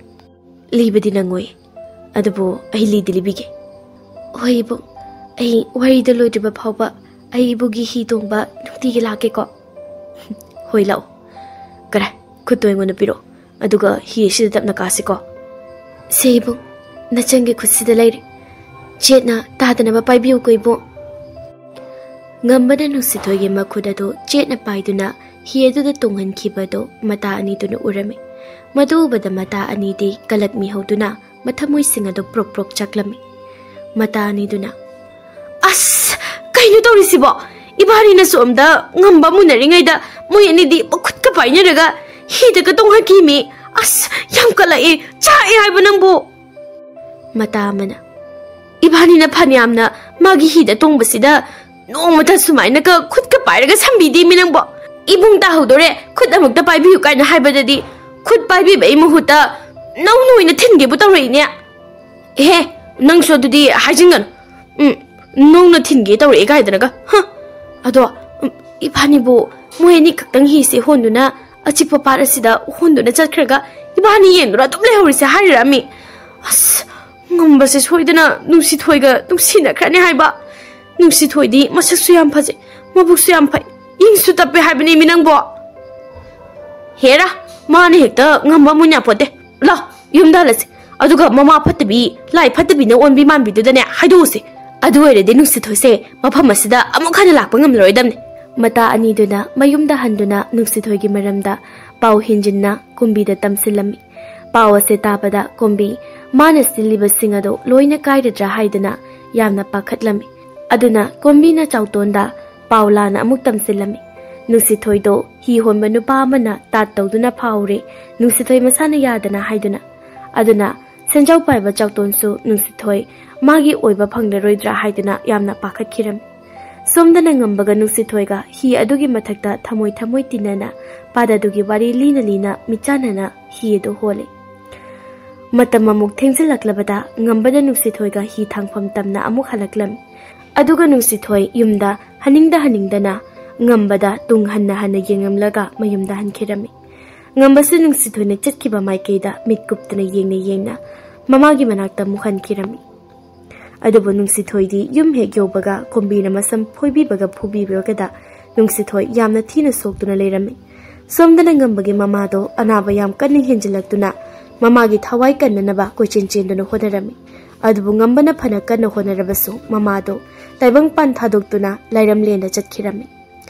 ꯂꯤꯕꯗꯤ ꯅꯪꯉꯣꯏ, ꯑꯗꯨꯕꯨ ꯑꯩ ꯂꯤꯗꯤ ꯂꯤꯕꯤꯒꯦ꯫ ꯍꯣꯏ ꯏꯕꯨꯡ, ꯑꯩ ꯋꯥꯔꯤꯗ ꯂꯣꯏꯗ꯭ꯔꯤꯕ ꯐꯥꯎꯕ ꯑꯩ ꯏꯕꯨꯡꯒꯤ ꯍꯤ ꯇꯣꯡꯕ ꯅꯨꯡꯇꯤꯒꯤ ꯂꯥꯛꯀꯦꯀꯣ꯫ ꯍꯣꯏ, ꯂꯥꯛꯑꯣ꯫ ꯀꯔꯥꯏ, ꯈꯨꯠꯇꯣ ꯑꯩꯉꯣꯟꯗ ꯄꯤꯔꯛꯑꯣ, ꯑꯗꯨꯒ ꯍꯤ ꯑꯁꯤꯗ ꯇꯞꯅ ꯀꯥꯁꯤꯀꯣ꯫ ꯁꯦ ꯏꯕꯨꯡ, ꯅꯆꯪꯒꯤ ꯈꯨꯠꯁꯤꯗ ꯂꯩꯔꯦ꯫ ꯆꯦꯠꯅ ꯇꯥꯗꯅꯕ ꯄꯥꯏꯕꯤꯌꯨꯀꯣ ꯏꯕꯨꯡ꯫ ꯉꯝꯕꯅ ꯅꯨꯡꯁꯤꯊꯣꯏꯒꯤ ꯃꯈꯨꯠ ꯑꯗꯨ ꯆꯦꯠꯅ ꯄꯥꯏꯗꯨꯅ ꯍꯤ ꯑꯗꯨꯗ ꯇꯣꯡꯍꯟꯈꯤꯕ ꯑꯗꯨ ꯃꯇꯥ ꯑꯅꯤꯗꯨꯅ ꯎꯔꯝꯃꯤ꯫ ꯃꯗꯨ ꯎꯕꯗ ꯃꯇꯥ ꯑꯅꯤꯗꯤ ꯀꯂꯛ ꯃꯤꯍꯧꯗꯨꯅ ꯃꯊꯃꯣꯏꯁꯤꯡ ꯑꯗꯨ ꯄ꯭ꯔꯣꯛ ꯄ꯭ꯔꯣꯛ ꯆꯥꯛꯂꯝꯃꯤ꯫ ꯃꯇꯥ ꯑꯅꯤꯗꯨꯅ, "ꯑꯁ, ꯀꯩꯅꯣ ꯇꯧꯔꯤꯁꯤꯕꯣ? ꯏꯕꯥꯅꯤꯅ ꯁꯣꯝꯗ ꯉꯝꯕ ꯃꯨꯟꯅꯔꯤꯉꯩꯗ ꯃꯣꯏ ꯑꯅꯤꯗꯤ ꯃꯈꯨꯠꯀ ꯄꯥꯏꯅꯔꯒ ꯍꯤꯗꯒ ꯇꯣꯡꯍꯟꯈꯤꯃꯤ꯫ ꯑꯁ, ꯌꯥꯝ ꯀꯜꯂꯛꯑꯦ, ꯆꯥꯛꯑꯦ ꯍꯥꯏꯕ ꯅꯪꯕꯨ!" ꯃꯇꯥ ꯑꯃꯅ, "ꯏꯕꯥꯅꯤꯅ ꯐꯅꯌꯥꯝꯅ ꯃꯥꯒꯤ ꯍꯤꯗ ꯇꯣꯡꯕꯁꯤꯗ ꯅꯣꯡꯃꯇ ꯁꯨꯃꯥꯏꯅꯒ ꯈꯨꯠꯀ ꯄꯥꯏꯔꯒ ꯁꯝꯕꯤꯗꯦꯃꯤ ꯅꯪꯕꯣ꯫ ꯏꯕꯨꯡ ꯇꯥꯍꯧꯗꯣꯔꯦ, ꯈꯨꯠ ꯑꯃꯨꯛꯇ ꯄꯥꯏꯕꯤꯌꯨ" ꯀꯥꯏꯅ ꯍꯥꯏꯕꯗꯗꯤ ꯈꯨꯠ ꯄꯥꯏꯕꯤꯕꯒꯤ ꯃꯍꯨꯠꯇ ꯅꯧꯅ ꯑꯣꯏꯅ ꯊꯤꯟꯒꯦꯕꯨ ꯇꯧꯔꯛꯏꯅꯦ꯫ ꯑꯦꯍꯦ, ꯅꯪꯁꯨ ꯑꯗꯨꯗꯤ ꯍꯥꯏꯖꯤꯟꯒꯅꯨ꯫ ꯎꯝ, ꯅꯧꯅ ꯊꯤꯟꯒꯦ ꯇꯧꯔꯛꯑꯦ ꯀꯥꯏꯗꯅꯒ꯫ ꯍ! ꯑꯗꯣ, ꯎꯝ, ꯏꯕꯥꯅꯤꯕꯨ ꯃꯣꯏ ꯑꯅꯤ ꯈꯛꯇꯪ ꯍꯤꯁꯦ ꯍꯣꯟꯗꯨꯅ ꯑꯆꯤꯛꯄ ꯄꯥꯠ ꯑꯁꯤꯗ ꯍꯣꯟꯗꯨꯅ ꯆꯠꯈ꯭ꯔꯒ ꯏꯕꯥꯅꯤ ꯌꯦꯡꯗꯨꯅ ꯑꯗꯨꯝ ꯂꯩꯍꯧꯔꯤꯁꯦ ꯍꯥꯏꯔꯤꯔꯥꯃꯤ? ꯑꯁ, ꯉꯝꯕꯁꯦ ꯁꯣꯏꯗꯅ ꯅꯨꯡꯁꯤꯊꯣꯏꯒ ꯅꯨꯡꯁꯤꯅꯈ꯭ꯔꯅꯤ ꯍꯥꯏꯕ꯫ ꯅꯨꯡꯁꯤꯊꯣꯏꯗꯤ ꯃꯁꯛꯁꯨ ꯌꯥꯝ ꯐꯖꯩ, ꯃꯕꯨꯛꯁꯨ ꯌꯥꯝ ꯐꯩ, ꯏꯪꯁꯨ ꯇꯞꯄꯦ ꯍꯥꯏꯕꯅꯦꯃꯤ ꯅꯪꯕꯣ꯫ ꯍꯦꯔꯥ, ꯃꯥꯅ ꯍꯦꯛꯇ ꯉꯝꯕ ꯑꯃꯨꯛ ꯌꯥꯄꯣꯠꯇꯦ꯫ ꯂꯥꯎ, ꯌꯨꯝꯗ ꯍꯜꯂꯁꯤ꯫ ꯑꯗꯨꯒ ꯃꯃꯥ ꯐꯠꯇꯕꯤ, ꯂꯥꯏ ꯐꯠꯇꯕꯤꯅ ꯑꯣꯟꯕꯤ ꯃꯥꯟꯕꯤꯗꯨꯗꯅꯦ ꯍꯥꯏꯗꯣꯛꯎꯁꯦ꯫ ꯑꯗꯨ ꯑꯣꯏꯔꯗꯤ ꯅꯨꯡꯁꯤꯊꯣꯏꯁꯦ ꯃꯐꯝ ꯑꯁꯤꯗ ꯑꯃꯨꯛ ꯍꯟꯅ ꯂꯥꯛꯄ ꯉꯝꯂꯔꯣꯏꯗꯕꯅꯤ꯫ ꯃꯇꯥ ꯑꯅꯤꯗꯨꯅ ꯃꯌꯨꯝꯗ ꯍꯟꯗꯨꯅ ꯅꯨꯡꯁꯤꯊꯣꯏꯒꯤ ꯃꯔꯝꯗ ꯄꯥꯎ ꯍꯦꯟꯖꯤꯟꯅ ꯀꯨꯝꯕꯤꯗ ꯇꯝꯁꯤꯜꯂꯝꯃꯤ꯫ ꯄꯥꯎ ꯑꯁꯦ ꯇꯥꯕꯗ ꯀꯨꯝꯕꯤ ꯃꯥꯅ ꯁꯤꯜꯂꯤꯕꯁꯤꯡ ꯑꯗꯨ ꯂꯣꯏꯅ ꯀꯥꯏꯔꯗ꯭ꯔꯥ ꯍꯥꯏꯗꯨꯅ ꯌꯥꯝꯅ ꯄꯥꯈꯠꯂꯝꯃꯤ꯫ ꯑꯗꯨꯅ ꯀꯨꯝꯕꯤꯅ ꯆꯥꯎꯇꯣꯟꯗ ꯄꯥꯎ ꯂꯥꯟꯅ ꯑꯃꯨꯛ ꯇꯝꯁꯤꯜꯂꯝꯃꯤ꯫ ꯅꯨꯡꯁꯤꯊꯣꯏꯗꯣ ꯍꯤ ꯍꯣꯟꯕ ꯅꯨꯄꯥ ꯑꯃꯅ ꯇꯥꯠ ꯇꯧꯗꯨꯅ ꯐꯥꯎꯔꯦ, ꯅꯨꯡꯁꯤꯊꯣꯏ ꯃꯁꯥꯅ ꯌꯥꯗꯅ ꯍꯥꯏꯗꯨꯅ꯫ ꯑꯗꯨꯅ ꯁꯦꯟꯖꯥꯎ ꯄꯥꯏꯕ ꯆꯥꯎꯇꯣꯟꯁꯨ ꯅꯨꯡꯁꯤꯊꯣꯏ ꯃꯥꯒꯤ ꯑꯣꯏꯕ ꯐꯪꯂꯔꯣꯏꯗ꯭ꯔꯥ ꯍꯥꯏꯗꯨꯅ ꯌꯥꯝꯅ ꯄꯥꯈꯠꯈꯤꯔꯝꯃꯤ꯫ ꯁꯣꯝꯗꯅ ꯉꯝꯕꯒ ꯅꯨꯡꯁꯤꯊꯣꯏꯒ ꯍꯤ ꯑꯗꯨꯒꯤ ꯃꯊꯛꯇ ꯊꯃꯣꯏ ꯊꯃꯣꯏ ꯇꯤꯟꯅꯅ ꯄꯥꯗꯗꯨꯒꯤ ꯋꯥꯔꯤ ꯂꯤꯅ ꯂꯤꯅ ꯃꯤꯆꯥꯟꯅꯅ ꯍꯤ ꯑꯗꯨ ꯍꯣꯜꯂꯤ꯫ ꯃꯇꯝ ꯑꯃꯨꯛ ꯊꯦꯡꯖꯤꯜꯂꯛꯂꯕꯗ ꯉꯝꯕꯅ ꯅꯨꯡꯁꯤꯊꯣꯏꯒ ꯍꯤ ꯊꯥꯡꯐꯝ ꯇꯝꯅ ꯑꯃꯨꯛ ꯍꯜꯂꯛꯂꯝꯃꯤ꯫ ꯑꯗꯨꯒ ꯅꯨꯡꯁꯤꯊꯣꯏ ꯌꯨꯝꯗ ꯍꯟꯅꯤꯡꯗ ꯍꯟꯅꯤꯡꯗꯅ ꯉꯝꯕꯗ ꯇꯨꯡ ꯍꯟꯅ ꯍꯟꯅ ꯌꯦꯡꯂꯝꯂꯒ ꯃꯌꯨꯝꯗ ꯍꯟꯈꯤꯔꯝꯃꯤ꯫ ꯉꯝꯕꯁꯨ ꯅꯨꯡꯁꯤꯊꯣꯏꯅ ꯆꯠꯈꯤꯕ ꯃꯥꯏꯀꯩꯗ ꯃꯤꯠ ꯀꯨꯞꯇꯅ ꯌꯦꯡꯅ ꯌꯦꯡꯅ ꯃꯃꯥꯒꯤ ꯃꯅꯥꯛꯇ ꯑꯃꯨꯛ ꯍꯟꯈꯤꯔꯝꯃꯤ꯫ ꯑꯗꯨꯕꯨ ꯅꯨꯡꯁꯤꯊꯣꯏꯗꯤ ꯌꯨꯝ ꯍꯦꯛ ꯌꯧꯕꯒ ꯀꯣꯝꯕꯤꯅ ꯃꯁꯝ ꯐꯣꯏꯕꯤꯕꯒ ꯐꯨꯕꯤꯕꯒꯗ ꯅꯨꯡꯁꯤꯊꯣꯏ ꯌꯥꯝꯅ ꯊꯤꯅ ꯁꯣꯛꯇꯨꯅ ꯂꯩꯔꯝꯃꯤ꯫ ꯁꯣꯝꯗꯅ ꯉꯝꯕꯒꯤ ꯃꯃꯥꯗꯣ ꯑꯅꯥꯕ ꯌꯥꯝ ꯀꯟꯅ ꯍꯦꯟꯖꯤꯜꯂꯛꯇꯨꯅ ꯃꯃꯥꯒꯤ ꯊꯋꯥꯏ ꯀꯟꯅꯅꯕ ꯀꯣꯏꯆꯦꯟ ꯆꯦꯟꯗꯨꯅ ꯍꯣꯠꯅꯔꯝꯃꯤ꯫ ꯑꯗꯨꯕꯨ ꯉꯝꯕꯅ ꯐꯅ ꯀꯟꯅ ꯍꯣꯠꯅꯔꯕꯁꯨ ꯃꯃꯥꯗꯣ ꯇꯥꯏꯕꯪꯄꯥꯟ ꯊꯥꯗꯣꯛꯇꯨꯅ ꯂꯥꯏꯔꯝꯂꯦꯟꯗ ꯆꯠꯈꯤꯔꯝꯃꯤ꯫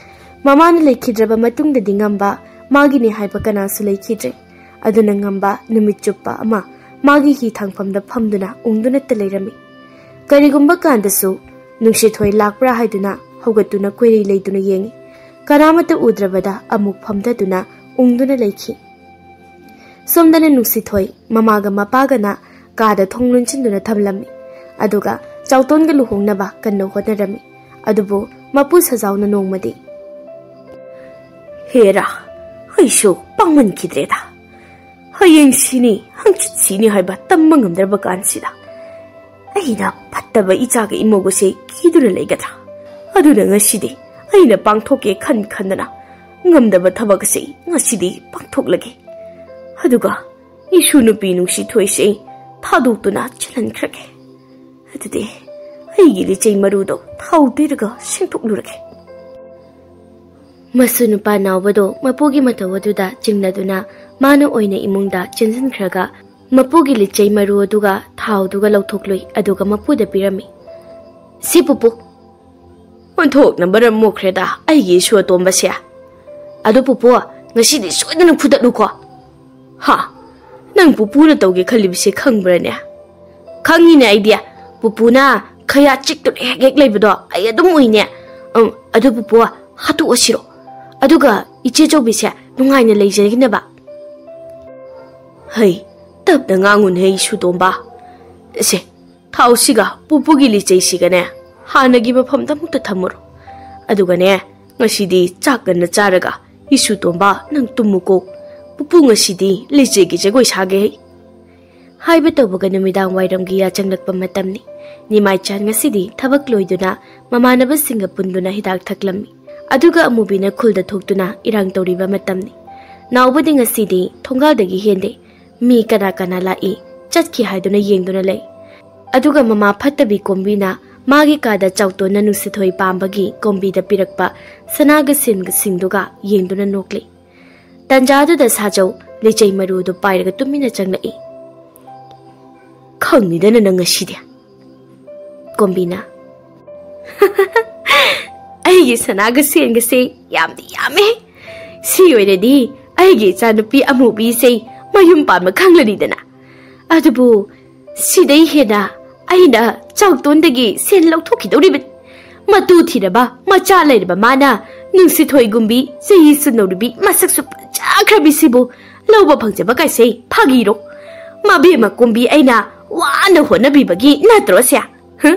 ꯃꯃꯥꯅ ꯂꯩꯈꯤꯗ꯭ꯔꯕ ꯃꯇꯨꯡꯗꯗꯤ ꯉꯝꯕ ꯃꯥꯒꯤꯅꯤ ꯍꯥꯏꯕ ꯀꯅꯥꯁꯨ ꯂꯩꯈꯤꯗ꯭ꯔꯦ꯫ ꯑꯗꯨꯅ ꯉꯝꯕ ꯅꯨꯃꯤꯠ ꯆꯨꯞꯄ ꯑꯃ ꯃꯥꯒꯤ ꯍꯤ ꯊꯥꯡꯐꯝꯗ ꯐꯝꯗꯨꯅ ꯎꯪꯗꯨꯅꯠꯇ ꯂꯩꯔꯝꯃꯤ꯫ ꯀꯔꯤꯒꯨꯝꯕ ꯀꯥꯟꯗꯁꯨ ꯅꯨꯡꯁꯤꯊꯣꯏ ꯂꯥꯛꯄ꯭ꯔꯥ ꯍꯥꯏꯗꯨꯅ ꯍꯧꯒꯠꯇꯨꯅ ꯀꯣꯏꯔꯩ ꯂꯩꯗꯨꯅ ꯌꯦꯡꯉꯤ꯫ ꯀꯅꯥꯃꯠꯇ ꯎꯗ꯭ꯔꯕꯗ ꯑꯃꯨꯛ ꯐꯝꯊꯗꯨꯅ ꯎꯪꯗꯨꯅ ꯂꯩꯈꯤ꯫ ꯁꯣꯝꯗꯅ ꯅꯨꯡꯁꯤꯊꯣꯏ ꯃꯃꯥꯒ ꯃꯄꯥꯒꯅ ꯀꯥꯗ ꯊꯣꯡ ꯂꯣꯟꯁꯤꯟꯗꯨꯅ ꯊꯝꯂꯝꯃꯤ꯫ ꯑꯗꯨꯒ ꯆꯥꯎꯇꯣꯟꯒ ꯂꯨꯍꯣꯡꯅꯕ ꯀꯟꯅ ꯍꯣꯠꯅꯔꯝꯃꯤ꯫ ꯑꯗꯨꯕꯨ ꯃꯄꯨ ꯁꯖꯥꯎꯅ ꯅꯣꯡꯃꯗꯤ, "ꯍꯦꯔꯥ, ꯑꯩꯁꯨ ꯄꯥꯡꯃꯟꯈꯤꯗ꯭ꯔꯦꯗ꯫ ꯍꯌꯦꯡ ꯁꯤꯅꯤ, ꯍꯪꯆꯤꯠ ꯁꯤꯅꯤ ꯍꯥꯏꯕ ꯇꯝꯕ ꯉꯝꯗ꯭ꯔꯕ ꯀꯥꯟꯁꯤꯗ ꯑꯩꯅ ꯐꯠꯇꯕ ꯏꯆꯥꯒ ꯏꯃꯧꯒꯁꯦ ꯀꯤꯗꯨꯅ ꯂꯩꯒꯗ꯭ꯔꯥ? ꯑꯗꯨꯅ ꯉꯁꯤꯗꯤ ꯑꯩꯅ ꯄꯥꯡꯊꯣꯛꯀꯦ ꯈꯟ ꯈꯟꯗꯅ ꯉꯝꯗꯕ ꯊꯕꯛ ꯑꯁꯤ ꯉꯁꯤꯗꯤ ꯄꯥꯡꯊꯣꯛꯂꯒꯦ꯫ ꯑꯗꯨꯒ ꯏꯁꯨ ꯅꯨꯄꯤ ꯅꯨꯡꯁꯤꯊꯣꯏꯁꯦ ꯊꯥꯗꯣꯛꯇꯨꯅ ꯆꯦꯜꯍꯟꯈ꯭ꯔꯒꯦ꯫ ꯑꯗꯨꯗꯤ ꯑꯩꯒꯤ ꯂꯤꯆꯩ ꯃꯔꯨꯗꯣ ꯊꯥꯎ ꯇꯩꯔꯒ ꯁꯦꯡꯗꯣꯛꯂꯨꯔꯒꯦ꯫" ꯃꯁꯨ ꯅꯨꯄꯥ ꯅꯥꯎꯕꯗꯣ ꯃꯄꯨꯒꯤ ꯃꯇꯧ ꯑꯗꯨꯗ ꯆꯤꯡꯅꯗꯨꯅ ꯃꯥꯅ ꯑꯣꯏꯅ ꯏꯃꯨꯡꯗ ꯆꯦꯟꯁꯤꯟꯈ꯭ꯔꯒ ꯃꯄꯨꯒꯤ ꯂꯤꯆꯩ ꯃꯔꯨ ꯑꯗꯨꯒ ꯊꯥꯎꯗꯨꯒ ꯂꯧꯊꯣꯛꯂꯨꯏ, ꯑꯗꯨꯒ ꯃꯄꯨꯗ ꯄꯤꯔꯝꯃꯤ꯫ "ꯁꯤ ꯄꯨꯄꯨ, ꯑꯣꯟꯊꯣꯛꯅ ꯃꯔꯝ ꯃꯣꯛꯈ꯭ꯔꯦꯗ ꯑꯩꯒꯤ ꯏꯁꯨ ꯑꯇꯣꯝꯕꯁꯦ꯫ ꯑꯗꯣ ꯄꯨꯄꯨ, ꯉꯁꯤꯗꯤ ꯁꯣꯏꯗꯅ ꯐꯨꯗꯠꯂꯨꯀꯣ꯫" "ꯍꯥ? ꯅꯪ ꯄꯨꯄꯨꯅ ꯇꯧꯒꯦ ꯈꯜꯂꯤꯕꯁꯦ ꯈꯪꯕ꯭ꯔꯅꯦ?" "ꯈꯪꯉꯤꯅꯦ ꯑꯩꯗꯤ꯫ ꯄꯨꯄꯨꯅ ꯈꯌꯥ ꯆꯤꯛꯇꯨꯅ ꯍꯦꯛ ꯍꯦꯛ ꯂꯩꯕꯗꯣ ꯑꯩ ꯑꯗꯨꯝ ꯎꯏꯅꯦ꯫ ꯎꯝ, ꯑꯗꯨ ꯄꯨꯄꯨ, ꯍꯥꯠꯇꯣꯛꯑꯁꯤꯔꯣ? ꯑꯗꯨꯒ ꯏꯆꯦ ꯆꯧꯕꯤꯁꯦ ꯅꯨꯡꯉꯥꯏꯅ ꯂꯩꯖꯈꯤꯅꯕ꯫" "ꯍꯩ, ꯇꯞꯅ ꯉꯥꯡꯉꯨꯅꯦ ꯏꯁꯨ ꯇꯣꯝꯕ꯫ ꯁꯦ, ꯊꯥꯎꯁꯤꯒ ꯄꯨꯄꯨꯒꯤ ꯂꯤꯆꯩꯁꯤꯒꯅꯦ ꯍꯥꯟꯅꯒꯤ ꯃꯐꯝꯗ ꯑꯃꯨꯛꯇ ꯊꯝꯃꯨꯔꯣ꯫ ꯑꯗꯨꯒꯅꯦ, ꯉꯁꯤꯗꯤ ꯆꯥꯛ ꯉꯟꯅ ꯆꯥꯔꯒ ꯏꯁꯨ ꯇꯣꯝꯕ ꯅꯪ ꯇꯨꯝꯃꯨꯀꯣ꯫ ꯄꯨꯄꯨ ꯉꯁꯤꯗꯤ ꯂꯤꯆꯩꯒꯤ ꯖꯒꯣꯏ ꯁꯥꯒꯦ꯫" ꯍꯥꯏꯕ ꯇꯧꯕꯒ ꯅꯨꯃꯤꯗꯥꯡ ꯋꯥꯏꯔꯝꯒꯤ ꯌꯥꯆꯪꯂꯛꯄ ꯃꯇꯝꯅꯤ꯫ ꯅꯤꯃꯥꯏꯆꯥꯟ ꯉꯁꯤꯗꯤ ꯊꯕꯛ ꯂꯣꯏꯗꯨꯅ ꯃꯃꯥꯟꯅꯕꯁꯤꯡꯒ ꯄꯨꯟꯗꯨꯅ ꯍꯤꯗꯥꯛ ꯊꯛꯂꯝꯃꯤ꯫ ꯑꯗꯨꯒ ꯑꯃꯨꯕꯤꯅ ꯈꯨꯜꯗ ꯊꯣꯛꯇꯨꯅ ꯏꯔꯥꯡ ꯇꯧꯔꯤꯕ ꯃꯇꯝꯅꯤ꯫ ꯅꯥꯎꯕꯗꯤ ꯉꯁꯤꯗꯤ ꯊꯣꯡꯒꯥꯜꯗꯒꯤ ꯍꯦꯟꯗꯦ꯫ ꯃꯤ ꯀꯅꯥ ꯀꯅꯥ ꯂꯥꯛꯏ, ꯆꯠꯈꯤ ꯍꯥꯏꯗꯨꯅ ꯌꯦꯡꯗꯨꯅ ꯂꯩ꯫ ꯑꯗꯨꯒ ꯃꯃꯥ ꯐꯠꯇꯕꯤ ꯀꯣꯝꯕꯤꯅ ꯃꯥꯒꯤ ꯀꯥꯗ ꯆꯥꯎꯇꯣꯟꯅ ꯅꯨꯡꯁꯤꯊꯣꯏ ꯄꯥꯝꯕꯒꯤ ꯀꯣꯝꯕꯤꯗ ꯄꯤꯔꯛꯄ ꯁꯅꯥꯒ ꯁꯦꯟꯒꯁꯤꯡꯗꯨꯒ ꯌꯦꯡꯗꯨꯅ ꯅꯣꯛꯂꯤ꯫ ꯇꯟꯖꯥꯗꯨꯗ ꯁꯥꯖꯧ ꯂꯤꯆꯩ ꯃꯔꯨꯗꯨ ꯄꯥꯏꯔꯒ ꯇꯨꯃꯤꯟꯅ ꯆꯪꯂꯛꯏ꯫ "ꯈꯪꯅꯤꯗꯅ ꯅꯪ ꯉꯁꯤꯗꯤ꯫" ꯀꯣꯝꯕꯤꯅ, "ꯑꯩꯒꯤ ꯁꯅꯥꯒ ꯁꯦꯟꯒꯁꯦ ꯌꯥꯝꯗꯤ ꯌꯥꯝꯃꯦ꯫ ꯁꯤ ꯑꯣꯏꯔꯗꯤ ꯑꯩꯒꯤ ꯏꯆꯥꯅꯨꯄꯤ ꯑꯃꯨꯕꯤꯁꯦ ꯃꯌꯨꯝ ꯄꯥꯟꯕ ꯈꯪꯂꯅꯤꯗꯅ꯫ ꯑꯗꯨꯕꯨ ꯁꯤꯗꯩ ꯍꯦꯟꯅ ꯑꯩꯅ ꯆꯥꯎꯇꯣꯟꯗꯒꯤ ꯁꯦꯟ ꯂꯧꯊꯣꯛꯈꯤꯗꯧꯔꯤꯕꯅꯤ꯫ ꯃꯇꯨ ꯊꯤꯔꯕ ꯃꯆꯥ ꯂꯩꯔꯕ ꯃꯥꯅ ꯅꯨꯡꯁꯤꯊꯣꯏꯒꯨꯝꯕꯤ ꯆꯍꯤ ꯁꯨꯅꯧꯔꯨꯕꯤ ꯃꯁꯛꯁꯨ ꯐꯖꯈ꯭ꯔꯕꯤꯁꯤꯕꯨ ꯂꯧꯕ ꯐꯪꯖꯕ ꯀꯥꯏꯁꯦ ꯐꯥꯒꯤꯔꯣ? ꯃꯕꯦꯝꯃ ꯀꯣꯝꯕꯤ ꯑꯩꯅ ꯋꯥꯅ ꯍꯣꯠꯅꯕꯤꯕꯒꯤ ꯅꯠꯇ꯭ꯔꯣ ꯁꯦ? ꯍ?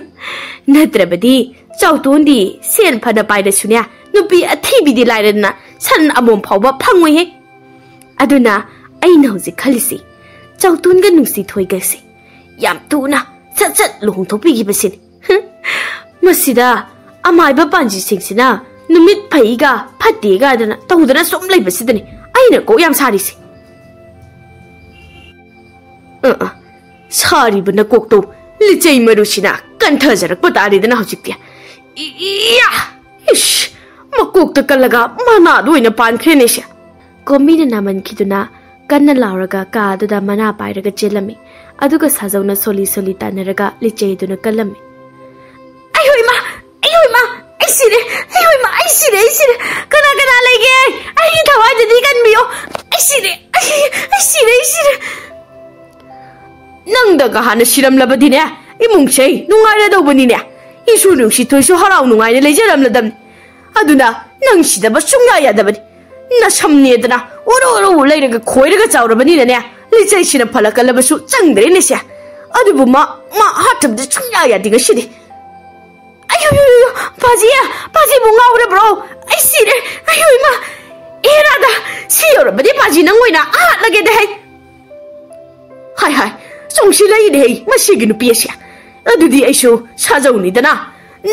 ꯅꯠꯇ꯭ꯔꯕꯗꯤ ꯆꯥꯎꯇꯣꯟꯗꯤ ꯁꯦꯟ ꯐꯅ ꯄꯥꯏꯔꯁꯨꯅꯦ, ꯅꯨꯄꯤ ꯑꯊꯤꯕꯤꯗꯤ ꯂꯥꯏꯔꯗꯅ ꯁꯟ ꯑꯃꯣꯝ ꯐꯥꯎꯕ ꯐꯪꯉꯣꯏꯍꯦ꯫ ꯑꯗꯨꯅ ꯑꯩꯅ ꯍꯧꯖꯤꯛ ꯈꯜꯂꯤꯁꯤ, ꯆꯥꯎꯇꯣꯟꯒ ꯅꯨꯡꯁꯤꯊꯣꯏꯒꯁꯦ ꯌꯥꯝ ꯊꯨꯅ ꯁꯠ ꯁꯠ ꯂꯨꯍꯣꯡꯊꯣꯛꯄꯤꯈꯤꯕꯁꯤꯅꯤ꯫ ꯍ? ꯃꯁꯤꯗ ꯑꯃꯥꯏꯕ ꯄꯥꯟꯖꯤꯁꯤꯡꯁꯤꯅ ꯅꯨꯃꯤꯠ ꯐꯩꯒ ꯐꯠꯇꯦꯒ ꯍꯥꯏꯗꯅ ꯇꯧꯗꯅ ꯁꯨꯝ ꯂꯩꯕꯁꯤꯗꯅꯤ ꯑꯩꯅ ꯀꯣꯛ ꯌꯥꯝ ꯁꯥꯔꯤꯁꯦ꯫ ꯑ, ꯑ, ꯁꯥꯔꯤꯕ ꯅꯀꯣꯛꯇꯣ ꯂꯤꯆꯩ ꯃꯔꯨꯁꯤꯅ ꯀꯟꯊꯖꯔꯛꯄ ꯇꯥꯔꯦꯗꯅ ꯍꯧꯖꯤꯛꯇꯤ꯫ ꯏ-, ꯏꯌꯥ! ꯏꯁ! ꯃꯀꯣꯛꯇ ꯀꯜꯂꯒ ꯃꯅꯥꯗ ꯑꯣꯏꯅ ꯄꯥꯟꯈ꯭ꯔꯦꯅꯦ ꯁꯦ꯫ ꯀꯣꯝꯕꯤꯅ ꯅꯥꯃꯟꯈꯤꯗꯨꯅ ꯀꯟꯅ ꯂꯥꯎꯔꯒ ꯀꯥ ꯑꯗꯨꯗ ꯃꯅꯥ ꯄꯥꯏꯔꯒ ꯆꯦꯜꯂꯝꯃꯤ꯫ ꯑꯗꯨꯒ ꯁꯥꯖꯧꯅ ꯁꯣꯜꯂꯤ ꯁꯣꯜꯂꯤ ꯇꯥꯟꯅꯔꯒ ꯂꯤꯆꯩꯗꯨꯅ ꯀꯜꯂꯝꯃꯤ꯫ "ꯑꯌꯣ ꯏꯃꯥ! ꯑꯌꯣ ꯏꯃꯥ! ꯑꯩ ꯁꯤꯔꯦ! ꯑꯌꯣ ꯏꯃꯥ! ꯑꯩ ꯁꯤꯔꯦ! ꯑꯩ ꯁꯤꯔꯦ! ꯀꯅꯥ ꯀꯅꯥ ꯂꯩꯒꯦ? ꯑꯩꯒꯤ ꯊꯋꯥꯏꯗꯗꯤ ꯀꯟꯕꯤꯌꯣ! ꯑꯩ ꯁꯤꯔꯦ! ꯑꯩ, ꯑꯩ ꯁꯤꯔꯦ! ꯑꯩ ꯁꯤꯔꯦ!" "ꯅꯪꯗꯒ ꯍꯥꯟꯅ ꯁꯤꯔꯝꯂꯕꯗꯤꯅꯦ, ꯏꯃꯨꯡꯁꯦ ꯅꯨꯡꯉꯥꯏꯔꯗꯧꯕꯅꯤꯅꯦ꯫ ꯏꯁꯨ ꯅꯨꯡꯁꯤꯊꯣꯏꯁꯨ ꯍꯔꯥꯎ ꯅꯨꯡꯉꯥꯏꯅ ꯂꯩꯖꯔꯝꯂꯗꯕꯅꯤ꯫ ꯑꯗꯨꯅ ꯅꯪ ꯁꯤꯗꯕ ꯁꯨꯡꯌꯥ ꯌꯥꯗꯕꯅꯤ꯫ ꯅꯁꯝꯅꯦꯗꯅ ꯎꯔꯨ ꯎꯔꯨ ꯂꯩꯔꯒ ꯈꯣꯏꯔꯒ ꯆꯥꯎꯔꯕꯅꯤꯅꯅꯦ, ꯂꯤꯆꯩꯁꯤꯅ ꯐꯂꯛꯀꯜꯂꯕꯁꯨ ꯆꯪꯗ꯭ꯔꯦꯅꯦ ꯁꯦ꯫ ꯑꯗꯨꯕꯨ ꯃꯥ, ꯃꯥ ꯍꯥꯠꯇꯕꯗꯤ ꯁꯨꯡꯌꯥ ꯌꯥꯗꯦ ꯉꯁꯤꯗꯤ꯫" "ꯑꯌꯣ, ꯑꯌꯣ, ꯑꯌꯣ, ꯄꯥꯖꯤ, ꯄꯥꯖꯤꯕꯨ ꯉꯥꯎꯔꯕ꯭ꯔꯣ? ꯑꯩ ꯁꯤꯔꯦ꯫ ꯑꯌꯣ ꯏꯃꯥ! ꯑꯦ ꯔꯥꯙꯥ, ꯁꯤ ꯌꯧꯔꯕꯗꯤ ꯄꯥꯖꯤ ꯅꯪ ꯑꯣꯏꯅ ꯍꯥꯠꯂꯒꯦꯗ ꯍꯩ꯫" "ꯍꯥꯏ, ꯍꯥꯏ, ꯆꯣꯡꯁꯤꯜꯂꯛꯏꯅꯦ ꯍꯩ ꯃꯁꯤꯒꯤ ꯅꯨꯄꯤ ꯑꯁꯤ꯫ ꯑꯗꯨꯗꯤ ꯑꯩꯁꯨ ꯁꯥꯖꯧꯅꯤꯗꯅ,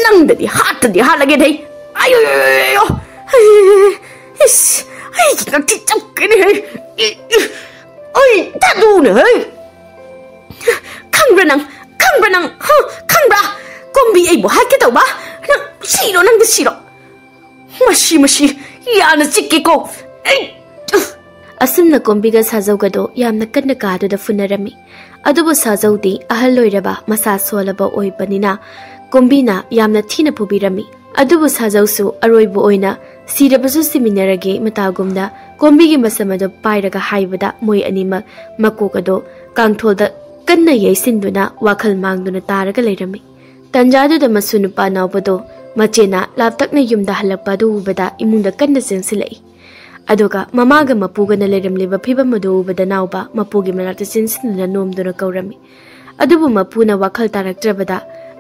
ꯅꯪꯗꯗꯤ ꯍꯥꯠꯇꯗꯤ ꯍꯥꯠꯂꯒꯦꯗ ꯍꯩ꯫ ꯑꯌꯣ, ꯑꯌꯣ, ꯑꯌꯣ, ꯑꯌꯣ, ꯍꯩ, ꯏꯁ, ꯑꯩꯒꯤ ꯉꯛꯇꯤ ꯆꯞꯀꯅꯤ ꯍꯦ꯫ ꯑꯩ ꯊꯥꯗꯣꯛꯎꯅ ꯍꯦ꯫ ꯈꯪꯕ꯭ꯔꯥ ꯅꯪ? ꯈꯪꯕ꯭ꯔꯥ ꯅꯪ? ꯍ? ꯈꯪꯕ꯭ꯔꯥ? ꯀꯣꯝꯕꯤ ꯑꯩꯕꯨ ꯍꯥꯠꯀꯦ ꯇꯧꯕ? ꯅꯪ ꯁꯤꯔꯣ, ꯅꯪꯗꯤ ꯁꯤꯔꯣ꯫ ꯃꯁꯤ, ꯃꯁꯤ ꯌꯥꯅ ꯆꯤꯛꯀꯦꯀꯣ꯫ ꯑꯩ ꯑꯁꯨꯝꯅ ꯀꯣꯝꯕꯤꯒ ꯁꯥꯖꯧꯒꯗꯣ ꯌꯥꯝꯅ ꯀꯟꯅ ꯀꯥꯗꯨꯗ ꯐꯨꯅꯔꯝꯃꯤ꯫ ꯑꯗꯨꯕꯨ ꯁꯥꯖꯧꯗꯤ ꯑꯍꯜ ꯑꯣꯏꯔꯕ ꯃꯁꯥ ꯁꯣꯜꯂꯕ ꯑꯣꯏꯕꯅꯤꯅ ꯀꯣꯝꯕꯤꯅ ꯌꯥꯝꯅ ꯊꯤꯅ ꯐꯨꯕꯤꯔꯝꯃꯤ꯫ ꯑꯗꯨꯕꯨ ꯁꯥꯖꯧꯁꯨ ꯑꯔꯣꯏꯕ ꯑꯣꯏꯅ ꯁꯤꯔꯕꯁꯨ ꯁꯤꯃꯤꯟꯅꯔꯒꯦ ꯃꯇꯥꯒꯨꯝꯗ ꯀꯣꯝꯕꯤꯒꯤ ꯃꯁꯝ ꯑꯗꯨ ꯄꯥꯏꯔꯒ ꯍꯥꯏꯕꯗ ꯃꯣꯏ ꯑꯅꯤꯃꯛ ꯃꯀꯣꯛ ꯑꯗꯣ ꯀꯥꯡꯊꯣꯜꯗ ꯀꯟꯅ ꯌꯩꯁꯤꯟꯗꯨꯅ ꯋꯥꯈꯜ ꯃꯥꯡꯗꯨꯅ ꯇꯥꯔꯒ ꯂꯩꯔꯝꯃꯤ꯫ ꯇꯟꯖꯥꯗꯨꯗ ꯃꯁꯨ ꯅꯨꯄꯥ ꯅꯥꯎꯕꯗꯣ ꯃꯆꯦꯅ ꯂꯥꯞꯇꯛꯅ ꯌꯨꯝꯗ ꯍꯜꯂꯛꯄ ꯑꯗꯨ ꯎꯕꯗ ꯏꯃꯨꯡꯗ ꯀꯟꯅ ꯆꯦꯟꯁꯤꯜꯂꯛꯏ꯫ ꯑꯗꯨꯒ ꯃꯃꯥꯒ ꯃꯄꯨꯒꯅ ꯂꯩꯔꯝꯂꯤꯕ ꯐꯤꯕꯝ ꯑꯗꯨ ꯎꯕꯗ ꯅꯥꯎꯕ ꯃꯄꯨꯒꯤ ꯃꯅꯥꯛꯇ ꯆꯦꯟꯁꯤꯟꯗꯨꯅ ꯅꯣꯝꯗꯨꯅ ꯀꯧꯔꯝꯃꯤ꯫ ꯑꯗꯨꯕꯨ ꯃꯄꯨꯅ ꯋꯥꯈꯜ ꯇꯥꯔꯛꯇ꯭ꯔꯕꯗ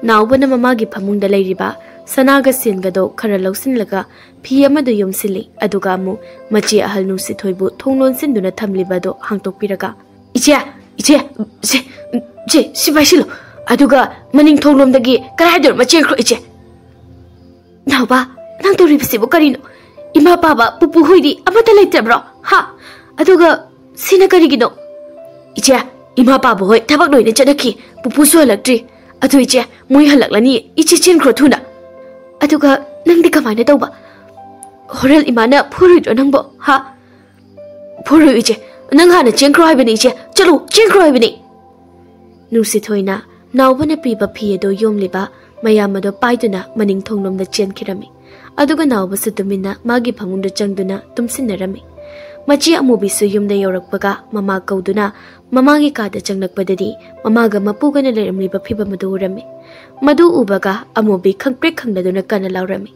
ꯅꯥꯎꯕꯅ ꯃꯃꯥꯒꯤ ꯐꯃꯨꯡꯗ ꯂꯩꯔꯤꯕ ꯁꯅꯥꯒ ꯁꯦꯟꯒꯗꯣ ꯈꯔ ꯂꯧꯁꯤꯜꯂꯒ ꯐꯤ ꯑꯃꯗ ꯌꯣꯝꯁꯤꯜꯂꯤ꯫ ꯑꯗꯨꯒ ꯑꯃꯨꯛ ꯃꯆꯦ ꯑꯍꯜ ꯅꯨꯡꯁꯤꯊꯣꯏꯕꯨ ꯊꯣꯡ ꯂꯣꯟꯁꯤꯟꯗꯨꯅ ꯊꯝꯂꯤꯕ ꯑꯗꯨ ꯍꯥꯡꯇꯣꯛꯄꯤꯔꯒ, "ꯏꯆꯦ, ꯏꯆꯦ, ꯁꯦ, ꯁꯦ, ꯁꯤ ꯄꯥꯏꯁꯤꯜꯂꯣ꯫ ꯑꯗꯨꯒ ꯃꯅꯤꯡ ꯊꯣꯡꯂꯣꯝꯗꯒꯤ ꯀꯗꯥꯏꯗꯅꯣ ꯑꯃ ꯆꯦꯟꯈ꯭ꯔꯣ, ꯏꯆꯦ꯫" "ꯅꯥꯎꯕ, ꯅꯪ ꯇꯧꯔꯤꯕꯁꯤꯕꯨ ꯀꯔꯤꯅꯣ? ꯏꯃꯥ ꯄꯥꯕ ꯄꯨꯄꯨ ꯍꯣꯏꯗꯤ ꯑꯃꯠꯇ ꯂꯩꯇ꯭ꯔꯕ꯭ꯔꯣ? ꯍꯥ? ꯑꯗꯨꯒ ꯁꯤꯅ ꯀꯔꯤꯒꯤꯅꯣ?" "ꯏꯆꯦ, ꯏꯃꯥ ꯄꯥꯕ ꯍꯣꯏ ꯊꯕꯛ ꯂꯣꯏꯅ ꯆꯠꯅꯈꯤ꯫ ꯄꯨꯄꯨꯁꯨ ꯍꯜꯂꯛꯇ꯭ꯔꯤ꯫ ꯑꯗꯨ ꯏꯆꯦ, ꯃꯣꯏ ꯍꯜꯂꯛꯂꯅꯤ꯫ ꯏꯆꯦ ꯆꯦꯟꯈ꯭ꯔꯣ ꯊꯨꯅ꯫" "ꯑꯗꯨꯒ ꯅꯪꯗꯤ ꯀꯃꯥꯏꯅ ꯇꯧꯕ? ꯍꯣꯔꯦꯟ ꯏꯃꯥꯅ ꯐꯨꯔꯣꯏꯗ꯭ꯔꯣ ꯅꯪꯕꯣ? ꯍꯥ?" "ꯐꯨꯔꯣꯏ ꯏꯆꯦ꯫ ꯅꯪ ꯍꯥꯟꯅ ꯆꯦꯟꯈ꯭ꯔꯣ ꯍꯥꯏꯕꯅꯤ ꯏꯆꯦ꯫ ꯆꯠꯂꯣ, ꯆꯦꯟꯈ꯭ꯔꯣ ꯍꯥꯏꯕꯅꯤ꯫" ꯅꯨꯡꯁꯤꯊꯣꯏꯅ ꯅꯥꯎꯕꯅ ꯄꯤꯕ ꯐꯤ ꯑꯗꯨ ꯌꯣꯝꯂꯤꯕ ꯃꯌꯥꯝ ꯑꯗꯨ ꯄꯥꯏꯗꯨꯅ ꯃꯅꯤꯡ ꯊꯣꯡꯂꯣꯝꯗ ꯆꯦꯟꯈꯤꯔꯝꯃꯤ꯫ ꯑꯗꯨꯒ ꯅꯥꯎꯕꯁꯨ ꯇꯨꯃꯤꯟꯅ ꯃꯥꯒꯤ ꯐꯃꯨꯡꯗ ꯆꯪꯗꯨꯅ ꯇꯨꯝꯁꯤꯟꯅꯔꯝꯃꯤ꯫ ꯃꯆꯦ ꯑꯃꯨꯕꯤꯁꯨ ꯌꯨꯝꯗ ꯌꯧꯔꯛꯄꯒ ꯃꯃꯥ ꯀꯧꯗꯨꯅ ꯃꯃꯥꯒꯤ ꯀꯥꯗ ꯆꯪꯂꯛꯄꯗꯗꯤ ꯃꯃꯥꯒ ꯃꯄꯨꯒꯅ ꯂꯩꯔꯝꯂꯤꯕ ꯐꯤꯕꯝ ꯑꯗꯨ ꯎꯔꯝꯃꯤ꯫ ꯃꯗꯨ ꯎꯕꯒ ꯑꯃꯨꯕꯤ ꯈꯪꯄ꯭ꯔꯦꯛ ꯈꯪꯂꯗꯨꯅ ꯀꯟꯅ ꯂꯥꯎꯔꯝꯃꯤ꯫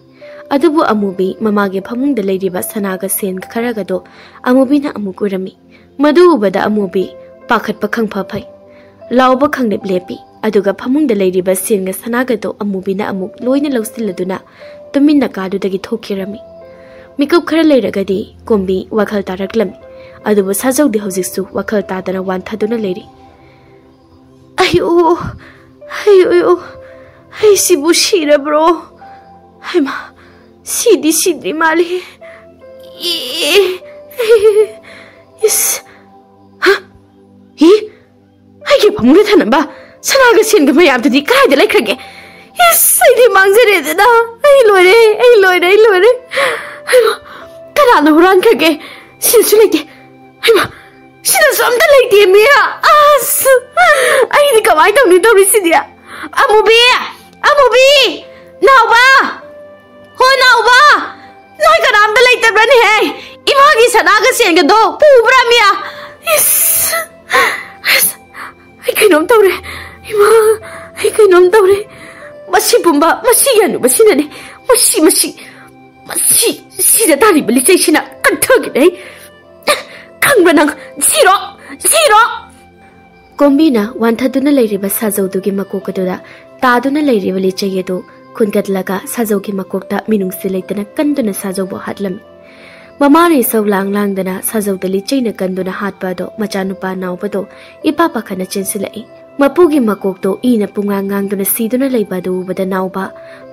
ꯑꯗꯨꯕꯨ ꯑꯃꯨꯕꯤ ꯃꯃꯥꯒꯤ ꯐꯃꯨꯡꯗ ꯂꯩꯔꯤꯕ ꯁꯅꯥꯒ ꯁꯦꯟꯒ ꯈꯔꯒꯗꯣ ꯑꯃꯨꯕꯤꯅ ꯑꯃꯨꯛ ꯎꯔꯝꯃꯤ꯫ ꯃꯗꯨ ꯎꯕꯗ ꯑꯃꯨꯕꯤ ꯄꯥꯈꯠꯄ ꯈꯪꯐ ꯐꯩ꯫ ꯂꯥꯎꯕ ꯈꯪꯂꯦꯞ ꯂꯦꯞꯄꯤ꯫ ꯑꯗꯨꯒ ꯐꯃꯨꯡꯗ ꯂꯩꯔꯤꯕ ꯁꯦꯟꯒ ꯁꯅꯥꯒꯗꯣ ꯑꯃꯨꯕꯤꯅ ꯑꯃꯨꯛ ꯂꯣꯏꯅ ꯂꯧꯁꯤꯜꯂꯗꯨꯅ ꯇꯨꯃꯤꯟꯅ ꯀꯥꯗꯨꯗꯒꯤ ꯊꯣꯛꯈꯤꯔꯝꯃꯤ꯫ ꯃꯤꯀꯨꯞ ꯈꯔ ꯂꯩꯔꯒꯗꯤ ꯀꯣꯝꯕꯤ ꯋꯥꯈꯜ ꯇꯥꯔꯛꯂꯝꯃꯤ꯫ ꯑꯗꯨꯕꯨ ꯁꯥꯖꯧꯗꯤ ꯍꯧꯖꯤꯛꯁꯨ ꯋꯥꯈꯜ ꯇꯥꯗꯅ ꯋꯥꯟꯊꯗꯨꯅ ꯂꯩꯔꯤ꯫ "ꯑꯌꯣ, ꯑꯌꯣ, ꯑꯌꯣ, ꯑꯩꯁꯤꯕꯨ ꯁꯤꯔꯕ꯭ꯔꯣ? ꯍꯩꯃꯥ, ꯁꯤꯗꯤ ꯁꯤꯗ꯭ꯔꯤ ꯃꯥꯜꯂꯦ꯫ ꯏ, ꯏꯁ, ꯍꯥ? ꯏ, ꯑꯩꯒꯤ ꯐꯃꯨꯡꯗ ꯊꯅꯝꯕ ꯁꯅꯥꯒ ꯁꯦꯟꯒ ꯃꯌꯥꯝꯗꯨꯗꯤ ꯀꯗꯥꯏꯗ ꯂꯩꯈ꯭ꯔꯒꯦ? ꯏꯁ, ꯑꯩꯗꯤ ꯃꯥꯡꯖꯔꯦꯗꯅ꯫ ꯑꯩ ꯂꯣꯏꯔꯦ, ꯑꯩ ꯂꯣꯏꯔꯦ, ꯑꯩ ꯂꯣꯏꯔꯦ꯫ ꯍꯩꯃꯥ, ꯀꯅꯥꯅ ꯍꯨꯔꯥꯟꯈ꯭ꯔꯒꯦ? ꯁꯤꯗꯁꯨ ꯂꯩꯇꯦ꯫ ꯍꯩꯃꯥ, ꯁꯤꯗꯁꯨ ꯑꯝꯇ ꯂꯩꯇꯦ, ꯃꯤꯌꯥ꯫ ꯑꯁ, ꯑꯩꯗꯤ ꯀꯃꯥꯏꯅ ꯇꯧꯅꯤ ꯇꯧꯔꯤꯁꯤꯗꯤ? ꯑꯃꯨꯕꯤ! ꯑꯃꯨꯕꯤ! ꯅꯥꯎꯕ! ꯍꯣ, ꯅꯥꯎꯕ! ꯅꯣꯏ ꯀꯅꯥꯝꯇ ꯂꯩꯇꯕ꯭ꯔꯅꯦꯍꯦ? ꯏꯃꯥꯒꯤ ꯁꯅꯥꯒ ꯁꯦꯟꯒꯗꯣ ꯄꯨꯕ꯭ꯔꯥ, ꯃꯤꯌꯥ? ꯏꯁ! ꯑꯁ! ꯑꯩ ꯀꯩꯅꯣꯝ ꯇꯧꯔꯦ꯫ ꯏꯃꯥ! ꯑꯩ ꯀꯩꯅꯣꯝ ꯇꯧꯔꯦ꯫ ꯃꯁꯤ ꯄꯨꯝꯕ, ꯃꯁꯤꯒꯤ ꯍꯅꯨꯕꯁꯤꯅꯅꯦ꯫ ꯃꯁꯤ, ꯃꯁꯤ, ꯃꯁꯤ, ꯁꯤꯗ ꯇꯥꯔꯤꯕ ꯂꯤꯆꯩꯁꯤꯅ ꯀꯟꯊꯒꯤꯅꯦ꯫ ꯈꯪꯕ꯭ꯔꯥ ꯅꯪ? ꯁꯤꯔꯣ! ꯁꯤꯔꯣ! ꯀꯣꯝꯕꯤꯅ ꯋꯥꯟꯊꯗꯨꯅ ꯂꯩꯔꯤꯕ ꯁꯥꯖꯧꯗꯨꯒꯤ ꯃꯀꯣꯛ ꯑꯗꯨꯗ ꯇꯥꯗꯨꯅ ꯂꯩꯔꯤꯕ ꯂꯤꯆꯩ ꯑꯗꯨ ꯈꯨꯟꯒꯠꯂꯒ ꯁꯥꯖꯧꯒꯤ ꯃꯀꯣꯛꯇ ꯃꯤꯅꯨꯡꯁꯤ ꯂꯩꯇꯅ ꯀꯟꯗꯨꯅ ꯁꯥꯖꯧꯕꯨ ꯍꯥꯠꯂꯝꯃꯤ꯫ ꯃꯃꯥꯅ ꯏꯁꯧ ꯂꯥꯡ ꯂꯥꯡꯗꯅ ꯁꯥꯖꯧꯗ ꯂꯤꯆꯩꯅ ꯀꯟꯗꯨꯅ ꯍꯥꯠꯄ ꯑꯗꯣ ꯃꯆꯥꯅꯨꯄꯥ ꯅꯥꯎꯕꯗꯣ ꯏꯄꯥ ꯄꯥꯈꯠꯅ ꯆꯦꯟꯁꯤꯜꯂꯛꯏ꯫ ꯃꯄꯨꯒꯤ ꯃꯀꯣꯛꯇꯣ ꯏꯅ ꯄꯨꯡꯉꯥꯡ ꯉꯥꯡꯗꯨꯅ ꯁꯤꯗꯨꯅ ꯂꯩꯕ ꯑꯗꯨ ꯎꯕꯗ ꯅꯥꯎꯕ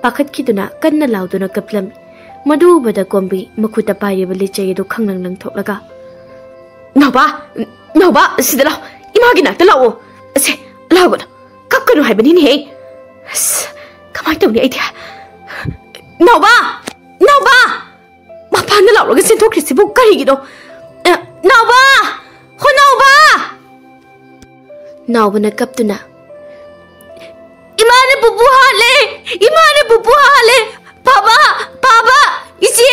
ꯄꯥꯈꯠꯈꯤꯗꯨꯅ ꯀꯟꯅ ꯂꯥꯎꯗꯨꯅ ꯀꯞꯂꯝꯃꯤ꯫ ꯃꯗꯨ ꯎꯕꯗ ꯀꯣꯝꯕꯤ ꯃꯈꯨꯠꯇ ꯄꯥꯏꯔꯤꯕ ꯂꯤꯆꯩ ꯑꯗꯨ ꯈꯪꯂꯪ ꯂꯪꯊꯣꯛꯂꯒ, "ꯅꯥꯎꯕ! ꯅꯥꯎꯕ! ꯁꯤꯗ ꯂꯥꯎ! ꯏꯃꯥꯒꯤ ꯅꯥꯛꯇ ꯂꯥꯛꯑꯣ! ꯑꯁꯦ, ꯂꯥꯎꯒꯅꯨ! ꯀꯞꯀꯅꯨ ꯍꯥꯏꯕꯅꯤꯅꯦꯍꯦ! ꯑꯁ, ꯀꯃꯥꯏꯅ ꯇꯧꯅꯤ ꯑꯩꯗꯤ? ꯅꯥꯎꯕ! ꯅꯥꯎꯕ!" ꯃꯄꯥꯟꯗ ꯂꯥꯎꯔꯒ ꯆꯦꯟꯊꯣꯛꯈ꯭ꯔꯤꯁꯤꯕꯨ ꯀꯔꯤꯒꯤꯅꯣ? ꯑ, ꯅꯥꯎꯕ! ꯍꯣ, ꯅꯥꯎꯕ! ꯅꯥꯎꯕꯅ ꯀꯞꯇꯨꯅ, "ꯏꯃꯥꯅ ꯄꯨꯄꯨ ꯍꯥꯠꯂꯦ! ꯏꯃꯥꯅ ꯄꯨꯄꯨ ꯍꯥꯠꯂꯦ! ꯄꯥꯕ! ꯄꯥꯕ! ꯏꯆꯦ!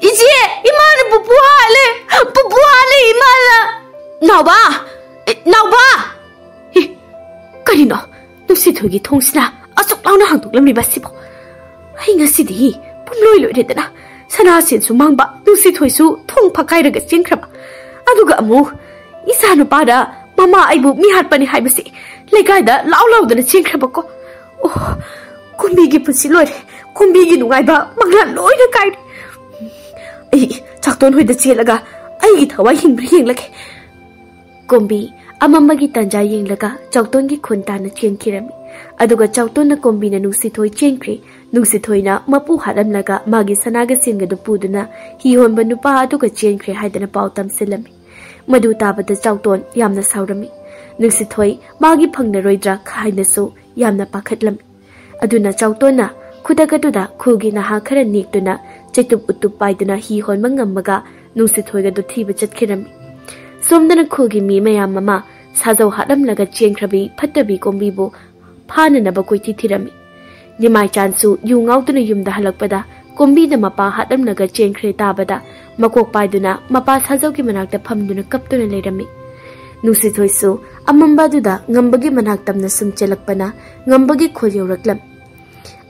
ꯏꯆꯦ! ꯏꯃꯥꯅ ꯄꯨꯄꯨ ꯍꯥꯠꯂꯦ! ꯄꯨꯄꯨ ꯍꯥꯠꯂꯦ ꯏꯃꯥꯅ!" "ꯅꯥꯎꯕ! ꯑꯦ, ꯅꯥꯎꯕ!" ꯑꯦ, ꯀꯔꯤꯅꯣ? ꯅꯨꯡꯁꯤꯊꯣꯏꯒꯤ ꯊꯣꯡꯁꯤꯅ ꯑꯁꯨꯛ ꯂꯥꯎꯅ ꯍꯥꯡꯗꯣꯛꯂꯝꯂꯤꯕ ꯑꯁꯤꯕꯨ? ꯑꯩ ꯉꯁꯤꯗꯤ ꯄꯨꯝꯂꯣꯏ ꯂꯣꯏꯔꯦꯗꯅ꯫ ꯁꯅꯥꯁꯦꯟꯁꯨ ꯃꯥꯡꯕ, ꯅꯨꯡꯁꯤꯊꯣꯏꯁꯨ ꯊꯣꯡ ꯐꯛꯀꯥꯏꯔꯒ ꯆꯦꯟꯈ꯭ꯔꯕ꯫ ꯑꯗꯨꯒ ꯑꯃꯨꯛ ꯏꯆꯥ ꯅꯨꯄꯥꯗ ꯃꯃꯥ ꯑꯩꯕꯨ ꯃꯤ ꯍꯥꯠꯄꯅꯤ ꯍꯥꯏꯕꯁꯤ ꯂꯩꯀꯥꯏꯗ ꯂꯥꯎ ꯂꯥꯎꯗꯅ ꯆꯦꯟꯈ꯭ꯔꯕꯀꯣ꯫ ꯑꯣ, ꯀꯨꯝꯕꯤꯒꯤ ꯄꯨꯟꯁꯤ ꯂꯣꯏꯔꯦ꯫ ꯀꯨꯝꯕꯤꯒꯤ ꯅꯨꯡꯉꯥꯏꯕ ꯃꯪꯂꯥꯟ ꯂꯣꯏꯅ ꯀꯥꯏꯔꯦ꯫ ꯑꯩ ꯆꯥꯛꯇꯣꯟ ꯍꯣꯏꯗ ꯆꯦꯜꯂꯒ ꯑꯩꯒꯤ ꯊꯋꯥꯏ ꯍꯤꯡꯕ꯭ꯔꯥ ꯌꯦꯡꯂꯒꯦ꯫ ꯀꯣꯝꯕꯤ ꯑꯃꯝꯕꯒꯤ ꯇꯥꯟꯖꯥ ꯌꯦꯡꯂꯒ ꯆꯥꯎꯇꯣꯟꯒꯤ ꯈꯨꯟ ꯇꯥꯟꯅ ꯆꯦꯟꯈꯤꯔꯝꯃꯤ꯫ ꯑꯗꯨꯒ ꯆꯥꯎꯇꯣꯟꯅ ꯀꯣꯝꯕꯤꯅ ꯅꯨꯡꯁꯤꯊꯣꯏ ꯆꯦꯟꯈ꯭ꯔꯦ꯫ ꯅꯨꯡꯁꯤꯊꯣꯏꯅ ꯃꯄꯨ ꯍꯥꯠꯂꯝꯂꯒ ꯃꯥꯒꯤ ꯁꯅꯥꯒ ꯁꯦꯟꯒꯗꯨ ꯄꯨꯗꯨꯅ ꯍꯤ ꯍꯣꯟꯕ ꯅꯨꯄꯥ ꯑꯗꯨꯒ ꯆꯦꯟꯈ꯭ꯔꯦ ꯍꯥꯏꯗꯅ ꯄꯥꯎ ꯇꯝꯁꯤꯜꯂꯝꯃꯤ꯫ ꯃꯗꯨ ꯇꯥꯕꯗ ꯆꯥꯎꯇꯣꯟ ꯌꯥꯝꯅ ꯁꯥꯎꯔꯝꯃꯤ꯫ ꯅꯨꯡꯁꯤꯊꯣꯏ ꯃꯥꯒꯤ ꯐꯪꯂꯔꯣꯏꯗ꯭ꯔꯥ ꯍꯥꯏꯅꯁꯨ ꯌꯥꯝꯅ ꯄꯥꯈꯠꯂꯝꯃꯤ꯫ ꯑꯗꯨꯅ ꯆꯥꯎꯇꯣꯟꯅ ꯈꯨꯗꯛ ꯑꯗꯨꯗ ꯈꯨꯜꯒꯤ ꯅꯍꯥ ꯈꯔ ꯅꯦꯛꯇꯨꯅ ꯆꯩꯇꯨꯞ ꯎꯇꯨꯞ ꯄꯥꯏꯗꯨꯅ ꯍꯤ ꯍꯣꯟꯕ ꯉꯝꯃꯒ ꯅꯨꯡꯁꯤꯊꯣꯏꯒꯗꯨ ꯊꯤꯕ ꯆꯠꯈꯤꯔꯝꯃꯤ꯫ ꯁꯣꯝꯗꯅ ꯈꯨꯜꯒꯤ ꯃꯤ ꯃꯌꯥꯝ ꯑꯃ ꯁꯥꯖꯧ ꯍꯥꯠꯂꯝꯂꯒ ꯆꯦꯟꯈ꯭ꯔꯕꯤ ꯐꯠꯇꯕꯤ ꯀꯣꯝꯕꯤꯕꯨ ꯐꯥꯅꯅꯕ ꯀꯣꯏꯊꯤ ꯊꯤꯔꯝꯃꯤ꯫ ꯅꯤꯃꯥꯏꯆꯥꯟꯁꯨ ꯌꯨ ꯉꯥꯎꯗꯨꯅ ꯌꯨꯝꯗ ꯍꯜꯂꯛꯄꯗ ꯀꯣꯝꯕꯤꯅ ꯃꯄꯥ ꯍꯥꯠꯂꯝꯂꯒ ꯆꯦꯟꯈ꯭ꯔꯦ ꯇꯥꯕꯗ ꯃꯀꯣꯛ ꯄꯥꯏꯗꯨꯅ ꯃꯄꯥ ꯁꯥꯖꯧꯒꯤ ꯃꯅꯥꯛꯇ ꯐꯝꯗꯨꯅ ꯀꯞꯇꯨꯅ ꯂꯩꯔꯝꯃꯤ꯫ ꯅꯨꯡꯁꯤꯊꯣꯏꯁꯨ ꯑꯃꯝꯕ ꯑꯗꯨꯗ ꯉꯝꯕꯒꯤ ꯃꯅꯥꯛ ꯇꯝꯅ ꯁꯨꯝ ꯆꯦꯜꯂꯛꯄꯅ ꯉꯝꯕꯒꯤ ꯈꯨꯜ ꯌꯧꯔꯛꯂꯝꯃꯤ꯫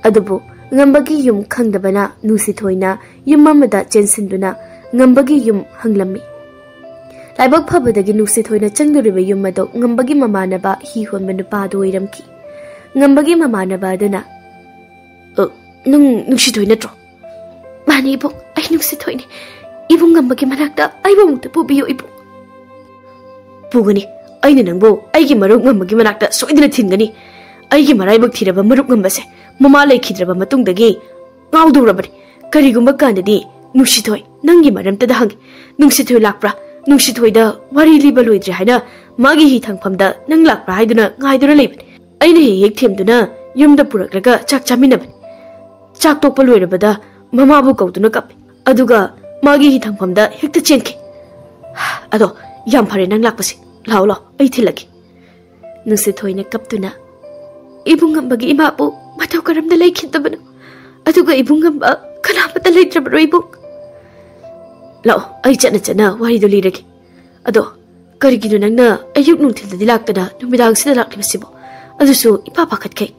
ꯑꯗꯨꯕꯨ ꯉꯝꯕꯒꯤ ꯌꯨꯝ ꯈꯪꯗꯕꯅ ꯅꯨꯡꯁꯤꯊꯣꯏꯅ ꯌꯨꯝ ꯑꯃꯗ ꯆꯦꯟꯁꯤꯟꯗꯨꯅ ꯉꯝꯕꯒꯤ ꯌꯨꯝ ꯍꯪꯂꯝꯃꯤ꯫ ꯂꯥꯏꯕꯛ ꯐꯕꯗꯒꯤ ꯅꯨꯡꯁꯤꯊꯣꯏꯅ ꯆꯪꯗꯣꯔꯤꯕ ꯌꯨꯝ ꯑꯗꯨ ꯉꯝꯕꯒꯤ ꯃꯃꯥꯟꯅꯕ ꯍꯤ ꯍꯣꯟꯕ ꯅꯨꯄꯥ ꯑꯗꯨ ꯑꯣꯏꯔꯝꯈꯤ꯫ ꯉꯝꯕꯒꯤ ꯃꯃꯥꯟꯅꯕ ꯑꯗꯨꯅ, "ꯑ, ꯅꯪ ꯅꯨꯡꯁꯤꯊꯣꯏ ꯅꯠꯇ꯭ꯔꯣ?" "ꯃꯥꯅꯤ ꯏꯕꯨꯡ, ꯑꯩ ꯅꯨꯡꯁꯤꯊꯣꯏꯅꯤ꯫ ꯏꯕꯨꯡ ꯉꯝꯕꯒꯤ ꯃꯅꯥꯛꯇ ꯑꯩꯕꯨ ꯑꯃꯨꯛꯇ ꯄꯨꯕꯤꯌꯨ ꯏꯕꯨꯡ꯫" "ꯄꯨꯒꯅꯤ꯫ ꯑꯩꯅ ꯅꯪꯕꯨ ꯑꯩꯒꯤ ꯃꯔꯨꯞ ꯉꯝꯕꯒꯤ ꯃꯅꯥꯛꯇ ꯁꯣꯏꯗꯅ ꯊꯤꯟꯒꯅꯤ꯫ ꯑꯩꯒꯤ ꯃꯔꯥꯏꯕꯛ ꯊꯤꯔꯕ ꯃꯔꯨꯞ ꯉꯝꯕꯁꯦ ꯃꯃꯥ ꯂꯩꯈꯤꯗ꯭ꯔꯕ ꯃꯇꯨꯡꯗꯒꯤ ꯉꯥꯎꯗꯧꯔꯕꯅꯤ꯫ ꯀꯔꯤꯒꯨꯝꯕ ꯀꯥꯟꯗꯗꯤ ꯅꯨꯡꯁꯤꯊꯣꯏ ꯅꯪꯒꯤ ꯃꯔꯝꯇꯗ ꯍꯪꯉꯤ꯫ ꯅꯨꯡꯁꯤꯊꯣꯏ ꯂꯥꯛꯄ꯭ꯔꯥ? ꯅꯨꯡꯁꯤꯊꯣꯏꯗ ꯋꯥꯔꯤ ꯂꯤꯕ ꯂꯣꯏꯗ꯭ꯔꯤ ꯍꯥꯏꯅ ꯃꯥꯒꯤ ꯍꯤ ꯊꯥꯡꯐꯝꯗ ꯅꯪ ꯂꯥꯛꯄ꯭ꯔꯥ ꯍꯥꯏꯗꯨꯅ ꯉꯥꯏꯗꯨꯅ ꯂꯩꯕꯅꯤ꯫ ꯑꯩꯅ ꯍꯦꯛ ꯍꯦꯛ ꯊꯦꯝꯗꯨꯅ ꯌꯨꯝꯗ ꯄꯨꯔꯛꯂꯒ ꯆꯥꯛ ꯆꯥꯃꯤꯟꯅꯕꯅꯤ꯫ ꯆꯥꯛ ꯇꯣꯛꯄ ꯂꯣꯏꯔꯕꯗ ꯃꯃꯥꯕꯨ ꯀꯧꯗꯨꯅ ꯀꯞꯄꯤ꯫ ꯑꯗꯨꯒ ꯃꯥꯒꯤ ꯍꯤ ꯊꯥꯡꯐꯝꯗ ꯍꯦꯛꯇ ꯆꯦꯟꯈꯤ꯫ ꯑꯗꯣ ꯌꯥꯝ ꯐꯔꯦ ꯅꯪ ꯂꯥꯛꯄꯁꯦ꯫ ꯂꯥꯛꯑꯣ, ꯂꯥꯛꯑꯣ, ꯑꯩ ꯊꯤꯜꯂꯒꯦ꯫" ꯅꯨꯡꯁꯤꯊꯣꯏꯅ ꯀꯞꯇꯨꯅ, "ꯏꯕꯨꯡ ꯉꯝꯕꯒꯤ ꯏꯃꯥꯕꯨ ꯃꯇꯧ ꯀꯔꯝꯅ ꯂꯩꯈꯤꯗꯕꯅꯣ? ꯑꯗꯨꯒ ꯏꯕꯨꯡ ꯉꯝꯕ ꯀꯅꯥꯃꯠꯇ ꯂꯩꯇ꯭ꯔꯕ꯭ꯔꯣ ꯏꯕꯨꯡ?" "ꯂꯥꯛꯑꯣ, ꯑꯩ ꯆꯠꯅ ꯆꯠꯅ ꯋꯥꯔꯤꯗꯨ ꯂꯤꯔꯒꯦ꯫ ꯑꯗꯣ ꯀꯔꯤꯒꯤꯅꯣ ꯅꯪꯅ ꯑꯌꯨꯛ ꯅꯨꯡꯊꯤꯜꯗꯗꯤ ꯂꯥꯛꯇꯅ ꯅꯨꯃꯤꯗꯥꯡꯁꯤꯗ ꯂꯥꯛꯂꯤꯕꯁꯤꯕꯣ? ꯑꯗꯨꯁꯨ ꯏꯄꯥ ꯄꯥꯈꯠꯈꯩ꯫"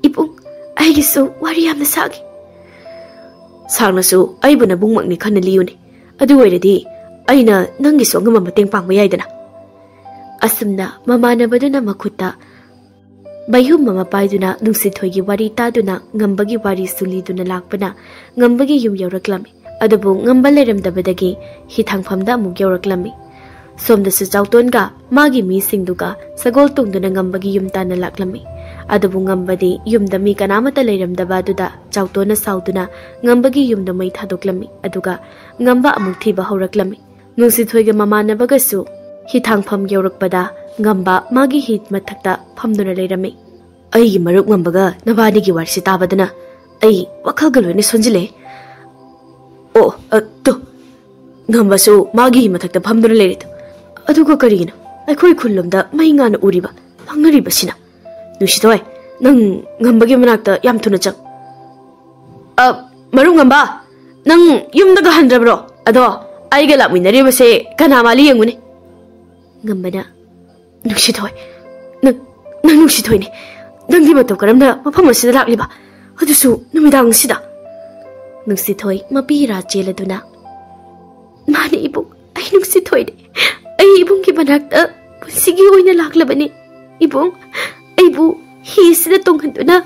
"ꯏꯕꯨꯡ, ꯑꯩꯒꯤꯁꯨ ꯋꯥꯔꯤ ꯌꯥꯝꯅ ꯁꯥꯡꯉꯤ꯫" "ꯁꯥꯡꯅꯁꯨ ꯑꯩꯕꯨ ꯅꯕꯨꯡꯃꯛꯅꯤ ꯈꯟꯅ ꯂꯤꯌꯨꯅꯦ꯫ ꯑꯗꯨ ꯑꯣꯏꯔꯗꯤ ꯑꯩꯅ ꯅꯪꯒꯤꯁꯨ ꯑꯉꯝꯕ ꯃꯇꯦꯡ ꯄꯥꯡꯕ ꯌꯥꯏꯗꯅ꯫" ꯑꯁꯨꯝꯅ ꯃꯃꯥꯟꯅꯕꯗꯨꯅ ꯃꯈꯨꯠꯇ ꯃꯩꯍꯨꯝ ꯑꯃ ꯄꯥꯏꯗꯨꯅ ꯅꯨꯡꯁꯤꯊꯣꯏꯒꯤ ꯋꯥꯔꯤ ꯇꯥꯗꯨꯅ ꯉꯝꯕꯒꯤ ꯋꯥꯔꯤꯁꯨ ꯂꯤꯗꯨꯅ ꯂꯥꯛꯄꯅ ꯉꯝꯕꯒꯤ ꯌꯨꯝ ꯌꯧꯔꯛꯂꯝꯃꯤ꯫ ꯑꯗꯨꯕꯨ ꯉꯝꯕ ꯂꯩꯔꯝꯗꯕꯗꯒꯤ ꯍꯤꯊꯥꯡꯐꯝꯗ ꯑꯃꯨꯛ ꯌꯧꯔꯛꯂꯝꯃꯤ꯫ ꯁꯣꯝꯗꯁꯨ ꯆꯥꯎꯇꯣꯟꯒ ꯃꯥꯒꯤ ꯃꯤꯁꯤꯡꯗꯨꯒ ꯁꯒꯣꯜ ꯇꯣꯡꯗꯨꯅ ꯉꯝꯕꯒꯤ ꯌꯨꯝ ꯇꯥꯟꯅ ꯂꯥꯛꯂꯝꯃꯤ꯫ ꯑꯗꯨꯕꯨ ꯉꯝꯕꯗꯤ ꯌꯨꯝꯗ ꯃꯤ ꯀꯅꯥꯃꯠꯇ ꯂꯩꯔꯝꯗꯕ ꯑꯗꯨꯗ ꯆꯥꯎꯇꯣꯟꯅ ꯁꯥꯎꯗꯨꯅ ꯉꯝꯕꯒꯤ ꯌꯨꯝꯗ ꯃꯩ ꯊꯥꯗꯣꯛꯂꯝꯃꯤ꯫ ꯑꯗꯨꯒ ꯉꯝꯕ ꯑꯃꯨꯛ ꯊꯤꯕ ꯍꯧꯔꯛꯂꯝꯃꯤ꯫ ꯅꯨꯡꯁꯤꯊꯣꯏꯒ ꯃꯃꯥꯟꯅꯕꯒꯁꯨ ꯍꯤꯊꯥꯡꯐꯝ ꯌꯧꯔꯛꯄꯗ ꯉꯝꯕ ꯃꯥꯒꯤ ꯍꯤ ꯃꯊꯛꯇ ꯐꯝꯗꯨꯅ ꯂꯩꯔꯝꯃꯤ꯫ "ꯑꯩꯒꯤ ꯃꯔꯨꯞ ꯉꯝꯕꯒ ꯅꯕꯥꯅꯤꯒꯤ ꯋꯥꯔꯤꯁꯤ ꯇꯥꯕꯗꯅ ꯑꯩ ꯋꯥꯈꯜꯒ ꯂꯣꯏꯅ ꯁꯣꯟꯖꯤꯜꯂꯛꯑꯦ꯫ ꯑꯣ, ꯑ, ꯇꯨ, ꯉꯝꯕꯁꯨ ꯃꯥꯒꯤ ꯍꯤ ꯃꯊꯛꯇ ꯐꯝꯗꯨꯅ ꯂꯩꯔꯦ꯫ ꯑꯗꯨꯒ ꯀꯔꯤꯒꯤꯅꯣ ꯑꯩꯈꯣꯏ ꯈꯨꯜꯂꯣꯝꯗ ꯃꯩ ꯉꯥꯅ ꯎꯔꯤꯕ, ꯂꯥꯡꯅꯔꯤꯕꯁꯤꯅ? ꯅꯨꯡꯁꯤꯊꯣꯏ, ꯅꯪ ꯉꯝꯕꯒꯤ ꯃꯅꯥꯛꯇ ꯌꯥꯝ ꯊꯨꯅ ꯆꯪ꯫ ꯑ, ꯃꯔꯨꯞ ꯉꯝꯕ, ꯅꯪ ꯌꯨꯝꯗꯒ ꯍꯟꯗ꯭ꯔꯕ꯭ꯔꯣ? ꯑꯗꯣ ꯑꯩꯒ ꯂꯥꯛꯃꯤꯟꯅꯔꯤꯕꯁꯦ ꯀꯅꯥ ꯃꯥꯜꯂꯤ ꯌꯦꯡꯉꯨꯅꯦ꯫" ꯉꯝꯕꯅ, "ꯅꯨꯡꯁꯤꯊꯣꯏ, ꯅꯪ, ꯅꯪ ꯅꯨꯡꯁꯤꯊꯣꯏꯅꯦ꯫ ꯅꯪꯗꯤ ꯃꯇꯧ ꯀꯔꯝꯅ ꯃꯐꯝ ꯑꯁꯤꯗ ꯂꯥꯛꯂꯤꯕ? ꯑꯗꯨꯁꯨ ꯅꯨꯃꯤꯗꯥꯡ ꯑꯁꯤꯗ?" ꯅꯨꯡꯁꯤꯊꯣꯏ ꯃꯄꯤ ꯏꯔꯥ ꯆꯦꯜꯂꯗꯨꯅ, "ꯃꯥꯅꯦ ꯏꯕꯨꯡ, ꯑꯩ ꯅꯨꯡꯁꯤꯊꯣꯏꯅꯦ꯫ ꯑꯩ ꯏꯕꯨꯡꯒꯤ ꯃꯅꯥꯛꯇ ꯄꯨꯟꯁꯤꯒꯤ ꯑꯣꯏꯅ ꯂꯥꯛꯂꯕꯅꯤ꯫ ꯏꯕꯨꯡ, ꯑꯩꯕꯨ ꯍꯤꯁꯤꯗ ꯇꯣꯡꯍꯟꯗꯨꯅ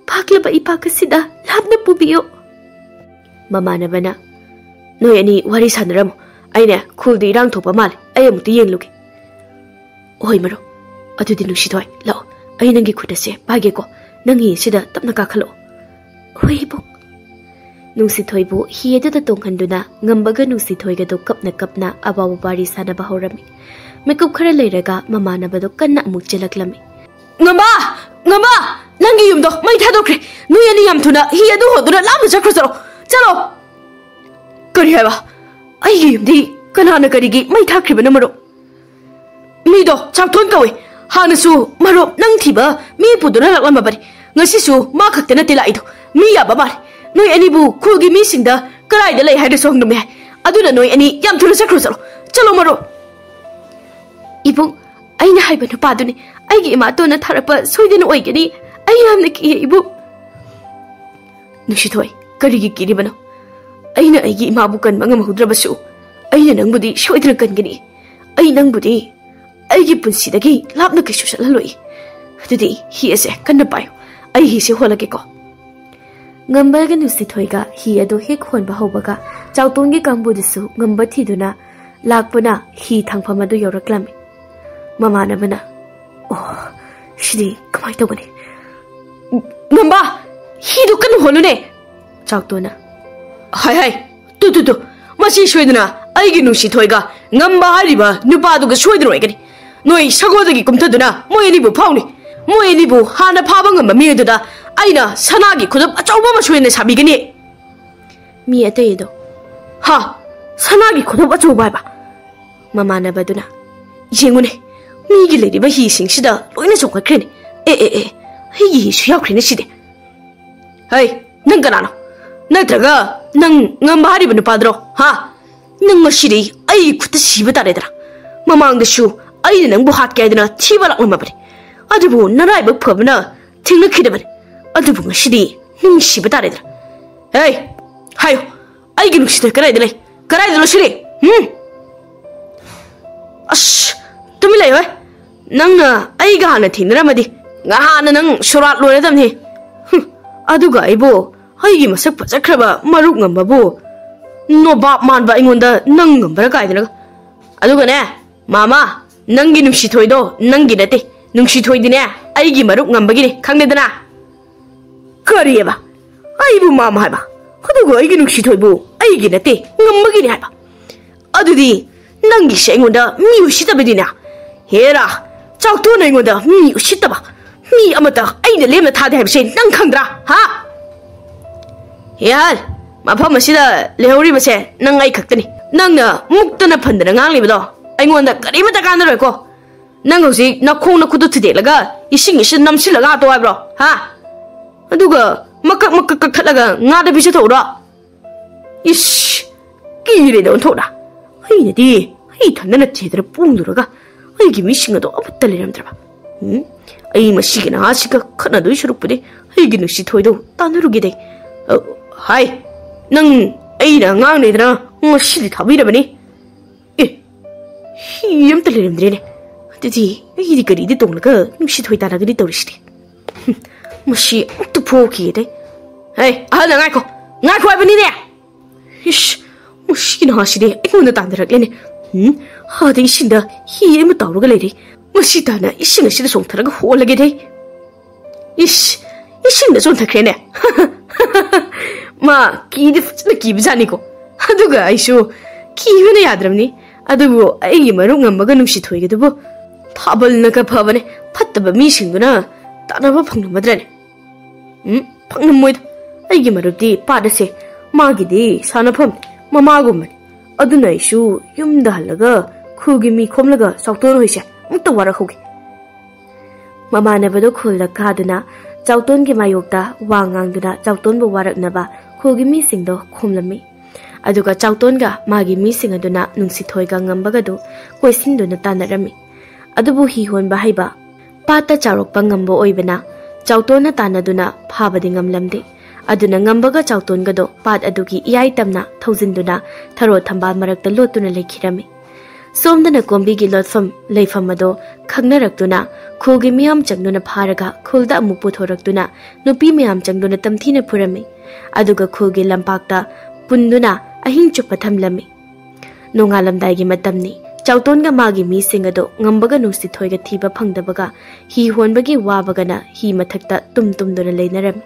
ꯐꯥꯛꯂꯕ ꯏꯄꯥꯛ ꯑꯁꯤꯗ ꯂꯥꯞꯅ ꯄꯨꯕꯤꯌꯨ꯫" ꯃꯃꯥꯟꯅꯕꯅ, "ꯅꯣꯏ ꯑꯅꯤ ꯋꯥꯔꯤ ꯁꯥꯟꯅꯔꯝꯃꯨ꯫ ꯑꯩꯅꯦ, ꯈꯨꯜꯗꯤ ꯏꯔꯥꯡ ꯊꯣꯛꯄ ꯃꯥꯜꯂꯦ꯫ ꯑꯩ ꯑꯃꯨꯛꯇ ꯌꯦꯡꯂꯨꯒꯦ꯫" "ꯍꯣꯏ ꯃꯔꯨꯞ꯫ ꯑꯗꯨꯗꯤ ꯅꯨꯡꯁꯤꯊꯣꯏ, ꯂꯥꯛꯑꯣ, ꯑꯩ ꯅꯪꯒꯤ ꯈꯨꯠ ꯑꯁꯦ ꯄꯥꯏꯒꯦꯀꯣ꯫ ꯅꯪ ꯍꯤ ꯑꯁꯤꯗ ꯇꯞꯅ ꯀꯥꯈꯠꯂꯛꯑꯣ꯫" "ꯍꯣꯏ ꯏꯕꯨꯡ꯫" ꯅꯨꯡꯁꯤꯊꯣꯏꯕꯨ ꯍꯤ ꯑꯗꯨꯗ ꯇꯣꯡꯍꯟꯗꯨꯅ ꯉꯝꯕꯒ ꯅꯨꯡꯁꯤꯊꯣꯏꯒꯗꯨ ꯀꯞꯅ ꯀꯞꯅ ꯑꯋꯥꯕ ꯋꯥꯔꯤ ꯁꯥꯟꯅꯕ ꯍꯧꯔꯝꯃꯤ꯫ ꯃꯤꯀꯨꯞ ꯈꯔ ꯂꯩꯔꯒ ꯃꯃꯥꯟꯅꯕꯗꯣ ꯀꯟꯅ ꯑꯃꯨꯛ ꯆꯦꯜꯂꯛꯂꯝꯃꯤ꯫ "ꯉꯝꯕ! ꯉꯝꯕ! ꯅꯪꯒꯤ ꯌꯨꯝꯗꯣ ꯃꯩ ꯊꯥꯗꯣꯛꯈ꯭ꯔꯦ꯫ ꯅꯣꯏ ꯑꯅꯤ ꯌꯥꯝ ꯊꯨꯅ ꯍꯤ ꯑꯗꯨ ꯍꯣꯟꯗꯨꯅ ꯂꯥꯞꯅ ꯆꯠꯈ꯭ꯔꯣ, ꯆꯠꯂꯣ꯫ ꯆꯠꯂꯣ!" "ꯀꯔꯤ ꯍꯥꯏꯕ? ꯑꯩꯒꯤ ꯌꯨꯝꯗꯤ ꯀꯅꯥꯅ ꯀꯔꯤꯒꯤ ꯃꯩ ꯊꯥꯈ꯭ꯔꯤꯕꯅꯣ ꯃꯔꯨꯞ?" "ꯃꯤꯗꯣ ꯆꯥꯛꯊꯣꯟ ꯀꯧꯏ꯫ ꯍꯥꯟꯅꯁꯨ ꯃꯔꯨꯞ ꯅꯪ ꯊꯤꯕ ꯃꯤ ꯄꯨꯗꯨꯅ ꯂꯥꯛꯂꯝꯃꯕꯅꯤ꯫ ꯉꯁꯤꯁꯨ ꯃꯥ ꯈꯛꯇ ꯅꯠꯇꯦ ꯂꯥꯛꯏꯗꯣ꯫ ꯃꯤ ꯌꯥꯝꯕ ꯃꯥꯜꯂꯦ꯫ ꯅꯣꯏ ꯑꯅꯤꯕꯨ ꯈꯨꯜꯒꯤ ꯃꯤꯁꯤꯡꯗ ꯀꯗꯥꯏꯗ ꯂꯩ ꯍꯥꯏꯅꯁꯨ ꯍꯪꯂꯝꯃꯤ ꯍꯥꯏ꯫ ꯑꯗꯨꯅ ꯅꯣꯏ ꯑꯅꯤ ꯌꯥꯝ ꯊꯨꯅ ꯆꯠꯈ꯭ꯔꯣ, ꯆꯠꯂꯣ꯫ ꯆꯠꯂꯣ ꯃꯔꯨꯞ!" "ꯏꯕꯨꯡ, ꯑꯩꯅ ꯍꯥꯏꯕ ꯅꯨꯄꯥꯗꯨꯅꯤ꯫ ꯑꯩꯒꯤ ꯏꯃꯥꯇꯣꯟꯅ ꯊꯥꯔꯛꯄ ꯁꯣꯏꯗꯅ ꯑꯣꯏꯒꯅꯤ꯫ ꯑꯩ ꯌꯥꯝꯅ ꯀꯤꯌꯦ ꯏꯕꯨꯡ꯫" "ꯅꯨꯡꯁꯤꯊꯣꯏ, ꯀꯔꯤꯒꯤ ꯀꯤꯔꯤꯕꯅꯣ? ꯑꯩꯅ ꯑꯩꯒꯤ ꯏꯃꯥꯕꯨ ꯀꯟꯕ ꯉꯝꯍꯧꯗ꯭ꯔꯕꯁꯨ ꯑꯩꯅ ꯅꯪꯕꯨꯗꯤ ꯁꯣꯏꯗꯅ ꯀꯟꯒꯅꯤ꯫ ꯑꯩ ꯅꯪꯕꯨꯗꯤ ꯑꯩꯒꯤ ꯄꯨꯟꯁꯤꯗꯒꯤ ꯂꯥꯞꯅ ꯀꯩꯁꯨ ꯆꯠꯍꯜꯂꯣꯏ꯫ ꯑꯗꯨꯗꯤ ꯍꯤ ꯑꯁꯦ ꯀꯟꯅ ꯄꯥꯏꯌꯨ꯫ ꯑꯩ ꯍꯤꯁꯦ ꯍꯣꯜꯂꯒꯦꯀꯣ꯫" ꯉꯝꯕꯒ ꯅꯨꯡꯁꯤꯊꯣꯏꯒ ꯍꯤ ꯑꯗꯨ ꯍꯦꯛ ꯍꯣꯟꯕ ꯍꯧꯕꯒ ꯆꯥꯎꯇꯣꯟꯒꯤ ꯀꯥꯡꯕꯨꯗꯨꯁꯨ ꯉꯝꯕ ꯊꯤꯗꯨꯅ ꯂꯥꯛꯄꯅ ꯍꯤ ꯊꯥꯡꯐꯝ ꯑꯗꯨ ꯌꯧꯔꯛꯂꯝꯃꯤ꯫ ꯃꯃꯥꯟꯅꯕꯅ, "ꯑꯣ, ꯁꯤꯗꯤ ꯀꯃꯥꯏꯅ ꯇꯧꯒꯅꯤ? ꯉꯝꯕ, ꯍꯤꯗꯨ ꯀꯟꯅ ꯍꯣꯜꯂꯨꯅꯦ!" ꯆꯥꯎꯇꯣꯟꯅ, "ꯍꯥꯏ ꯍꯥꯏ, ꯇꯨ ꯇꯨ ꯇꯨ, ꯃꯁꯤ ꯁꯣꯏꯗꯅ ꯑꯩꯒꯤ ꯅꯨꯡꯁꯤ ꯊꯣꯏꯒ ꯉꯝꯕ ꯍꯥꯏꯔꯤꯕ ꯅꯨꯄꯥꯗꯨꯒ ꯁꯣꯏꯗꯅ ꯑꯣꯏꯒꯅꯤ꯫ ꯅꯣꯏ ꯁꯒꯣꯜꯗꯒꯤ ꯀꯨꯝꯊꯗꯨꯅ ꯃꯣꯏ ꯑꯅꯤꯕꯨ ꯐꯥꯎꯅꯤ꯫ ꯃꯣꯏ ꯑꯅꯤꯕꯨ ꯍꯥꯟꯅ ꯐꯥꯕ ꯉꯝꯕ ꯃꯤ ꯑꯗꯨꯗ ꯑꯩꯅ ꯁꯅꯥꯒꯤ ꯈꯨꯗꯞ ꯑꯆꯧꯕ ꯑꯃ ꯁꯣꯏꯗꯅ ꯁꯥꯕꯤꯒꯅꯤ꯫" ꯃꯤ ꯑꯇꯩ ꯑꯗꯣ, "ꯍꯥ? ꯁꯅꯥꯒꯤ ꯈꯨꯗꯞ ꯑꯆꯧꯕ ꯍꯥꯏꯕ?" ꯃꯃꯥꯟꯅꯕꯗꯨꯅ, "ꯌꯦꯡꯉꯨꯅꯦ, ꯃꯤꯒꯤ ꯂꯩꯔꯤꯕ ꯍꯤꯁꯤꯡꯁꯤꯗ ꯂꯣꯏꯅ ꯆꯣꯡꯈꯠꯈ꯭ꯔꯦꯅꯦ꯫ ꯑꯦ, ꯑꯦ, ꯑꯦ, ꯑꯩꯒꯤ ꯍꯤꯁꯨ ꯌꯥꯎꯈ꯭ꯔꯦꯅꯦ ꯁꯤꯗꯤ꯫ ꯍꯩ, ꯅꯪ ꯀꯅꯥꯅꯣ? ꯅꯠꯇ꯭ꯔꯒ ꯅꯪ ꯉꯝꯕ ꯍꯥꯏꯔꯤꯕ ꯅꯨꯄꯥꯗꯨꯔꯣ? ꯍꯥ? ꯅꯪ ꯉꯁꯤꯗꯤ ꯑꯩꯒꯤ ꯈꯨꯠꯇ ꯁꯤꯕ ꯇꯥꯔꯦꯗꯅ꯫ ꯃꯃꯥꯡꯗꯁꯨ ꯑꯩꯅ ꯅꯪꯕꯨ ꯍꯥꯠꯀꯦ ꯍꯥꯏꯗꯅ ꯊꯤꯕ ꯂꯥꯛꯂꯝꯃꯕꯅꯤ꯫ ꯑꯗꯨꯕꯨ ꯅꯔꯥꯏꯕꯛ ꯐꯕꯅ ꯊꯦꯡꯅꯈꯤꯗꯕꯅꯤ꯫ ꯑꯗꯨꯕꯨ ꯉꯁꯤꯗꯤ ꯅꯪ ꯁꯤꯕ ꯇꯥꯔꯦꯗꯅ꯫ ꯍꯦ, ꯍꯥꯏꯌꯣ, ꯑꯩꯒꯤ ꯅꯨꯡꯁꯤꯊꯣꯏ ꯀꯗꯥꯏꯗ ꯂꯩ? ꯀꯗꯥꯏꯗ ꯂꯣꯏꯁꯤꯜꯂꯤ? ꯎꯝ?" "ꯑꯁ, ꯇꯨꯃꯤꯟ ꯂꯩꯌꯣꯍꯦ꯫ ꯅꯪꯅ ꯑꯩꯒ ꯍꯥꯟꯅ ꯊꯦꯡꯅꯔꯝꯃꯗꯤ ꯉꯍꯥꯟꯅ ꯅꯪ ꯁꯣꯔꯥꯠ ꯂꯣꯏꯔꯗꯕꯅꯤ꯫ ꯍꯨꯝ, ꯑꯗꯨꯒ ꯑꯩꯕꯨ ꯑꯩꯒꯤ ꯃꯁꯛ ꯐꯖꯈ꯭ꯔꯕ ꯃꯔꯨꯞ ꯉꯝꯕꯕꯨ ꯅꯣꯕꯥꯞ ꯃꯥꯟꯕ ꯑꯩꯉꯣꯟꯗ ꯅꯪ ꯉꯝꯕꯔ ꯀꯥꯏꯗꯅꯒ꯫ ꯑꯗꯨꯒꯅꯦ, ꯃꯥꯃ, ꯅꯪꯒꯤ ꯅꯨꯡꯁꯤꯊꯣꯏꯗꯣ ꯅꯪꯒꯤ ꯅꯠꯇꯦ꯫ ꯅꯨꯡꯁꯤꯊꯣꯏꯗꯤꯅꯦ ꯑꯩꯒꯤ ꯃꯔꯨꯞ ꯉꯝꯕꯒꯤꯅꯤ, ꯈꯪꯗꯦꯗꯅ?" "ꯀꯔꯤꯑꯕ? ꯑꯩꯕꯨ ꯃꯥꯃ ꯍꯥꯏꯕ? ꯑꯗꯨꯒ ꯑꯩꯒꯤ ꯅꯨꯡꯁꯤꯊꯣꯏꯕꯨ ꯑꯩꯒꯤ ꯅꯠꯇꯦ, ꯉꯝꯕꯒꯤꯅꯤ ꯍꯥꯏꯕ? ꯑꯗꯨꯗꯤ ꯅꯪꯒꯤꯁꯦ ꯑꯩꯉꯣꯟꯗ ꯃꯤ ꯎꯁꯤꯠꯇꯕꯗꯤꯅꯦ꯫ ꯍꯦꯔꯥ, ꯆꯥꯎꯇꯣꯟ ꯑꯩꯉꯣꯟꯗ ꯃꯤ ꯎꯁꯤꯠꯇꯕ꯫ ꯃꯤ ꯑꯃꯠꯇ ꯑꯩꯅ ꯂꯦꯝꯅ ꯊꯥꯗꯦ ꯍꯥꯏꯕꯁꯦ ꯅꯪ ꯈꯪꯗ꯭ꯔꯥ? ꯍꯥ?" "ꯍꯦꯍꯜ, ꯃꯐꯝ ꯑꯁꯤꯗ ꯂꯩꯍꯧꯔꯤꯕꯁꯦ ꯅꯪ ꯑꯩ ꯈꯛꯇꯅꯤ꯫ ꯅꯪꯅ ꯃꯨꯛꯇꯅ ꯐꯟꯗꯅ ꯉꯥꯡꯂꯤꯕꯗꯣ ꯑꯩꯉꯣꯟꯗ ꯀꯔꯤꯃꯠꯇ ꯀꯥꯟꯅꯔꯣꯏꯀꯣ꯫ ꯅꯪ ꯍꯧꯖꯤꯛ ꯅꯈꯣꯡ ꯅꯈꯨꯠꯇꯨ ꯊꯨꯗꯦꯛꯂꯒ ꯏꯁꯤꯡ ꯑꯁꯤꯗ ꯅꯝꯁꯤꯜꯂꯒ ꯍꯥꯠꯇꯣꯛ ꯍꯥꯏꯕ꯭ꯔꯣ? ꯍꯥ? ꯑꯗꯨꯒ ꯃꯀꯛ ꯃꯀꯛ ꯀꯛꯊꯠꯂꯒ ꯉꯥꯗ ꯄꯤꯖꯊꯣꯛꯎꯔꯣ?" "ꯏꯁ, ꯀꯤꯔꯦꯗ ꯑꯣꯟꯊꯣꯛꯅ꯫ ꯑꯩꯅꯗꯤ ꯑꯩ ꯏꯊꯟꯗꯅ ꯊꯦꯗꯅ ꯄꯣꯡꯗꯨꯔꯒ ꯑꯩꯒꯤ ꯃꯤꯁꯤꯡ ꯑꯗꯣ ꯑꯃꯠꯇ ꯂꯩꯔꯝꯗ꯭ꯔꯕ꯫ ꯎꯝ? ꯑꯩ ꯃꯁꯤꯒꯤ ꯅꯍꯥꯁꯤꯒ ꯈꯠꯅꯗꯣꯏ ꯁꯔꯨꯛꯄꯨꯗꯤ ꯑꯩꯒꯤ ꯅꯨꯡꯁꯤ ꯊꯣꯏꯗꯣ ꯇꯥꯟꯅꯔꯨꯒꯦꯗꯦ꯫ ꯑ, ꯍꯥꯏ, ꯅꯪ ꯑꯩꯅ ꯑꯉꯥꯡꯅꯦꯗꯅ ꯉꯁꯤꯗꯤ ꯊꯥꯕꯤꯔꯕꯅꯤ꯫ ꯑꯦ, ꯍꯤ ꯑꯝꯇ ꯂꯩꯔꯝꯗ꯭ꯔꯦꯅꯦ꯫ ꯑꯗꯨꯗꯤ ꯑꯩꯗꯤ ꯒꯥꯔꯤꯗ ꯇꯣꯡꯂꯒ ꯅꯨꯡꯁꯤ ꯊꯣꯏ ꯇꯥꯟꯅꯒꯅꯤ ꯇꯧꯔꯤꯁꯤꯗꯤ꯫ ꯍꯨꯝ, ꯃꯁꯤ ꯑꯃꯨꯛꯇ ꯐꯨꯈꯤꯒꯦꯗꯦ꯫ ꯍꯦ, ꯑꯍꯜꯗ ꯉꯥꯏꯈꯣ, ꯉꯥꯏꯈꯣ ꯍꯥꯏꯕꯅꯤꯅꯦ!" "ꯏꯁ, ꯃꯁꯤꯒꯤ ꯅꯍꯥꯁꯤꯗꯤ ꯑꯩꯉꯣꯟꯗ ꯇꯥꯟꯊꯔꯛꯂꯦꯅꯦ꯫ ꯎꯝ, ꯑꯥꯗ ꯏꯁꯤꯡꯗ ꯍꯤ ꯑꯃ ꯇꯥꯎꯔꯒ ꯂꯩꯔꯦ꯫ ꯃꯁꯤ ꯇꯥꯅ ꯏꯁꯤꯡ ꯑꯁꯤꯗ ꯆꯣꯡꯊꯔꯒ ꯍꯣꯜꯂꯒꯦꯗꯦ꯫ ꯏꯁ, ꯏꯁꯤꯡꯗ ꯆꯣꯡꯊꯈ꯭ꯔꯦꯅꯦ꯫ ꯃꯥ ꯀꯤꯗꯤ ꯐꯖꯅ ꯀꯤꯕꯖꯥꯠꯅꯤꯀꯣ꯫ ꯑꯗꯨꯒ ꯑꯩꯁꯨ ꯀꯤꯕꯅ ꯌꯥꯗ꯭ꯔꯕꯅꯤ꯫ ꯑꯗꯨꯕꯨ ꯑꯩꯒꯤ ꯃꯔꯨꯞ ꯉꯝꯕꯒ ꯅꯨꯡꯁꯤꯊꯣꯏꯒꯗꯨꯕꯨ ꯊꯥꯕꯜꯅꯒ ꯐꯕꯅꯦ꯫ ꯐꯠꯇꯕ ꯃꯤꯁꯤꯡꯗꯨꯅ ꯇꯥꯟꯅꯕ ꯐꯪꯂꯝꯃꯗ꯭ꯔꯅꯦ? ꯎꯝ, ꯐꯪꯂꯝꯃꯣꯏꯗ꯫ ꯑꯩꯒꯤ ꯃꯔꯨꯞꯇꯤ ꯄꯥꯠ ꯑꯁꯦ ꯃꯥꯒꯤꯗꯤ ꯁꯥꯟꯅꯐꯝ ꯃꯃꯥꯒꯨꯝꯕꯅꯤ꯫ ꯑꯗꯨꯅ ꯑꯩꯁꯨ ꯌꯨꯝꯗ ꯍꯜꯂꯒ ꯈꯨꯜꯒꯤ ꯃꯤ ꯈꯣꯝꯂꯒ ꯆꯥꯎꯇꯣꯟ ꯍꯣꯏꯁꯦ ꯑꯃꯨꯛꯇ ꯋꯥꯔꯛꯍꯧꯒꯦ꯫ ꯃꯃꯥꯟꯅꯕꯗꯣ ꯈꯨꯜꯗ ꯀꯥꯗꯨꯅ ꯆꯥꯎꯇꯣꯟꯒꯤ ꯃꯥꯌꯣꯛꯇ ꯋꯥ ꯉꯥꯡꯗꯨꯅ ꯆꯥꯎꯇꯣꯟꯕꯨ ꯋꯥꯔꯛꯅꯕ ꯈꯨꯜꯒꯤ ꯃꯤꯁꯤꯡꯗꯣ ꯈꯣꯝꯂꯝꯃꯤ꯫ ꯑꯗꯨꯒ ꯆꯥꯎꯇꯣꯟꯒ ꯃꯥꯒꯤ ꯃꯤꯁꯤꯡ ꯑꯗꯨꯅ ꯅꯨꯡꯁꯤꯊꯣꯏꯒ ꯉꯝꯕꯒꯗꯨ ꯀꯣꯏꯁꯤꯟꯗꯨꯅ ꯇꯥꯟꯅꯔꯝꯃꯤ꯫ ꯑꯗꯨꯕꯨ ꯍꯤ ꯍꯣꯟꯕ ꯍꯩꯕ ꯄꯥꯠꯇ ꯆꯥꯎꯔꯛꯄ ꯉꯝꯕ ꯑꯣꯏꯕꯅ ꯆꯥꯎꯇꯣꯟꯅ ꯇꯥꯟꯅꯗꯨꯅ ꯐꯥꯕꯗꯤ ꯉꯝꯂꯝꯗꯦ꯫ ꯑꯗꯨꯅ ꯉꯝꯕꯒ ꯆꯥꯎꯇꯣꯟꯒꯗꯣ ꯄꯥꯠ ꯑꯗꯨꯒꯤ ꯏꯌꯥꯏ ꯇꯝꯅ ꯊꯧꯖꯤꯟꯗꯨꯅ ꯊꯔꯣ ꯊꯝꯕꯥꯜ ꯃꯔꯛꯇ ꯂꯣꯠꯇꯨꯅ ꯂꯩꯈꯤꯔꯝꯃꯤ꯫ ꯁꯣꯝꯗꯅ ꯀꯣꯝꯕꯤꯒꯤ ꯂꯣꯠꯐꯝ ꯂꯩꯐꯝ ꯑꯗꯣ ꯈꯪꯅꯔꯛꯇꯨꯅ ꯈꯨꯜꯒꯤ ꯃꯤꯌꯥꯝ ꯆꯪꯗꯨꯅ ꯐꯥꯔꯒ ꯈꯨꯜꯗ ꯑꯃꯨꯛ ꯄꯨꯊꯣꯔꯛꯇꯨꯅ ꯅꯨꯄꯤ ꯃꯌꯥꯝ ꯆꯪꯗꯨꯅ ꯇꯝꯊꯤꯅ ꯐꯨꯔꯝꯃꯤ꯫ ꯑꯗꯨꯒ ꯈꯨꯜꯒꯤ ꯂꯝꯄꯥꯛꯇ ꯄꯨꯟꯗꯨꯅ ꯑꯍꯤꯡ ꯆꯨꯞꯄ ꯊꯝꯂꯝꯃꯤ꯫ ꯅꯣꯡꯉꯥꯜꯂꯝꯗꯥꯏꯒꯤ ꯃꯇꯝꯅꯤ꯫ ꯆꯥꯎꯇꯣꯟꯒ ꯃꯥꯒꯤ ꯃꯤꯁꯤꯡ ꯑꯗꯣ ꯉꯝꯕꯒ ꯅꯨꯡꯁꯤꯊꯣꯏꯒ ꯊꯤꯕ ꯐꯪꯗꯕꯒ ꯍꯤ ꯍꯣꯟꯕꯒꯤ ꯋꯥꯕꯒꯅ ꯍꯤ ꯃꯊꯛꯇ ꯇꯨꯝ ꯇꯨꯝꯗꯨꯅ ꯂꯩꯅꯔꯝꯃꯤ꯫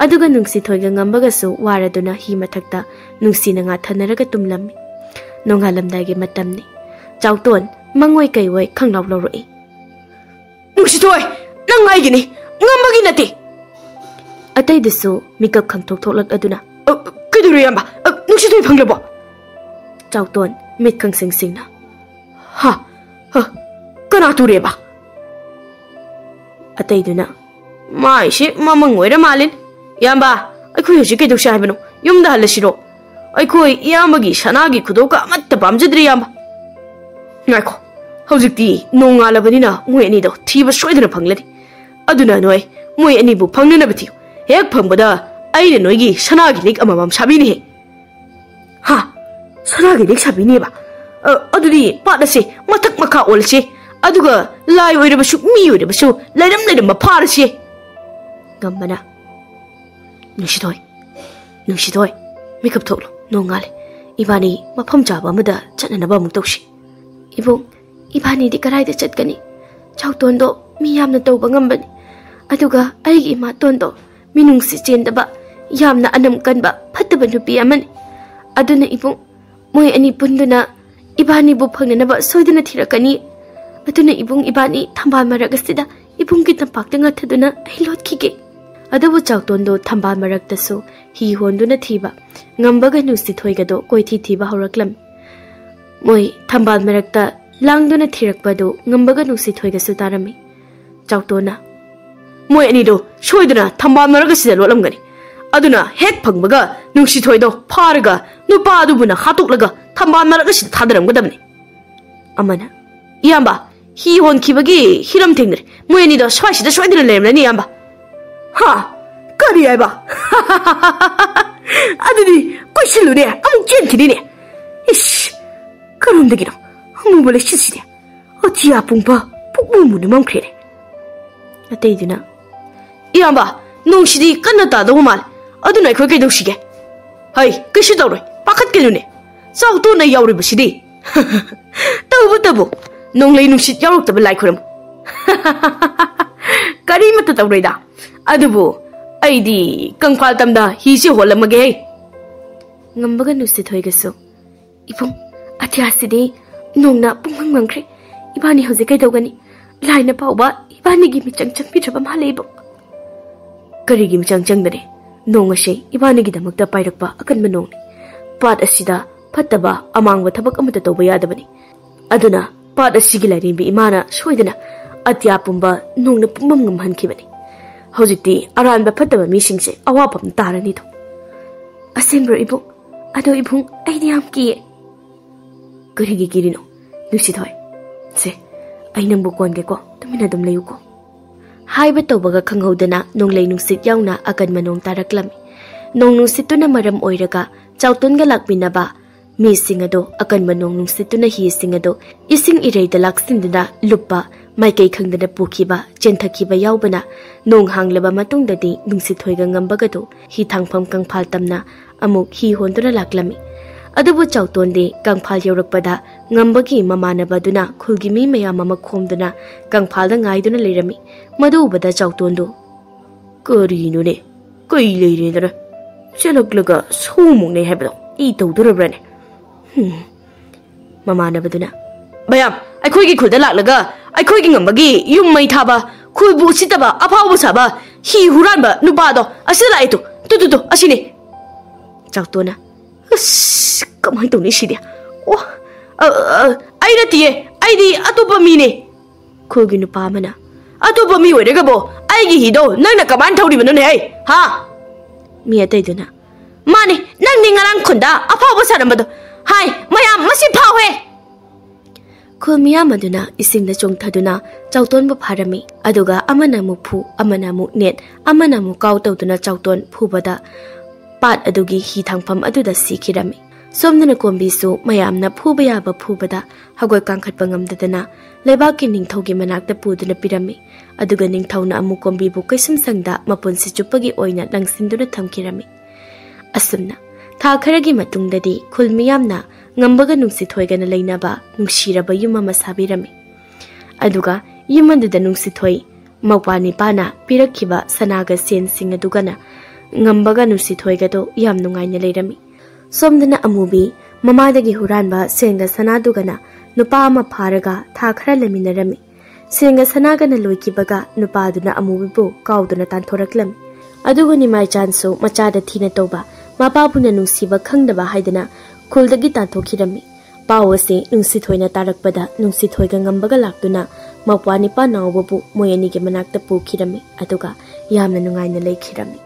ꯑꯗꯨꯒ ꯅꯨꯡꯁꯤꯊꯣꯏꯒ ꯉꯝꯕꯒꯁꯨ ꯋꯥꯔꯗꯨꯅ ꯍꯤ ꯃꯊꯛꯇ ꯅꯨꯡꯁꯤꯅ ꯉꯥꯊꯅꯔꯒ ꯇꯨꯝꯂꯝꯃꯤ꯫ ꯅꯣꯡꯉꯥꯜꯂꯝꯗꯥꯏꯒꯤ ꯃꯇꯝꯅꯤ꯫ ꯆꯥꯎꯇꯣꯟ ꯃꯪꯑꯣꯏ ꯀꯩꯑꯣꯏ ꯈꯪꯂꯥꯎ ꯂꯧꯔꯛꯏ꯫ "ꯅꯨꯡꯁꯤꯊꯣꯏ, ꯅꯪ ꯑꯩꯒꯤꯅꯤ, ꯉꯝꯕꯒꯤ ꯅꯠꯇꯦ!" ꯑꯇꯩꯗꯨꯁꯨ ꯃꯤꯀꯞ ꯈꯪꯊꯣꯛ ꯊꯣꯛꯂꯛꯂꯗꯨꯅ, "ꯑ, ꯀꯩꯗꯧꯔꯦ ꯏꯌꯥꯝꯕ? ꯑ, ꯅꯨꯡꯁꯤꯊꯣꯏ ꯐꯪꯂꯕꯣ?" ꯆꯥꯎꯇꯣꯟ ꯃꯤꯠ ꯈꯪꯁꯤꯡ ꯁꯤꯡꯅ, "ꯍꯥ? ꯍ? ꯀꯅꯥ ꯇꯨꯔꯦꯕ?" ꯑꯇꯩꯗꯨꯅ, "ꯃꯥꯏꯁꯦ ꯃꯃꯪ ꯑꯣꯏꯔ ꯃꯥꯜꯂꯤꯅꯦ꯫ ꯏꯌꯥꯝꯕ, ꯑꯩꯈꯣꯏ ꯍꯧꯖꯤꯛ ꯀꯩꯗꯧꯁꯦ ꯍꯥꯏꯕꯅꯣ? ꯌꯨꯝꯗ ꯍꯜꯂꯁꯤꯔꯣ? ꯑꯩꯈꯣꯏ ꯏꯌꯥꯝꯕꯒꯤ ꯁꯅꯥꯒꯤ ꯈꯨꯗꯣꯞꯀ ꯑꯃꯠꯇ ꯄꯥꯝꯖꯗ꯭ꯔꯦ, ꯏꯌꯥꯝꯕ꯫" "ꯉꯥꯏꯈꯣ, ꯍꯧꯖꯤꯛꯇꯤ ꯅꯣꯡꯉꯥꯜꯂꯕꯅꯤꯅ ꯃꯣꯏ ꯑꯅꯤꯗꯣ ꯊꯤꯕ ꯁꯣꯏꯗꯅ ꯐꯪꯂꯅꯤ꯫ ꯑꯗꯨꯅ ꯅꯣꯏ ꯃꯣꯏ ꯑꯅꯤꯕꯨ ꯐꯪꯅꯅꯕ ꯊꯤꯌꯨ꯫ ꯍꯦꯛ ꯐꯪꯕꯗ ꯑꯩꯅ ꯅꯣꯏꯒꯤ ꯁꯅꯥꯒꯤ ꯂꯤꯛ ꯑꯃꯃꯝ ꯁꯥꯕꯤꯅꯤꯍꯦ꯫" "ꯍꯥ? ꯁꯅꯥꯒꯤ ꯂꯤꯛ ꯁꯥꯕꯤꯅꯦꯕ? ꯑ, ꯑꯗꯨꯗꯤ ꯄꯥꯠ ꯑꯁꯦ ꯃꯊꯛ ꯃꯈꯥ ꯑꯣꯜꯂꯁꯦ꯫ ꯑꯗꯨꯒ ꯂꯥꯏ ꯑꯣꯏꯔꯕꯁꯨ ꯃꯤ ꯑꯣꯏꯔꯕꯁꯨ ꯂꯩꯔꯝ ꯂꯩꯔꯝꯕ ꯐꯥꯔꯁꯦ꯫" ꯉꯝꯕꯅ, "ꯅꯨꯡꯁꯤꯊꯣꯏ, ꯅꯨꯡꯁꯤꯊꯣꯏ, ꯃꯤꯀꯞ ꯊꯣꯛꯂꯣ, ꯅꯣꯡꯉꯥꯜꯂꯦ꯫ ꯏꯕꯥꯅꯤ ꯃꯐꯝ ꯆꯥꯕ ꯑꯃꯗ ꯆꯠꯅꯅꯕ ꯑꯃꯨꯛ ꯇꯧꯁꯤ꯫ ꯏꯕꯨꯡ, ꯏꯕꯥꯅꯤꯗꯤ ꯀꯗꯥꯏꯗ ꯆꯠꯀꯅꯤ? ꯆꯥꯎꯇꯣꯟꯗꯣ ꯃꯤ ꯌꯥꯝꯅ ꯇꯧꯕ ꯉꯝꯕꯅꯤ, ꯑꯗꯨꯒ ꯑꯩꯒꯤ ꯏꯃꯥꯇꯣꯟꯗꯣ ꯃꯤꯅꯨꯡꯁꯤ ꯆꯦꯟꯗꯕ, ꯌꯥꯝꯅ ꯑꯅꯝ ꯀꯟꯕ ꯐꯠꯇꯕ ꯅꯨꯄꯤ ꯑꯃꯅꯤ꯫ ꯑꯗꯨꯅ ꯏꯕꯨꯡ, ꯃꯣꯏ ꯑꯅꯤ ꯄꯨꯟꯗꯨꯅ ꯏꯕꯥꯅꯤꯕꯨ ꯐꯪꯅꯅꯕ ꯁꯣꯏꯗꯅ ꯊꯤꯔꯛꯀꯅꯤ꯫ ꯑꯗꯨꯅ ꯏꯕꯨꯡ, ꯏꯕꯥꯅꯤ ꯊꯝꯕꯥꯜ ꯃꯔꯛ ꯑꯁꯤꯗ ꯏꯕꯨꯡꯒꯤ ꯇꯝꯄꯥꯛꯇ ꯉꯠꯊꯗꯨꯅ ꯑꯩ ꯂꯣꯠꯈꯤꯒꯦ꯫ ꯑꯗꯨꯕꯨ ꯆꯥꯎꯇꯣꯟꯗꯣ ꯊꯝꯕꯥꯜ ꯃꯔꯛꯇꯁꯨ ꯍꯤ ꯍꯣꯟꯗꯨꯅ ꯊꯤꯕ, ꯉꯝꯕꯒ ꯅꯨꯡꯁꯤꯊꯣꯏꯒꯗꯣ ꯀꯣꯏꯊꯤ ꯊꯤꯕ ꯍꯧꯔꯛꯂꯝꯃꯤ꯫ ꯃꯣꯏ ꯊꯝꯕꯥꯜ ꯃꯔꯛꯇ ꯂꯥꯡꯗꯨꯅ ꯊꯤꯔꯛꯄꯗꯨ ꯉꯝꯕꯒ ꯅꯨꯡꯁꯤꯊꯣꯏꯒꯁꯨ ꯇꯥꯔꯝꯃꯤ꯫ ꯆꯥꯎꯇꯣꯟꯅ, "ꯃꯣꯏ ꯑꯅꯤꯗꯣ ꯁꯣꯏꯗꯅ ꯊꯝꯕꯥꯜ ꯃꯔꯛ ꯑꯁꯤꯗ ꯂꯣꯠꯂꯝꯒꯅꯤ꯫ ꯑꯗꯨꯅ ꯍꯦꯛ ꯐꯪꯕꯒ ꯅꯨꯡꯁꯤꯊꯣꯏꯗꯣ ꯐꯥꯔꯒ ꯅꯨꯄꯥ ꯑꯗꯨꯕꯨꯅ ꯍꯥꯠꯇꯣꯛꯂꯒ ꯊꯝꯕꯥꯜ ꯃꯔꯛ ꯑꯁꯤꯗ ꯊꯥꯗꯔꯝꯒꯗꯕꯅꯤ꯫" ꯑꯃꯅ, "ꯏꯌꯥꯝꯕ, ꯍꯤ ꯍꯣꯟꯈꯤꯕꯒꯤ ꯍꯤꯔꯝ ꯊꯦꯡꯅꯔꯦ꯫ ꯃꯣꯏ ꯑꯅꯤꯗꯣ ꯁ꯭ꯋꯥꯏꯁꯤꯗ ꯁꯣꯏꯗꯅ ꯂꯩꯔꯝꯂꯅꯤ, ꯏꯌꯥꯝꯕ꯫" "ꯍꯥ? ꯀꯔꯤ ꯍꯥꯏꯕ? ꯑꯗꯨꯗꯤ ꯀꯣꯏꯁꯤꯜꯂꯨꯅꯦ, ꯑꯃꯨꯛ ꯆꯦꯟꯈꯤꯅꯤꯅꯦ꯫ ꯏꯁ, ꯀꯔꯣꯝꯗꯒꯤꯅꯣ ꯑꯃꯨꯕ ꯂꯩꯆꯤꯠꯁꯤꯗꯤ? ꯑꯇꯤꯌꯥ ꯄꯨꯝꯕ ꯄꯨꯛꯃꯨ ꯃꯨꯅ ꯃꯝꯈ꯭ꯔꯦꯅꯦ꯫" ꯑꯇꯩꯗꯨꯅ, "ꯏꯌꯥꯝꯕ, ꯅꯣꯡꯁꯤꯗꯤ ꯀꯟꯅ ꯇꯥꯗꯧꯕ ꯃꯥꯜꯂꯦ꯫ ꯑꯗꯨꯅ ꯑꯩꯈꯣꯏ ꯀꯩꯗꯧꯁꯤꯒꯦ?" "ꯍꯩ, ꯀꯩꯁꯨ ꯇꯧꯔꯣꯏ, ꯄꯥꯈꯠꯀꯅꯨꯅꯦ꯫ ꯆꯥꯎꯇꯣꯟꯅ ꯌꯥꯎꯔꯤꯕꯁꯤꯗꯤ꯫" "ꯇꯧꯕꯇꯕꯨ ꯅꯣꯡꯂꯩ ꯅꯨꯡꯁꯤꯠ ꯌꯥꯎꯔꯛꯇꯕ ꯂꯥꯏ ꯈꯨꯔꯨꯝꯃꯨ꯫" "ꯀꯔꯤꯃꯠꯇ ꯇꯧꯔꯣꯏꯗ꯫ ꯑꯗꯨꯕꯨ ꯑꯩꯗꯤ ꯀꯪꯐꯥꯜ ꯇꯝꯗ ꯍꯤꯁꯦ ꯍꯣꯜꯂꯝꯃꯒꯦ ꯍꯩ꯫" ꯉꯝꯕꯒ ꯅꯨꯡꯁꯤꯊꯣꯏꯒꯁꯨ, "ꯏꯕꯨꯡ, ꯑꯇꯤꯌꯥꯁꯤꯗꯤ ꯅꯣꯡꯅ ꯄꯨꯡꯃꯝ ꯃꯝꯈ꯭ꯔꯦ꯫ ꯏꯕꯥꯅꯤ ꯍꯧꯖꯤꯛ ꯀꯩꯗꯧꯒꯅꯤ? ꯂꯥꯏꯅ ꯐꯥꯎꯕ ꯏꯕꯥꯅꯤꯒꯤ ꯃꯤꯆꯪ ꯆꯪꯕꯤꯗ꯭ꯔꯕ ꯃꯥꯜꯂꯦ ꯏꯕꯨꯡ꯫" "ꯀꯔꯤꯒꯤ ꯃꯤꯆꯪ ꯆꯪꯗꯅꯤ? ꯅꯣꯡ ꯑꯁꯤ ꯏꯕꯥꯅꯤꯒꯤꯗꯃꯛꯇ ꯄꯥꯏꯔꯛꯄ ꯑꯀꯟꯕ ꯅꯣꯡꯅꯤ꯫ ꯄꯥꯠ ꯑꯁꯤꯗ ꯐꯠꯇꯕ ꯑꯃꯥꯡꯕ ꯊꯕꯛ ꯑꯃꯠꯇ ꯇꯧꯕ ꯌꯥꯗꯕꯅꯤ꯫ ꯑꯗꯨꯅ ꯄꯥꯠ ꯑꯁꯤꯒꯤ ꯂꯥꯏꯔꯦꯝꯕꯤ ꯏꯃꯥꯅ ꯁꯣꯏꯗꯅ ꯑꯇꯤꯌꯥ ꯄꯨꯝꯕ ꯅꯣꯡꯅ ꯄꯨꯝꯃꯝ ꯉꯝꯍꯟꯈꯤꯕꯅꯤ꯫ ꯍꯧꯖꯤꯛꯇꯤ ꯑꯔꯥꯟꯕ ꯐꯠꯇꯕ ꯃꯤꯁꯤꯡꯁꯦ ꯑꯋꯥꯐꯝ ꯇꯥꯔꯅꯤꯗꯣ꯫" "ꯑꯁꯦꯡꯕ꯭ꯔꯣ ꯏꯕꯨꯡ? ꯑꯗꯣ ꯏꯕꯨꯡ, ꯑꯩꯗꯤ ꯌꯥꯝ ꯀꯤꯌꯦ꯫" "ꯀꯔꯤꯒꯤ ꯀꯤꯔꯤꯅꯣ, ꯅꯨꯡꯁꯤꯊꯣꯏ? ꯁꯦ, ꯑꯩ ꯅꯪꯕꯨ ꯀꯣꯟꯒꯦꯀꯣ, ꯇꯨꯃꯤꯟꯅ ꯑꯗꯨꯝ ꯂꯩꯌꯨꯀꯣ꯫" ꯍꯥꯏꯕ ꯇꯧꯕꯒ ꯈꯪꯍꯧꯗꯅ ꯅꯣꯡꯂꯩ ꯅꯨꯡꯁꯤꯠ ꯌꯥꯎꯅ ꯑꯀꯟꯕ ꯅꯣꯡ ꯇꯥꯔꯛꯂꯝꯃꯤ꯫ ꯅꯣꯡ ꯅꯨꯡꯁꯤꯠꯇꯨꯅ ꯃꯔꯝ ꯑꯣꯏꯔꯒ ꯆꯥꯎꯇꯣꯟꯒ ꯂꯥꯛꯃꯤꯟꯅꯕ ꯃꯤꯁꯤꯡ ꯑꯗꯣ ꯑꯀꯟꯕ ꯅꯣꯡ ꯅꯨꯡꯁꯤꯠꯇꯨꯅ ꯍꯤꯁꯤꯡ ꯑꯗꯣ ꯏꯁꯤꯡ ꯏꯔꯩꯗ ꯂꯥꯛꯁꯤꯟꯗꯨꯅ ꯂꯨꯞꯄ, ꯃꯥꯏꯀꯩ ꯈꯪꯗꯅ ꯄꯨꯈꯤꯕ, ꯆꯦꯟꯊꯈꯤꯕ ꯌꯥꯎꯕꯅ, ꯅꯣꯡ ꯍꯥꯡꯂꯕ ꯃꯇꯨꯡꯗꯗꯤ ꯅꯨꯡꯁꯤꯊꯣꯏꯒ ꯉꯝꯕꯒꯗꯣ ꯍꯤ ꯊꯥꯡꯐꯝ ꯀꯪꯐꯥꯜ ꯇꯝꯅ ꯑꯃꯨꯛ ꯍꯤ ꯍꯣꯟꯗꯨꯅ ꯂꯥꯛꯂꯝꯃꯤ꯫ ꯑꯗꯨꯕꯨ ꯆꯥꯎꯇꯣꯟꯗꯤ ꯀꯪꯐꯥꯜ ꯌꯧꯔꯛꯄꯗ ꯉꯝꯕꯒꯤ ꯃꯃꯥꯟꯅꯕꯗꯨꯅ ꯈꯨꯜꯒꯤ ꯃꯤ ꯃꯌꯥꯝ ꯑꯃ ꯈꯣꯝꯗꯨꯅ ꯀꯪꯐꯥꯜꯗ ꯉꯥꯏꯗꯨꯅ ꯂꯩꯔꯝꯃꯤ꯫ ꯃꯗꯨ ꯎꯕꯗ ꯆꯥꯎꯇꯣꯟꯗꯨ, "ꯀꯔꯤꯅꯣꯅꯦ? ꯀꯩ ꯂꯩꯔꯦꯗꯅ? ꯆꯦꯜꯂꯛꯂꯒ ꯁꯧꯃꯨꯛꯅꯩ ꯍꯥꯏꯕꯗꯣ ꯑꯩ ꯇꯧꯗꯣꯔꯕ꯭ꯔꯥꯅꯦ?" ꯍꯨꯝ꯫ ꯃꯃꯥꯟꯅꯕꯗꯨꯅ, "ꯃꯌꯥꯝ, ꯑꯩꯈꯣꯏꯒꯤ ꯈꯨꯜꯗ ꯂꯥꯛꯂꯒ ꯑꯩꯈꯣꯏꯒꯤ ꯉꯝꯕꯒꯤ ꯌꯨꯝ ꯃꯩ ꯊꯥꯕ, ꯈꯨꯜꯕꯨ ꯎꯁꯤꯠꯇꯕ, ꯑꯐꯥꯎꯕ ꯁꯥꯕ, ꯍꯤ ꯍꯨꯔꯥꯟꯕ ꯅꯨꯄꯥꯗꯣ ꯑꯁꯤꯗ ꯂꯥꯛꯑꯦ ꯇꯨ, ꯇꯨ, ꯇꯨ, ꯇꯨ, ꯑꯁꯤꯅꯤ꯫" ꯆꯥꯎꯇꯣꯟꯅ, "ꯑꯁ, ꯀꯃꯥꯏꯅ ꯇꯧꯅꯤ ꯁꯤꯗꯤ? ꯑꯣ, ꯑ, ꯑ, ꯑꯩ ꯅꯠꯇꯤꯌꯦ, ꯑꯩꯗꯤ ꯑꯇꯣꯞꯄ ꯃꯤꯅꯦ꯫" ꯈꯨꯜꯒꯤ ꯅꯨꯄꯥ ꯑꯃꯅ, "ꯑꯇꯣꯞꯄ ꯃꯤ ꯑꯣꯏꯔꯒꯕꯣ ꯑꯩꯒꯤ ꯍꯤꯗꯣ ꯅꯪꯅ ꯀꯃꯥꯏꯅ ꯊꯧꯔꯤꯕꯅꯣꯅꯦ ꯍꯩ? ꯍꯥ?" ꯃꯤ ꯑꯇꯩꯗꯨꯅ, "ꯃꯥꯅꯤ, ꯅꯪꯅꯤ ꯉꯔꯥꯡ ꯈꯨꯟꯗ ꯑꯐꯥꯎꯕ ꯁꯥꯔꯝꯕꯗꯣ꯫ ꯍꯥꯏ, ꯃꯌꯥꯝ ꯃꯁꯤ ꯐꯥꯎꯍꯦ!" ꯈꯨꯜ ꯃꯤꯌꯥꯝ ꯑꯗꯨꯅ ꯏꯁꯤꯡꯗ ꯆꯣꯡꯊꯗꯨꯅ ꯆꯥꯎꯇꯣꯟꯕꯨ ꯐꯥꯔꯝꯃꯤ꯫ ꯑꯗꯨꯒ ꯑꯃꯅ ꯑꯃꯨꯛ ꯐꯨ, ꯑꯃꯅ ꯑꯃꯨꯛ ꯅꯦꯠ, ꯑꯃꯅ ꯑꯃꯨꯛ ꯀꯥꯎ ꯇꯧꯗꯨꯅ ꯆꯥꯎꯇꯣꯟ ꯐꯨꯕꯗ ꯄꯥꯠ ꯑꯗꯨꯒꯤ ꯍꯤ ꯊꯥꯡꯐꯝ ꯑꯗꯨꯗ ꯁꯤꯈꯤꯔꯝꯃꯤ꯫ ꯁꯣꯝꯗꯅ ꯀꯣꯝꯕꯤꯁꯨ ꯃꯌꯥꯝꯅ ꯐꯨꯕ ꯌꯥꯕ ꯐꯨꯕꯗ ꯍꯧꯒꯠ ꯀꯥꯡꯈꯠꯄ ꯉꯝꯗꯗꯅ ꯂꯩꯕꯥꯛꯀꯤ ꯅꯤꯡꯊꯧꯒꯤ ꯃꯅꯥꯛꯇ ꯄꯨꯗꯨꯅ ꯄꯤꯔꯝꯃꯤ꯫ ꯑꯗꯨꯒ ꯅꯤꯡꯊꯧꯅ ꯑꯃꯨꯛ ꯀꯣꯝꯕꯤꯕꯨ ꯀꯩꯁꯨꯝꯁꯪꯗ ꯃꯄꯨꯟꯁꯤ ꯆꯨꯞꯄꯒꯤ ꯑꯣꯏꯅ ꯂꯪꯁꯤꯟꯗꯨꯅ ꯊꯝꯈꯤꯔꯝꯃꯤ꯫ ꯑꯁꯨꯝꯅ ꯊꯥ ꯈꯔꯒꯤ ꯃꯇꯨꯡꯗꯗꯤ ꯈꯨꯜ ꯃꯤꯌꯥꯝꯅ ꯉꯝꯕꯒ ꯅꯨꯡꯁꯤꯊꯣꯏꯒꯅ ꯂꯩꯅꯕ ꯅꯨꯡꯁꯤꯔꯕ ꯌꯨꯝ ꯑꯃ ꯁꯥꯕꯤꯔꯝꯃꯤ꯫ ꯑꯗꯨꯒ ꯌꯨꯝ ꯑꯗꯨꯗ ꯅꯨꯡꯁꯤꯊꯣꯏ ꯃꯧꯄ꯭ꯋꯥ ꯅꯤꯄꯥꯅ ꯄꯤꯔꯛꯈꯤꯕ ꯁꯅꯥꯒ ꯁꯦꯟꯁꯤꯡ ꯑꯗꯨꯒꯅ ꯉꯝꯕꯒ ꯅꯨꯡꯁꯤꯊꯣꯏꯒꯗꯣ ꯌꯥꯝ ꯅꯨꯡꯉꯥꯏꯅ ꯂꯩꯔꯝꯃꯤ꯫ ꯁꯣꯝꯗꯅ ꯑꯃꯨꯕꯤ ꯃꯃꯥꯗꯒꯤ ꯍꯨꯔꯥꯟꯕ ꯁꯦꯟꯒ ꯁꯅꯥꯗꯨꯒꯅ ꯅꯨꯄꯥ ꯑꯃ ꯐꯥꯔꯒ ꯊꯥ ꯈꯔ ꯂꯩꯃꯤꯟꯅꯔꯝꯃꯤ꯫ ꯁꯦꯟꯒ ꯁꯅꯥꯒꯅ ꯂꯣꯏꯈꯤꯕꯒ ꯅꯨꯄꯥꯗꯨꯅ ꯑꯃꯨꯕꯤꯕꯨ ꯀꯥꯎꯗꯨꯅ ꯇꯥꯟꯊꯣꯔꯛꯂꯝꯃꯤ꯫ ꯑꯗꯨꯕꯨ ꯅꯤꯃꯥꯏꯆꯥꯟꯁꯨ ꯃꯆꯥꯗ ꯊꯤꯅ ꯇꯧꯕ, ꯃꯄꯥꯕꯨꯅ ꯅꯨꯡꯁꯤꯕ ꯈꯪꯗꯕ ꯍꯥꯏꯗꯅ ꯈꯨꯜꯗꯒꯤ ꯇꯥꯟꯊꯣꯛꯈꯤꯔꯝꯃꯤ꯫ ꯄꯥꯎ ꯑꯁꯤ ꯅꯨꯡꯁꯤꯊꯣꯏꯅ ꯇꯥꯔꯛꯄꯗ ꯅꯨꯡꯁꯤꯊꯣꯏꯒ ꯉꯝꯕꯒ ꯂꯥꯛꯇꯨꯅ ꯃꯧꯄ꯭ꯋꯥ ꯅꯤꯄꯥ ꯅꯥꯎꯕꯕꯨ ꯃꯣꯏ ꯑꯅꯤꯒꯤ ꯃꯅꯥꯛꯇ ꯄꯨꯈꯤꯔꯝꯃꯤ꯫ ꯑꯗꯨꯒ ꯌꯥꯝꯅ ꯅꯨꯡꯉꯥꯏꯅ ꯂꯩꯈꯤꯔꯝꯃꯤ꯫